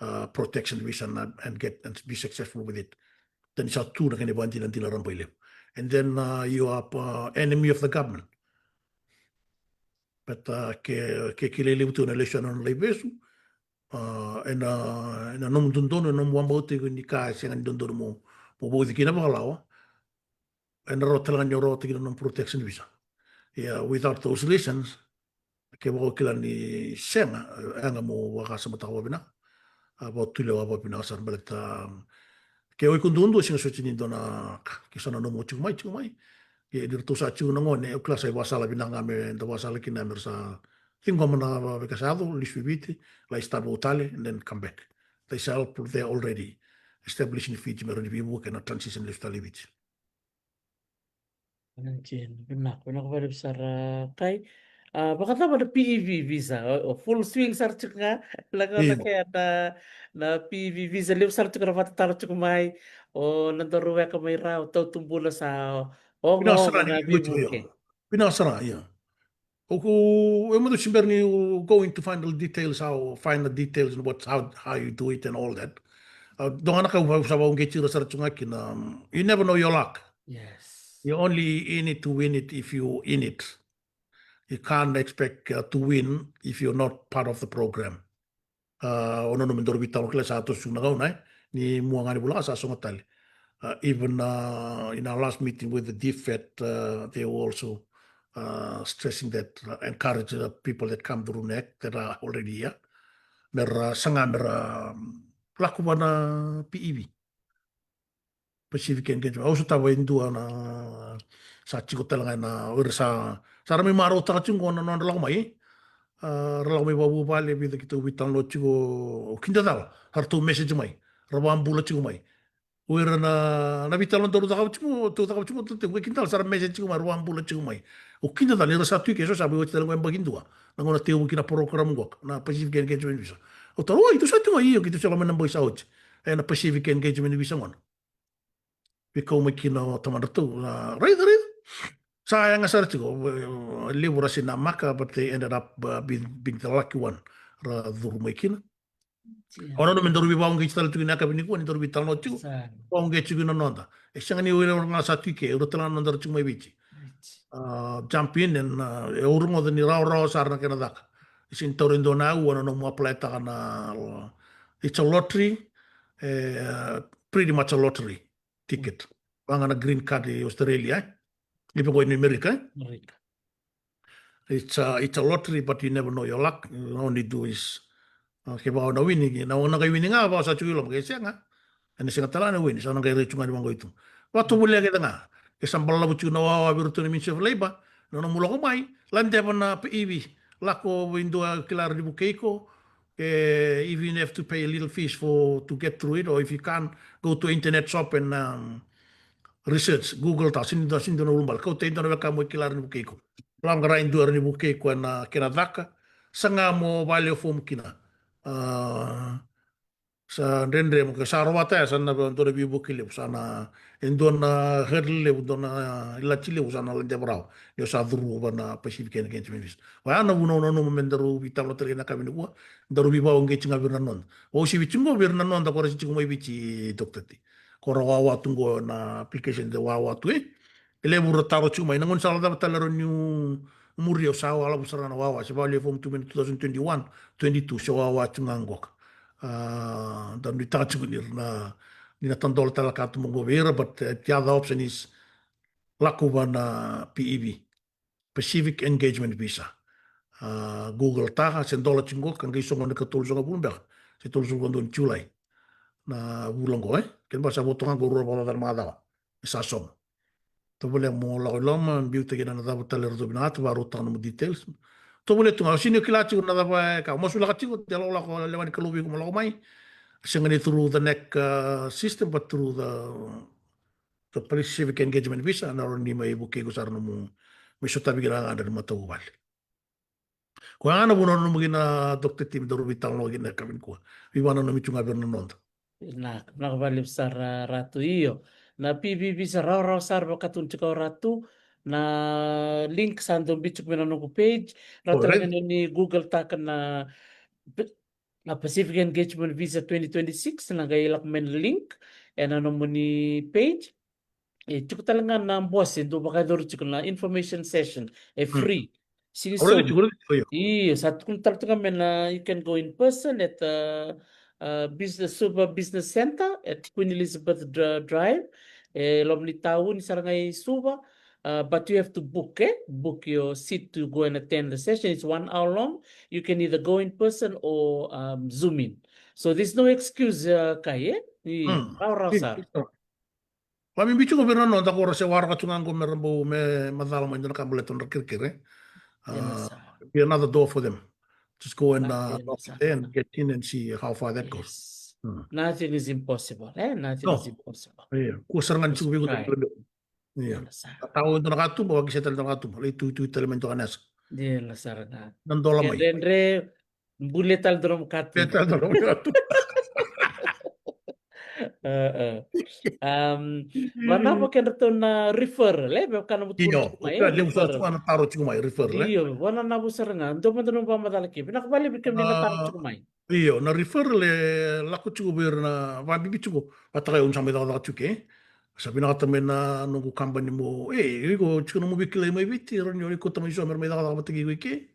uh, protection visa and, and get, and be successful with it. Then sa tu na kena ivakadinadina rabailevu. And then, uh, you are, uh, enemy of the government. But, uh, ke, ke kilai levu tu na lesu ena nona lai vesu, uh, ena, ena nomu dodonu, ena nomu vakabauta tiko ni ka e sega ni dodonu mo, mo vauci kina vakalawa, ena rawa tale ga ni o rawata kina nomu protection visa. Ia, without those reasons, kevaka o kila ni sega, e, yaga mo vakasamataka vakavinaka. A, vakatulewa vakavinaka sara baleta, um, ke o iko duadua, sega soti ni dua na ka, ke sa na nomu tiko mai, tiko mai. Ke ni ratou sa tiko na gone, au kila sa ivakasala vinaka ga me da vakasala kina me ra sa ciqoma na veika sa yaco, lesu i Viti, lai start vou tale, and then come back. They sa help, they're already established in Fiji, me rawa ni veivuke na transition lesu tale i Viti. Vinaka, vinaka vakalevu sara, Kai. A, vakacava na P E V visa? O, o full swing sara tiko ga na gauna kea na, na P E V visa, levu sara tiko na vakatataro tiko mai. O na daru weka mai ra, o tautubula sa, o, o, Vinaka sara, na ni veivuke. Vinaka sara, ia. O, o, e mudu si bera ni you go into final details, how, final details and what, how, how you do it and all that. A, dua ga na ka au sa vakauqeti ira sara tiko ga kina, um, you never know your luck. Yes. You're only in it to win it if you in it. You can't expect, uh, to win if you're not part of the program. A, o nanuma me daru veitalanoa, kila sa toso na gauna, e, ni mua ga ni vula sa sogo tale. A, even, uh, in our last meeting with the DFAT, uh, they were also, uh, stressing that, uh, encourage the people that come through NEC that are already here. Mera saga, mera, um, lako vua na P E V. Pacific Engagement. Au sotava e dua na sa tiko tale ga na, o ira sa, sa ra mai marautaka tiko qo na nodra lako mai. A, ra lako mai vakavuvale, vica keitou veitalanoa tiko, o kidacala, sa ratou message mai, ra vakabula tiko mai. O ira na, na veitalanoa daru cakava tiko, tou cakava tiko, tou tekivu, kidacala sa ra message tiko mai, ra vakabula tiko mai. O kidacala ni ra sa tu i ke, so sa veiwati tale qo e yabaki dua. Na gauna tekivu kina program qoka, na Pacific Engagement Visa. Au taroga, oi, tou sa tu ga, io, keitou sa lako mai na yabaki sa oti. E na Pacific Engagement Visa gona. Veikau mai kina o tamadratou, a, raica, raica. Sa yaga sara tiko, e, levu ra sega ni namaka, but they ended up, uh, being, being the lucky one. Ra curu mai kina. Ia. O nanuma me daru veivakauqeti tale tiko na yakavi nikua, ni daru veitalanoa tiko. Sa. Vakauqeti tiko na noda. E sega ni o ira ga sa tu i ke, o ira tale ga na noda ra tiko mai Viti. Right. A, jump in and, a, e, au rogoca ni rawarawa sara na kena caka. E sega ni taura e dua na aua na nomu apply-taka na, it's a lottery, e, pretty much a lottery ticket. Vaka ga na green card i Australia, e? Ni vaqo i Amerika, e? Amerika. It's a, it's a lottery, but you never know your luck. All you do is, a, kevaka o na wini, na, o na qai wini ga, vaka sa tiko i loma, ke sega. Ena sega tale ga na wini, sa na qai rai tu ga ni vaqo i tu. Vakatovolea kece ga. Ke sa balavu tiko na wawa vei iratou na Ministry of Labour, na nomu lako mai, ladeva na P E V, lako vei dua kila rawa ni vukei iko, e, even if you have to pay a little fees for, to get through it, or if you can't, go to internet shop and, um, research, Google-taka, sega ni dua, sega ni dua na ulubale. Kauta e dua na wekamu e kila rawa ni vukei iko. Lako qara e dua rawa ni vukei iko ena kena caka, saga mo vakalewe fomu kina. A, sa dredre mo, ke sa rawata ya, sa na dua na veivuke levu, sa na, e dua na hurdle levu, dua na ilati levu, sa na ladeva rawa. Ni o sa curu vua na Pacific Engagement Visa. Oya na vuna au nanuma me daru veitalanoa tale ena yakavi nikua, daru veivakauqeti ga vei ira na noda. Au sa vei tiko qo vei ira na noda ko ra se tiko mai Viti, Doctor T. Ko ra wawa tu qo na application de wawa tu, e. E levu ra taro tiko mai, na gauna sa lako cava tale rawa niu muri, au sa wawa sara na wawa, se vakalewe fomu tu mai na two thousand twenty-one, twenty-two, se wawa tiko ga qoka. A, da nuitaka tiko ni ra na, ni na tadola tale ka tu mai qo vei ira, but, e, the other option is lako vua na P E V, Pacific Engagement Visa. A, Google-taka, se dola tiko qo, ka qai sogo na ikatolu sagavulu beka, se tolusagavulu ka dua ni Julai. Na vula qo, e? Kena ibalebale sa vo toka ga qo rua vakacaca na macawa. E sa sogo. Tovolea mo lako i loma, biuta kina na cava tale eratou vinakata, vakarautaka nomu details. Tovolea tu ga, o sega ni kila tiko na cava e ka, masulaka tiko, de lakolako, lewa ni Kalou vei iko mo lako mai. Sega ni through the NEC, uh, system, but through the, the Pacific Engagement Visa, na rawa ni mai vukei iko sara nomu, mai sotavi kina na gagadre ni matavuvale. Koya ga na vuna au nanuma kina, Doctor T, me daru veitalanoa kina ena yakavi nikua. Veivakananumi tu ga vei ira na noda. Vinaka, vinaka vakalevu sara, Ratu. Io, na P V visa rawarawa sara, vakatuni tiko o Ratu. Na link sa dau biu tiko mai na noqu page. Ratu, na nomuni Google-taka na, na Pacific Engagement Visa twenty twenty-six, na qai lako mai na link ena nomuni page. E tiko tale ga na bose dau vakayacori tiko na information session, e free. Sega ni so. Io, sa tukuni tale tu ga mai na, you can go in person at the, uh, business, Suva Business Centre at Queen Elizabeth Dri-, Drive. E loma ni tauni sara ga i Suva. Uh, but you have to book, eh? Book your seat to go and attend the session. It's one hour long. You can either go in person or, um, Zoom in. So there's no excuse, uh, Kai, eh? Io, rawarawa sara. Vakabibi tiko vei ira na noda ko ra se waraka tu ga qo me ra bau me macala mai dua na ka baleta nodra kerekere. Ia, na sa. Be another door for them. Just go and, uh, knock there and get in and see how far that goes. Nothing is impossible, eh? Nothing is impossible. Io, kua sara ga ni tiko vei iko. Ia. Tau e dua na katuba, vakisa tale dua na katuba. Lai tuitui tale mai dua na yasa. Dela sara ga. Na dola mai. Dredre, bule tale dua na katuba. Bule tale dua na katuba. Vanavo kedratou na referral, e, me vaka na vutu. Io, mai, levu sara tu ga na taro tiko mai, referral, e. Io, vanavo sara ga. Dua mada na vakamacala ke. Vinaka vakalevu kemuni na taro tiko mai. Io, na referral e lako tiko vei ira na vabibi tiko. Vata kaya au sa mai cakacaka tiko ke. Sa vinakata mai na noqu kabani mo, e, iko tiko na mo veikilai mai Viti, rawa ni o iko tamai so mera mai cakacaka vata kei iko i ke.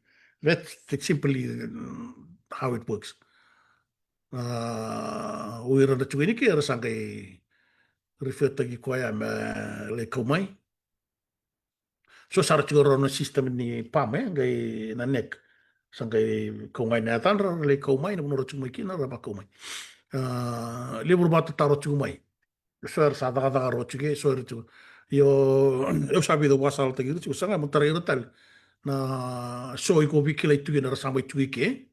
That's, that's simply, mm, how it works. A, o ira na tiko i ke, era sa qai refer taki koya me lai kau mai. So sa ra tiko rawa na system ni pam, e, qai na nek. Sa qai kau mai na yacadra, ra lai kau mai, na vanua ra tiko mai kina, ra vakau mai. A, levu ra vakatataro tiko mai. So era sa cakacaka rawa tiko, so era tiko. Io, au sa vica vakasalataki ira tiko, sa qai mo tarai ira tale. Na so iko veikilai tiko kina ra sa mai tiko i ke.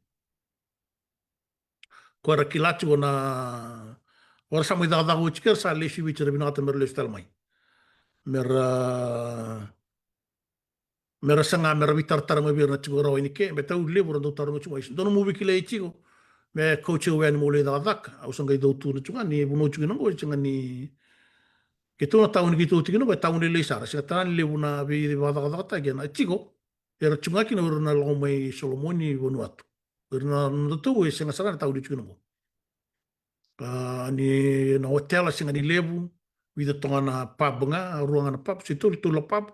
Ko era kila tiko na, o era sa mai cakacaka oti ke, era sa lesu i Viti, era vinakata mera lesu tale mai. Mera, mera saga, mera veitaratara mai vei ira na tiko rawa i ke, me tau levu ra dau taro mai tiko mai. Dua na mo veikilai tiko, me kauti au yani mo lai cakacaka, au sa qai dau tu na tiko ga, ni vanua tiko kina qo, e sega ni, keitou na tauni keitou tiko kina qo, e tauni lailai sara, sega tale ni levu na veivakacakacakataki, na tiko, era tiko ga kina o ira na lako mai Solomoni, Vanuatu. O ira na nodatou e sega sara na tauni tiko kina qo. A, ni na otela sega ni levu, vica toka na pub ga, rua ga na pub, se tolu, tolu na pub.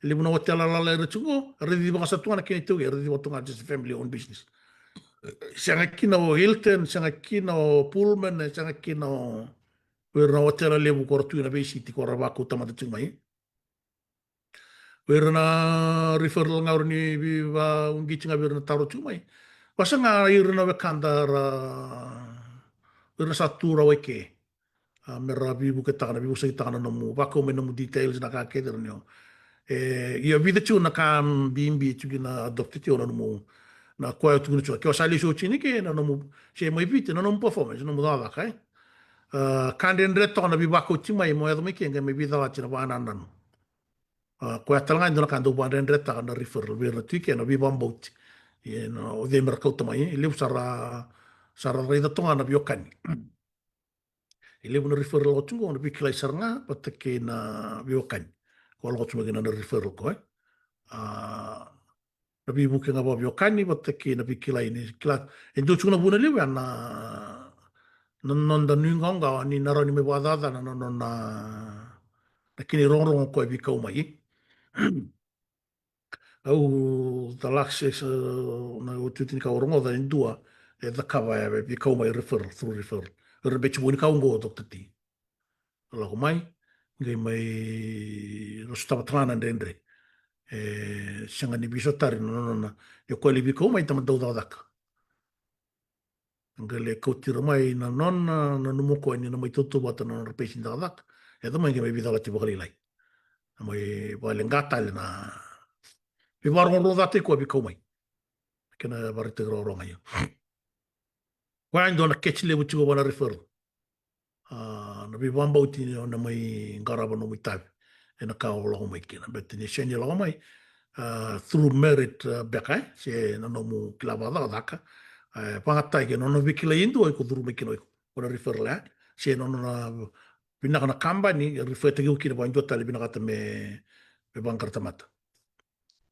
Levu na otela lala era tiko qo, era cici vakasa tu ga na kena itaukei, era cici vaka tu ga just family owned business. Sega kina o Hilton, sega kina o Pullman, sega kina o, o ira na otela levu ko ra tu ena veisiti ko ra vakau tamata tiko mai. O ira na referral ga o ira ni veivauqeti ga vei ira na taro tiko mai. Vakasaga ira na wekada ra, o ira sa tu rawa i ke. A, me ra veivuketaka, na veivosakitaka na nomu, vakau mai nomu details, na ka kece ra ni o. E, ia vica tiko na ka bibi tiko kina Doctor T o na nomu, na koya tiko na tiko. Ke o sa lesu oti ni ke, na nomu, se mai Viti, na nomu performance, nomu cakacaka, e. A, ka dredre toka na veivakauti mai, mo yaco mai ke, qai mai veicalati na vakanananu. A, koya tale ga e dua na ka dau vakadredretaka na referral vei ira na tu i ke na veivakabauti. E, na, o cei mera kauta mai, e levu sa ra, sa ra raica toka na veiwekani. E levu na referral lako tu qo, na veikilai sara ga, vata kei na veiwekani. Ko lako tu mai kina na referral ko, e. A, na veivuke ga vakaveiwekani vata kei na veikilai ni kila. E dua tiko na vuna levu ya na, na noda nuiqawaqawa ni na rawa ni mai vakacacana na nona, na kena irogorogo koya e veikau mai. Au, the last, e, na iotioti ni ka au rogoca e dua e cakava e veikau mai referral, through referral. Era beci vua ni ka oqo, Doctor T. Lako mai, qai mai, ra sotava tale ga na dredre. E sega ni veisotari na nona, e koya lai veikau mai, tamata dau cakacaka. Qai lai kauti ira mai na nona, na nomu koya ni na mai tautauvata na nodra pesi ni cakacaka. E yaco mai qai mai veicalati vakalailai. Na mai vakaleqa tale na veivakarogorogo ca tiko a veikau mai. Kena vakaraitaki rogorogo ga ia. Koya e dua na catch levu tiko vua na referral. A, na veivakabauti ni o na mai qarava nomu itavi ena ka o lako mai kina. Baleta ni sega ni lako mai, a, through merit, a, beka, e, se na nomu kila vakacakacaka. E vakayagataki ena nona veikilai e dua iko curu mai kina o iko, o na referral, e. Se na nona vinaka na kabani e refer-taki iko kina vua e dua tale vinakata me, me vaqara tamata.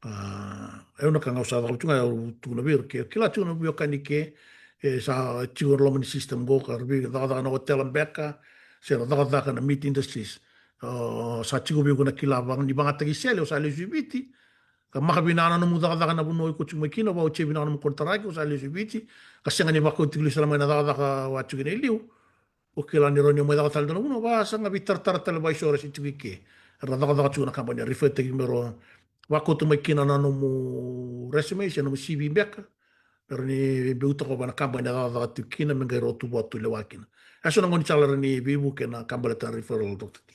A, e, au na ka ga au sa cakava tu ga, au tukuna vei ira ke kila tiko na veiwekani ke, e, sa tiko ena loma ni system qo, ka ra via cakacaka na otela beka, se ra cakacaka na meat industries. O, sa tiko vei iko na kila vaka ni vakayagataki sele, o sa lesu i Viti, ka maka vinaka na nomu cakacaka na vanua iko tiko mai kina, vakaotia vinaka nomu konitaraki, o sa lesu i Viti, ka sega ni vakauti iko lesu tale mai na cakacaka o a tiko kina e liu. O kila ni rawa ni o mai caka tale dua na vanua, vakasaga veitaratara tale vaiso era se tiko i ke. Era cakacaka tiko na kabani, refer-taki me ra vakauta mai kina na nomu resume se nomu C V beka. Me rawa ni biuta ko vua na kabani e cakacaka tiko kina me qai rau tu vua tu lewa kina. E so na gaunisala era ni veivuke na ka baleta na referral, Doctor T.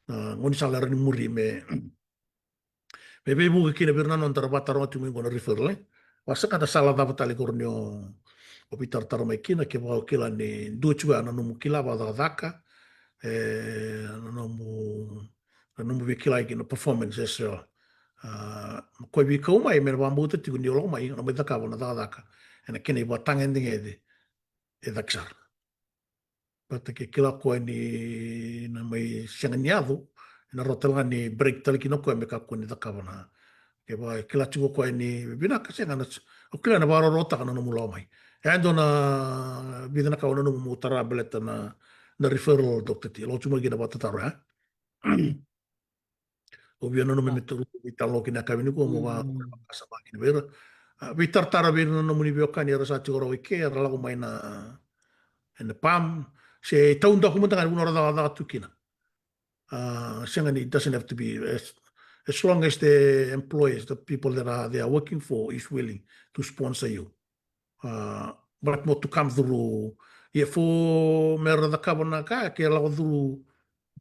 Na gaunisala era ni muri me me veivuke kina vei ira na noda ra vakataroga tiko mai qo na referral, e. Vakasaga na sala cava tale ko rawa ni o, o veitaratara mai kina, kevaka o kila ni dua tiko ya na nomu kila vakacakacaka, e, na nomu Na nomu veikilai kina performance as well. A, koya veikau mai me na vakabauta tiko ni o lako mai, o na mai cakava na cakacaka ena kena ivakatagedegede e cake sara. Baleta ke kila koya ni na mai sega ni yaco, ena rawa tale ga ni break tale kina koya me kakua ni cakava na. Ke vakila tiko koya ni vinaka, sega na, o kila na vakarautaka na nomu lako mai. E dua na vica na ka o nanuma mo tara baleta na, na referral doctor, ti lako tiko mai kina vakatataro ya. Au via nanuma me taru veitalanoa kina yakavi nikua mo vakasama kina vei ira. A, veitaratara vei ira na nomuni veiwekani era sa tiko rawa i ke, era lako mai na, ena PALM, se taudaku mada ga ni vanua ra cakacaka tu kina. A, sega ni, it doesn't have to be, as, as long as the employers, the people that are, they are working for is willing to sponsor you. A, but mo to come through, ia fo me ra cakava na ka, ke lako through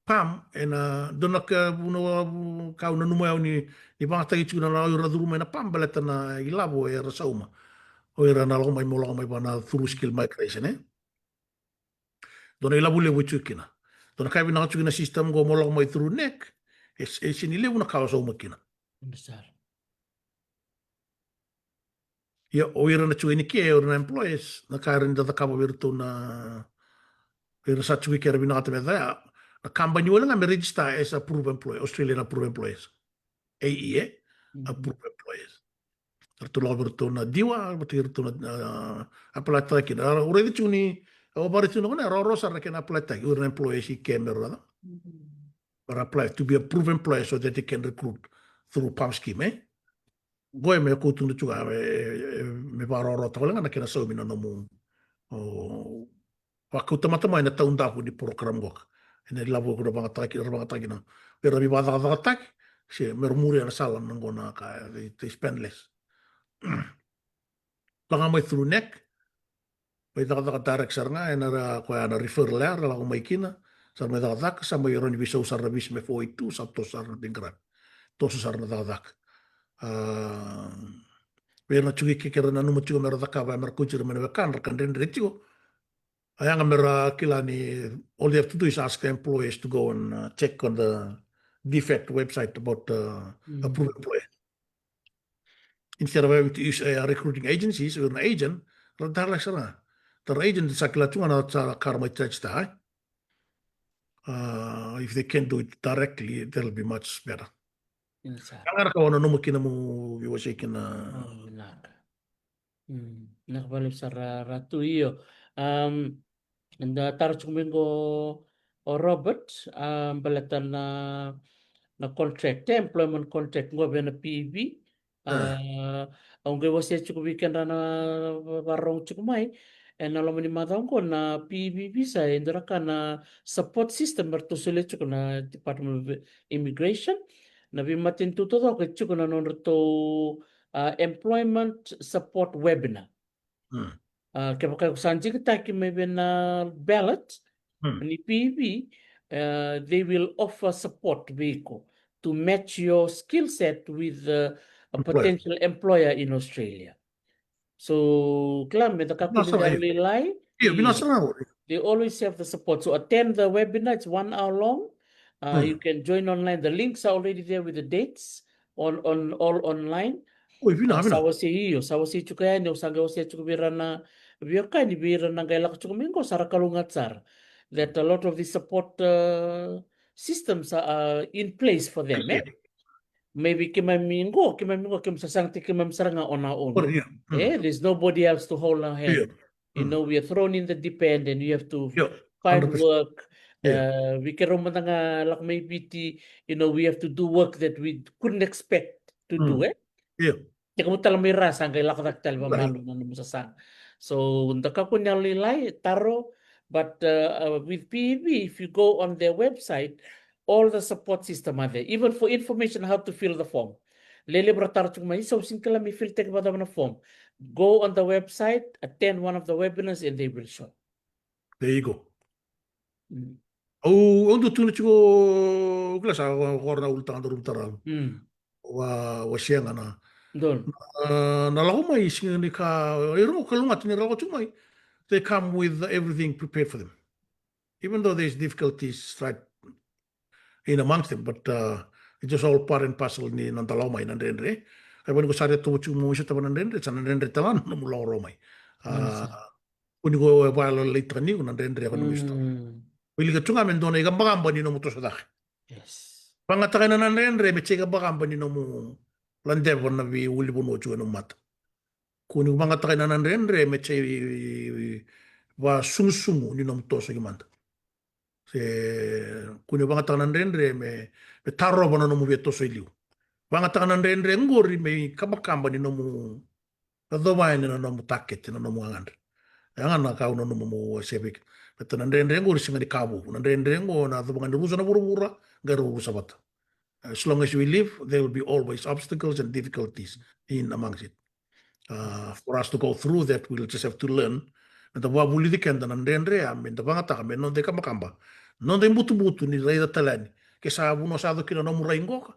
PALM, ena dua na ka, vuna, vu-, ka au nanuma au ni, ni vagataki tiko na, na ira through mai na PALM, baleta na ilavo era sauma. O ira na lako mai, mo lako mai vana through skill migration, e? Dua na ilavo levu e tiko kina. Dua na ka e vinaka tiko kina system qo mo lako mai through NEC, e, e sega ni levu na ka o sauma kina. Io sara. Ia, o ira na tiko i ke, o ira na employers, na ka era ni da cakava vei iratou na, ira sa tiko i ke era vinakata me caya, na company wale ga me register as approved employer, Australian approved employers. A E, e? Approved employers. Ratou lako vei iratou na DEWA, vata kei iratou na, a, apply-taka kina. Au raica tiko ni, au vakaraica tiko na kona, e rawarawa sara na kena apply-taki, o ira na employers i ke me ra, me ra apply to be approved employers so that they can recruit through PALM scheme, e? Qo e me kau tukuna tiko ga, e, e, e me vakarawarawataka wale ga na kena saumi na nomu, o, vakauta mada mai na taudaku ni program qoka. Ena ilavo qo ra vagataki, ra vagataki na, me ra veivakacakacakataki, se me ra muria na sala na qo na ka, they, they spend less. Lako ga mai through NEC, mai cakacaka direct sara ga, ena ra, koya na referral ya, ra lako mai kina, sa ra mai cakacaka, sa mai rawa ni veisau sara na visa me four eight two, sa toso sara na big grant. Toso sara na cakacaka. A, vei ira na tiko i ke, ke ra nanuma tiko me ra cakava, me ra kauti ira mai na wekana, ra ka dredre tiko. A yaga me ra kila ni, all they have to do is ask the employers to go and, uh, check on the DFAT website about, uh, approved employer. Instead of having to use a recruiting agency, so ira na agent, ra direct sara ga. Tara agent sa kila tu ga na sa ka ra mai charge ta, e? Uh, if they can do it directly, that'll be much better. Io sara. Ia ga na ka au nanuma kina meu veiwasei kina. O, vinaka. Mm, vinaka vakalevu sara Ratu, io. Um, eda tara tiko mai qo o Robert, a, baleta na, na contract, e, employment contract qo vei na PEV. A, au qai wasea tiko vei kedra na va-, vakarorogo tiko mai ena loma ni macawa qo, na PEV visa e dua na ka na support system eratou solia tiko na Department of Immigration. Na veimatanitu taucoko e tiko na nodratou, a, employment support webinar. A, kevaka o sa digitaki mai vei na ballot ni PEV, a, they will offer support vei iko to match your skill set with, uh, a potential employer in Australia. So, kila me da kakua ni lailai. Io, vinaka sara ga. They always have the support. So attend the webinar, it's one hour long. Uh, you can join online. The links are already there with the dates on, on, all online. Oi, vinaka, vinaka. Sa wasei, io, sa wasei tiko yani, au sa qai wasea tiko vei ira na veiwekani, vei ira na qai lako tiko mai qo, sa ra kalougata sara that a lot of the support, uh, systems are, are in place for them, e? Maybe keimami qo, keimami qo, keimami sasagataki keimami sara ga on our own. E, there's nobody else to hold our hand. You know, we are thrown in the deep end and you have to find work. Uh, vei keirau mada ga lako mai Viti, you know, we have to do work that we couldn't expect to do, e? Tekivu tale mai ra sa qai lako cake tale vakamalua na nomu sasaga. So, da kakua ni yalolailai, taro, but, uh, uh, with PEV, if you go on their website, all the support system are there, even for information how to fill the form. Lelevu ra taro tiko mai, isa, au sega ni kila me fill-taki vakacava na form. Go on the website, attend one of the webinars and they will show. There you go. Au, au dau tukuna tiko, kila sa, qo, qo na ulutaga daru tara. Wa, wa sega na. Na, na lako mai, sega ni ka, ira qo kalougata ni ra lako tiko mai. They come with everything prepared for them. Even though there's difficulties, right? in amongst them, but, uh, it's just all part and parcel ni noda lako mai na dredre. Kevaka ni ko sa raica toka tiko mo mai sotava na dredre, sa na dredre tale ga na nomu lako rawa mai. Kua ni ko vakalalataka ni ko na dredre ko nomu sotava. Wilika tu ga me dua na ikabakaba ni nomu toso cake. Vagatakai na dredre me sa ikabakaba ni nomu ladeva na veiulunivanua tiko e nomu mata. Kua ni vagatakai na dredre me sa ivasugusugu ni nomu toso ki mada. Se kua ni vagataka na dredre me, me tarova na nomu via toso i liu. Vagataka na dredre qori me ikabakaba ni nomu yacova yani na nomu takete, na nomu gagadre. E ga na ka au nanuma mo wasea vei keda. Baleta na dredre qori sega ni ka vou. Na dredre qo na yacova ga ni rusa na vuravura, qai rusa vata. As long as we live, there will be always obstacles and difficulties in amongst it. Uh, for us to go through that, we'll just have to learn. Me da vakavulici keda na dredre ya, me da vagataka me noda ikabakaba, noda ibutubutu ni raica tale yani ke sa vanua sa yaco kina nomu rai qoka.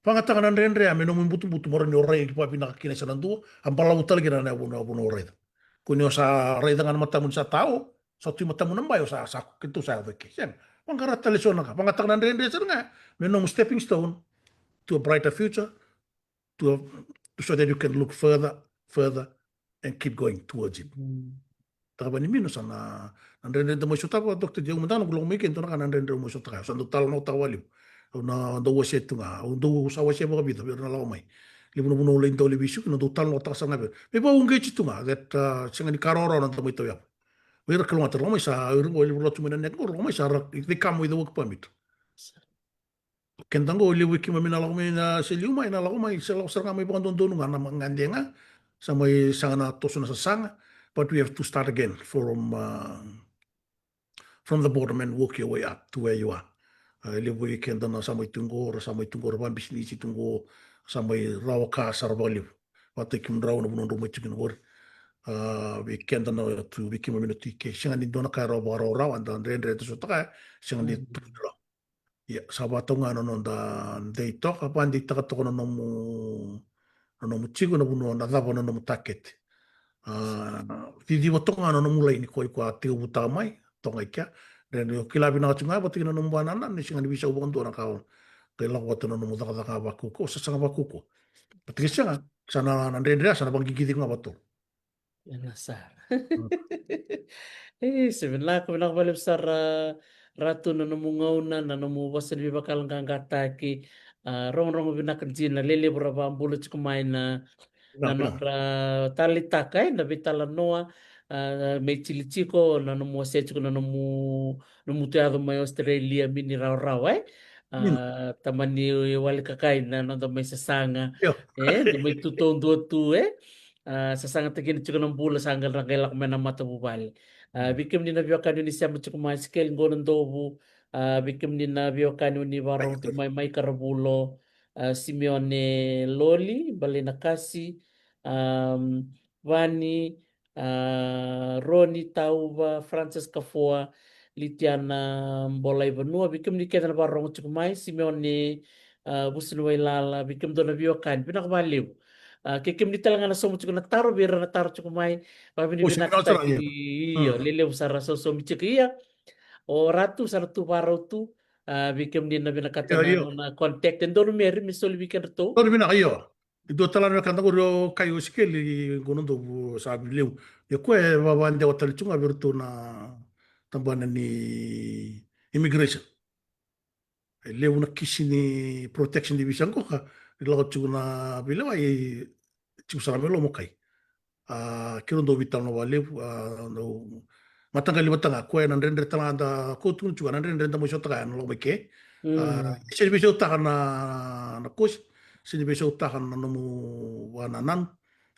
Vagataka na dredre ya me nomu ibutubutu, mo rawa ni o rai vakavinaka kina e sa na dua, a balavu tale kina na vanua, vanua o raica. Kua ni o sa raica ga na matamu ni sa tao, sa tu i matamu na bai, o sa, sa, keitou sa yaco i ke. Sega. Vaqara tale so na ka. Vagataka na dredre sara ga me nomu stepping stone to a brighter future, to a, so that you can look further, further and keep going towards it. Taka vani mino sa na, na dredre da mai sotava, Doctor Joe, mada na noqu lako mai ke, dua na ka na dredre au mai sotava, sa dau talanoataka vakalevu. Au na dau wasea tu ga, au dau sa wasea vakavica vei ira na lako mai. Levu na vanua au lai dau lai veisiko, na dau talanoataka sara ga vei ira. Me vakauqeti tu ga that, uh, sega ni ka rawarawa na da mai tauyavutaka. Vei ira ka lako mai sa, ira qo levu ra tu mai na neck qo, lako mai sa ra, they come with a work permit. Keda qo levu vei keimami na lako mai na se liu mai, na lako mai, se lako sara ga mai vakadodonu ga na gade ga, sa mai saga na toso na sasaga, but we have to start again from, uh, from the bottom and work your way up to where you are. Uh, levu vei keda na sa mai tu qo, ra sa mai tu qo, ra vakabisinisi tu qo, sa mai rawa ka sara vakalevu. Vata kei kemudrau na vanua drau mai tu kina qori. Uh, vei keda na tu, vei keimami na tu i ke, sega ni dua na ka e rawa vakarawarawa, da dredre, da sotava, sega ni tu rawa. Ia, sa vakatau ga na noda dei toka, vakadeitaka toka na nomu, na nomu tiko, na vanua, na cava na nomu takete. A, ciciva toka ga na nomu laini ko iko a tekivutaka mai, toka i kea. Dredre, o kila vinaka tiko ga vata kei na nomu vanua, ni sega ni veisau vakadua na ka o, qai lako vata na nomu cakacaka vakaukauwa, sasaga vakaukauwa. Vata kei sega, sa na, na dredre, sa na vakaqiqici ga vakatolu. Ena sara. E, se vinaka, vinaka vakalevu sara Ratu na nomu gauna, na nomu vosa ni veivakayaloqaqataki. A, rogorogo vinaka dina, lelevu ra vakabula tiko mai na, na nodra taleitaka, e, na veitalanoa, a, mai Chile tiko, na nomu wasea tiko na nomu, nomu tu yaco mai Australia, mini rawarawa, e. A, tamani wale kakai na noda mai sasaga. E, da mai tu taudua tu, e. A, sasagataki kina tiko na bula, sa qai ra qai lako mai na matavuvale. A, vei kemuni na veiwekani ni sema tiko mai, Sikeli Gonadovu, a, vei kemuni na veiwekani ni vakarogo tiko mai, mai Karavulo, a, Simeone Loli, Balei Nakasi, a, Vani, a, Roni Tauva, Francis Kafoa, Litiana Bolaivanua, vei kemuni kece na vakarogo tiko mai, Simeone, a, Vusuniwailala, vei kemudou na veiwekani, vinaka vakalevu. A, kei kemuni tale ga na sauma tiko na taro, vei ira na taro tiko mai, vakavinavinaka sara, io. Io, lelevu sara sausaumi tiko, ia. O Ratu, sa na tu vakarau tu, a, vei kemuni na vinakata na, na contact, e donu Meri, me soli vei kedratou. Donu vinaka, io. E dua tale na wekada qori o Kai, o Sikeli Gonadovu, sa Viti levu. Ia koya e vavadewa tale tu ga vei iratou na tabana ni immigration. E levu na kisi ni protection ni visa qoka, ni lako tiko na veilewai, tiko sara mai loma o Kai. A, keirau dau veitalanoa vakalevu, a, dau mataqali vata ga, koya na dredre tale ga da kau tukuna tiko, na dredre da mai sotava ya na lako mai ke. A, sega ni veisautaka na, na kosi, sega ni veisautaka na nomu vakanananu,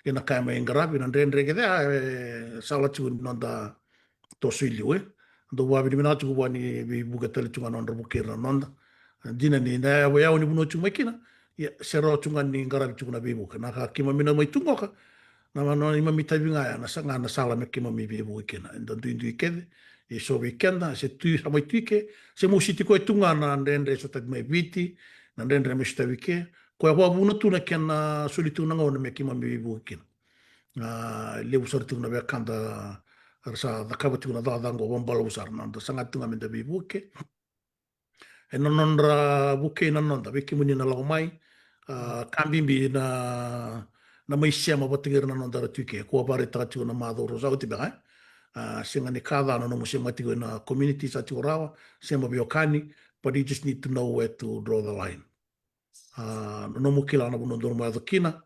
kei na ka e mai qaravi, na dredre kece ya, e, sala tiko ni noda toso i liu, e. Dau vakavinavinaka tiko vua ni veivuke tale tiko ga na nodra vukei ira na noda. Dina ni na yawa, yawa ni vanua tiko mai kina, ia, se rawa tiko ga ni qaravi tiko na veivuke. Na ka keimami na mai tu qoka, na, na, na neimami itavi ga ya, na sa, ga na sala me keimami veivuke kina. Eda duidui kece, e so vei keda, se tu, sa mai tu i ke, se mositi koya tu ga na dredre sotavi mai Viti, na dredre me sotavi ke, koya vakavuna tu na kena soli tu na gauna me keimami veivuke kina. A, levu sara tiko na wekada era sa cakava tiko na cakacaka qo vakabalavu sara, na da saga tiko ga me da veivuke. ena nodra vukei na noda, vei kemuni na lako mai, a, ka bibi na, na mai sema vata kei ira na noda ra tu i ke. Kua vakaraitaka tiko na macawa rua sa oti beka, e? A, sega ni ka ca na nomu sema tiko ena community, sa tiko rawa, sema veiwekani, but you just need to know where to draw the line. A, na nomu kila na vanua dou na mai yaco kina,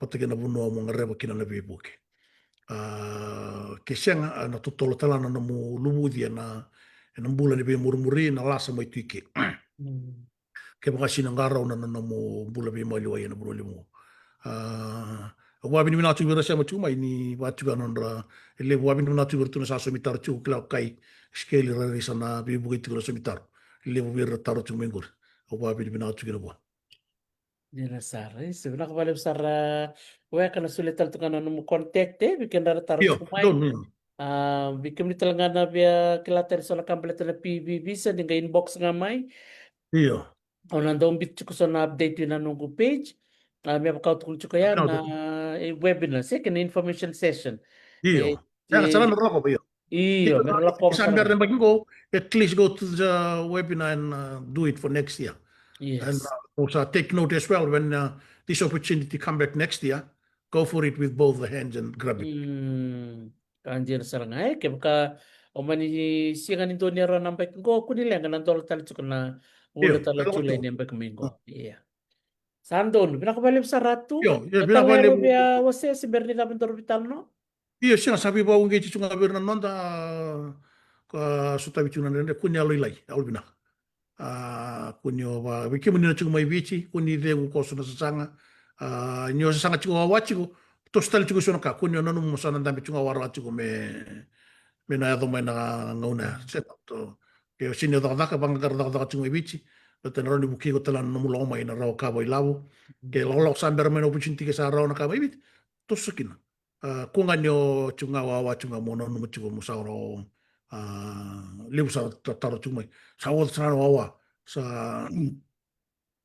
vata kei na vanua mo qareva kina na veivuke. A, ke sega, a, na totolo tale na nomu luvuci ena, ena bula ni veimurimuri, na lasa mai tu i ke. Mm. Kevaka sega ni qarauna na nomu bula veimaliwai ena vanua levu. A, au vakavinavinaka tiko vei ira sema tiko mai ni vaka tiko ya na nodra, e levu vakavinavinaka tiko vei iratou na sa somi taro tiko, kila kai Sikeli, rairai sa na veivuke tiko na somi taro. E levu vei ira taro tiko mai qori. Au vakavinavinaka tiko kina vua. Dina sara, e, sa vinaka vakalevu sara. Weka na solia tale tu ga na nomu contact, e, vei keda ra taro tiko mai. Io, donu, io. A, vei kemuni tale ga na via kila tale so na ka baleta na P V visa, ni qai inbox ga mai. Io. Au na dau biuta tiko so na update ena noqu page. A, me vaka au tukuna tiko ya na, e, webinar, se kena information session. Io. E, e, sa na lako, io. Io, me ra lako. Sa bera na yabaki qo, at least go to the webinar and, uh, do it for next year. Yes. And, uh, also take note as well when, uh, this opportunity come back next year, go for it with both the hands and grab it. Mm. Ka dina sara ga, e, kevaka o mani sega ni dua ni rawa na yabaki qo, kua ni leqa, na dola tale tiko na vula tale o Julai ni yabaki mai qo. Ia. Sa donu, vinaka vakalevu sara tu. Io, io, vinaka vakalevu. Via wasea se bera ni cava daru veitalanoa? Io, sega, sa veivakauqeti tiko ga vei ira na noda, ka sotavi tiko na dredre, kua ni yalolailai, yalovinaka. A, kua ni o va, vei kemuni na tiko mai Viti, kua ni cegu koso na sasaga. A, ni o sasaga tiko wawa tiko, toso tale tiko eso na ka, kua ni o nanuma mo sa na dabe tiko ga waraka tiko me, me na yaco mai na gauna ya. Se na to, ke o sega ni o cakacaka, vaqaqara cakacaka tiko mai Viti, baleta na rawa ni vukei iko tale na nomu lako mai na rawa ka vakailavo. Ke lakolako sa bera mai na opportunity ke sa rawa na ka mai Viti, toso kina. A, kua ga ni o tiko ga wawa tiko ga mo nanuma tiko mo sa o, a, levu sa ta-, taro tiko mai. Sa oti sara na wawa. Sa, mm,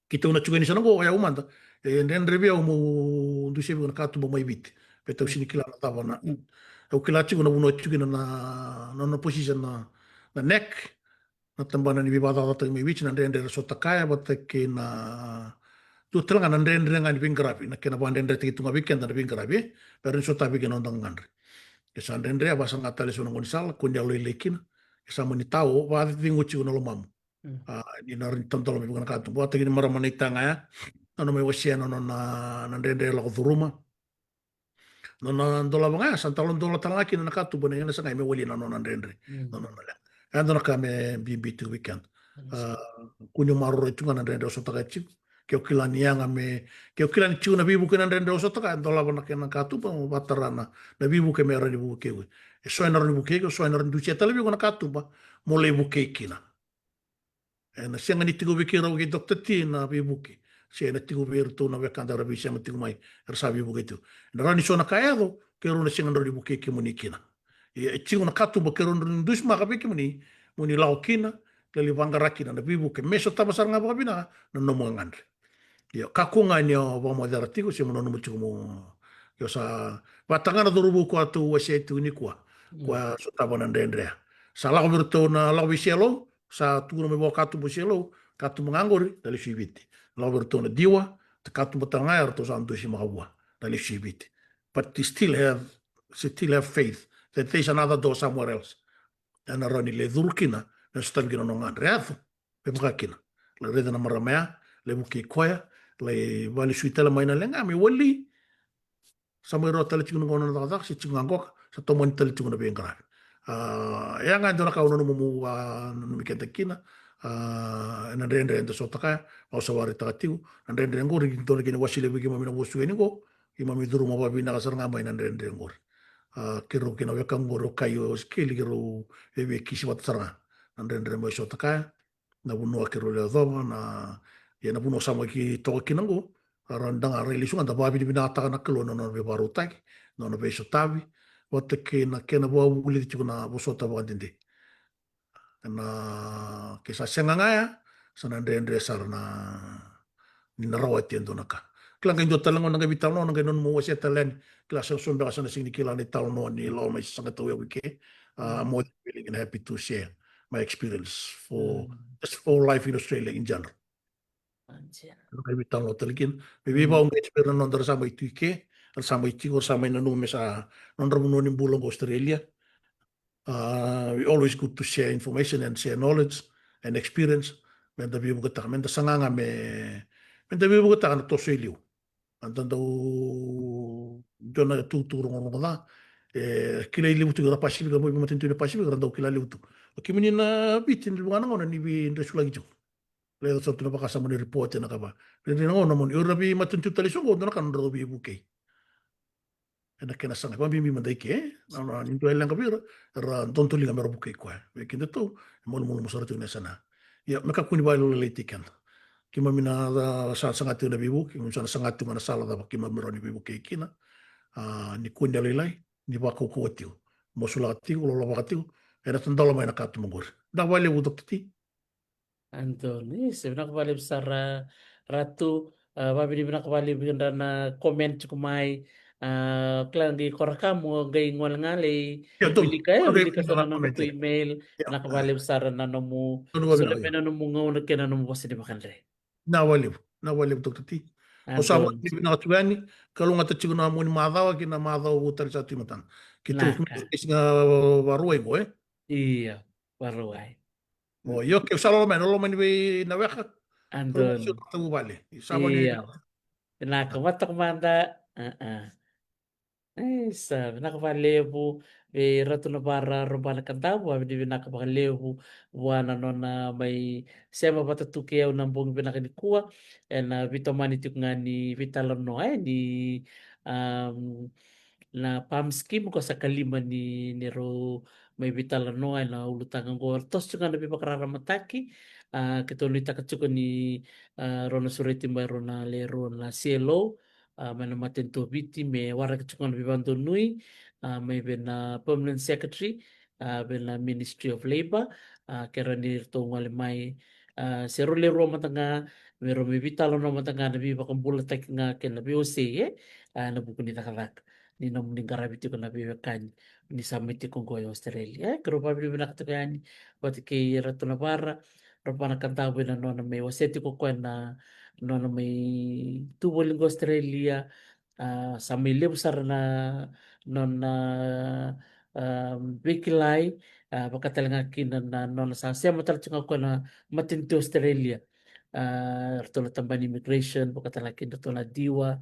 keitou na tiko yani sa na qo, o yau mada. E dredre vei au meu dusia vei iko na katuba mai Viti. Baleta au sega ni kila na cava na, mm. Au kila tiko na vanua tiko kina na, na, na position na, na neck. Na tabana ni veivakacakacakataki mai Viti, na dredre era sota kaya vata kei na, dua tale ga na dredre ga ni veiqaravi, na kena vakadredretaki tu ga vei keda na veiqaravi, e, me rawa ni sotavi kina noda gagadre. E sa dredre, a vasaqa tale eso na gaunisala, kua ni yalolailai kina, e sa mani tao, vakacegu tiko na lomamu. Mm. A, ni na rawa ni tadola mai vei iko na katuba, vata kei na marama na itaga ya, na nona mai wasea na nona, na dredre lako curuma. Nona dolava ga, sa doladola tale ga kina na katuba, na, na sagai me wali na nona dredre. Mm. Na nona leqa. E dua na ka me bibi tiko vei keda. Mm. A, kua ni maroroi tu ga na dredre o sota kaya tiko. Ke o kila ni yaga me, ke o kila ni tiko na veivuke na dredre o sota kaya, dolava na kena katuba, mo vatara na, na veivuke me rawa ni vukei iko. Eso ena rawa ni vukei iko, eso ena rawa ni dusia tale vei iko na katuba mo lai vukei kina. Ena sega ni tiko vei keirau kei Doctor T na veivuke. Se ena tiko vei iratou na wekada era veisema tiko mai, era sa veivuke tiko. Ena rawa ni so na ka e yaco, keirau na sega ni rawa ni vukei kemuni kina. Ia e tiko na katuba keirau na dusimaka vei kemuni, mo ni lako kina, ka lai vaqara kina na veivuke me sotava sara ga vakavinaka na nomu gagadre. Io, kakua ga ni o vakamocera tiko se mo nanuma tiko mo, io, sa vata ga na cauravou koya tou wasea tiko nikua. Mm. Koya sotava na dredre. Sa lako vei iratou na, lako vei Selou, sa tukuna mai vua katuba o Selou, katuba ga qori, na lesu i Viti. Lako vei iratou na Diwa, na katuba tale ga ya ratou sa dusimaka vua, na lesu i Viti. But they still have, they still have faith that there is another door somewhere else. Ena rawa ni lai curu kina, me sotavi kina na nona gagadre. Yaco. Me vaka kina. Lai raica na marama ya, lai vukei koya, lai vakalesui tale mai na leqa me wali. Sa mai rawa tale tiko na gauna na cakacaka, se tiko ga qoka, sa tomani tale tiko na veiqaravi. A, e yaga e dua na ka au nanuma meu, a, nanumi keda kina. A, ena dredre eda sota kaya, au sa vakaraitaka tiko. Na dredre qori, dua na kena iwase levu vei keimami na vosu yani qo. Keimami curuma vakavinaka sara ga mai na dredre qori. A, keirau kei na weka qori, o Kai, o Sikeli, keirau veiveikisi vata sara ga. Na dredre mai sota kaya. Na vanua keirau lai yacova, na, ia na vanua sa mai toka kina qo, a, rawa ni da ga rai lesu ga da vakavinavinakataka na Kalou na nona veivakarautaki, na nona veisotavi, vata kei na kena vakavulici tiko na vosota vakadede. Na, ke sa sega ga ya, sa na dredre sara na, ni na rawati e dua na ka. Kila qai dua tale ga na qai veitalanoa, na qai nanuma meu wasea tale yani, kila sa so beka sa na sega ni kila na italanoa ni lako mai sasaga tauyavu i ke. A, I'm more than willing and happy to share my experience for, mm, just for life in Australia in general. Anjia. Era qai veitalanoa tale kina. Me veivau qai vei ira na noda ra sa mai tu i ke, ra sa mai tiko, ra sa mai nanuma me sa nodra vanua ni bula qo Australia. Uh, we always good to share information and share knowledge and experience. Me da veivukataka, me da saga ga me, me da veivukataka na toso e liu. A da dau dua na tutu rogorogo ca. E kilai levu tu ira Pacific, ra mai veimatanitu ni Pacific, ra dau kila levu tu. O kemuni na Viti, ni vaka na gauna ni veidresulaki tu. Lai yaco sara tu na vakasama ni report ena kava. Rairai na gauna moni, o ira veimatanitu tale soqo, dua na ka nodra dau veivukei. Ena kena saga, vakabibi mada i ke, na, na, ni dua e leqa vei ira, era dodoliga me ra vukei koya. Vei kedatou, e malumalumu sara tiko na yasana. Ia, me kakua ni vakalailaitaki keda. Keimami na, na, sa, saga tiko na veivuke, keimami sa na saga tiko ga na sala cava keimami rawa ni veivukei kina. A, ni kua ni lailai, ni vakaukauwa tiko. Masulaka tiko, lolovaka tiko, ena tadalo mai na katuba qori. Da vakalevu Doctor T. Antoni, se vinaka vakalevu sara Ratu, a, vakavinavinaka vakalevu vei keda na comment tiko mai, a, kila qai korakamu, qai gole ga lai Ia, donu. Wilika, e, Donu, wilika sa na nomu comment. Email, Ia. Vinaka vakalevu sara na nomu, Donu, sara vinaka. Me na nomu gauna kei na nomu vosa ni vakadre. Vinaka vakalevu, vinaka vakalevu Doctor T. A, Au sa Donu. Vakavinavinaka tiko yani, kalougata tiko na moni macawa kei na macawa vou tale sa tu i matana. Keitou Vinaka. Keitou vakarauwai qo, e? Ia, vakarauwai. O, io, ke sa lolo mai, lolo mai ni vei na weka. Antoni. Lolo mai ni vale. Sa vale. Ia. Vinaka, vata ko mada. A, a. E, sa, vinaka vakalevu. Vei Ratu Navara, Robana Kadavu, a vinavinaka vakalevu. Vua na nona mai sema vata tu kei au na bogi vinaka nikua. Ena veitomani tiko ga ni veitalanoa, e, ni, um, na PALM scheme ko sa kalima ni, ni rau mai veitalanoa ena ulutaga oqo, toso tiko ga na veivakararamataki, a, keitou nuitaka tiko ni, a, rau na sureti mai rau na le rau na C L O, a, mai na matanitu o Viti, me waraki tiko ga na veivakadonui, a, mai vei na Permanent Secretary, a, vei na Ministry of Labour, a, ke rau ni ratou gole mai, a, se rau le rua mada ga, me rau mai veitalanoa mada ga na veivakabulataki ga kei na veiwasei, e, a, na vuku ni cakacaka. Ni nomuni qaravi tiko na veiwekani ni sa mai tiko qo e Australia. E, keirau vakavinavinaka tiko yani vata kei Ratu Navara, Robana Kadavu ena nona mai wasea tiko koya na nona mai tu voli qo Australia. A, sa mai levu sara na nona, a, veikilai, a, vaka tale ga kina na nona sa sema tale tiko ga koya na matanitu Australia. A, ratou na tabana ni immigration, vaka tale ga kina ratou na DEWA,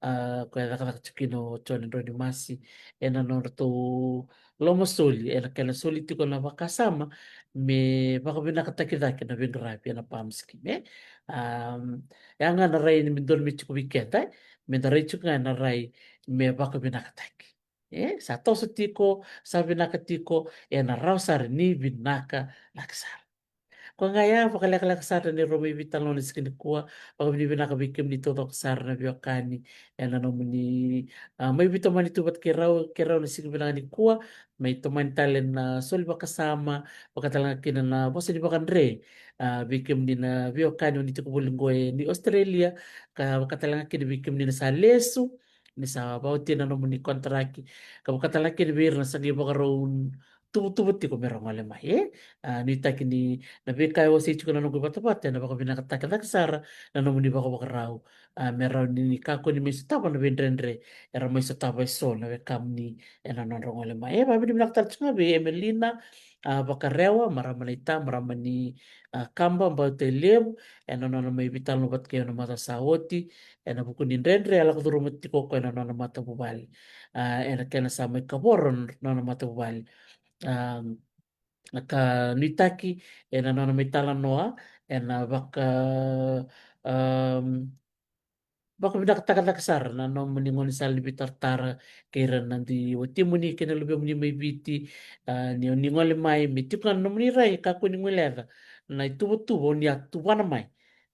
a, koya e cakacaka tiko kina o John Droni Masi, ena nodratou lomasoli, ena kena soli tiko na vakasama me vakavinakataki cake na veiqaravi ena PALM scheme, e? A, ya ga na rai ni me donu me tiko vei keda, e? Me da rai tiko ga ena rai me vakavinakataki. E, sa toso tiko, sa vinaka tiko, ena rawa sara ni vinaka laki sara. Koya ga ya, vakalekaleka sara ni rau mai veitalanoa na siga nikua, vakavinavinaka vei kemuni taucoko sara na veiwekani, ena nomuni, a, mai veitomani tu vata kei rau, kei rau na siga vinaka nikua, mai tomani tale na soli vakasama, vaka tale ga kina na vosa ni vakadre, a, vei kemuni na veiwekani oni tiko voli qo e ni Australia, ka vaka tale ga kina vei kemuni na sa lesu, ni sa vakaoti na nomuni konitaraki, ka vaka tale ga kina vei ira na sa qai vakarau tuvatuva tiko me ra gole mai, e? A, nuitaki ni na veika e wasei tiko na noqu ivatavata, ena vakavinakataki cake sara na nomuni vakavakarau, a, me rawa ni, ni kakua ni mai sotava na veidredre era mai sotava e so na wekamuni ena nodra gole mai. E, vakavinavinaka tale tiko ga vei Emelina, a, Vakarewa, marama naita, marama ni, a, Kaba, Bauta i Levu, ena nona mai veitalanoa vata kei au na macawa sa oti, ena vuku ni dredre e lako curuma tiko o koya na nona matavuvale. A, ena kena sa mai kavoro na nona matavuvale. A, na ka nuitaki, ena nona mai talanoa, ena vaka, a, vakavinakataka cake sara na nomuni gaunisala ni veitaratara kei ira na dui watimuni kei na luvemuni mai Viti, a, ni, ni gole mai, me tiko ga na nomuni rai, kakua ni guileca na ituvatuva oni a tuvana mai.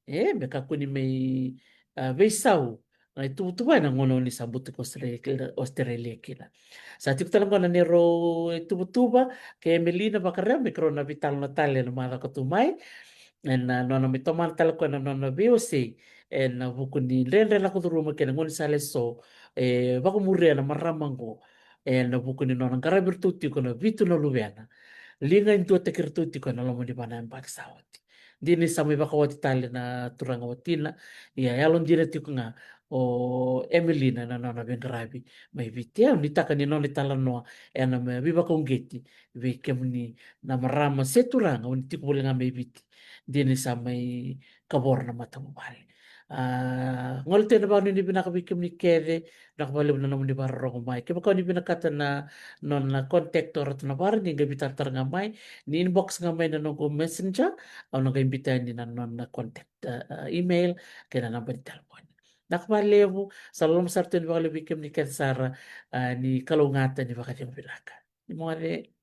E, me kakua ni mai, a, veisau na ituvatuva ena gauna oni sa butuka Australia, Australia kina. Sa tiko tale qo na neirau ituvatuva kei Emelina Vakarewa, me keirau na veitalanoa tale ena macawa ka tu mai. Ena nona mai tomana tale koya na nona veiwasei ena vuku ni dredre lako curuma kei na gaunisala e so e vakamuria na marama qo ena vuku ni nona qaravi iratou tiko na vitu na luvena. Liga e duataki iratou tiko ena loma ni va na yabaki sa oti. Dina ni sa mai vakawati tale na turaga watina, ia yalodina tiko ga o Emelina na nona veiqaravi mai Viti. Au nuitaka ni nona italanoa ena me veivakauqeti vei kemuni na marama se turaga o ni tiko voli ga mai Viti, dina ni sa mai kavoro na matavuvale. A, gole tu ena vakanuinui vinaka vei kemuni kece, vinaka vakalevu na nomuni vakarorogo mai. Kevaka o ni vinakata na nona contact o ratou na vara, ni qai veitaratara ga mai, ni inbox ga mai na noqu Messenger, au na qai biuta yani na nona contact, a, a, email kei na naba ni telefoni. Vinaka vakalevu, sa loloma sara tu yani vakalevu vei kemuni kece sara, a, ni kalougata, ni vakacegu vinaka. Ni moce.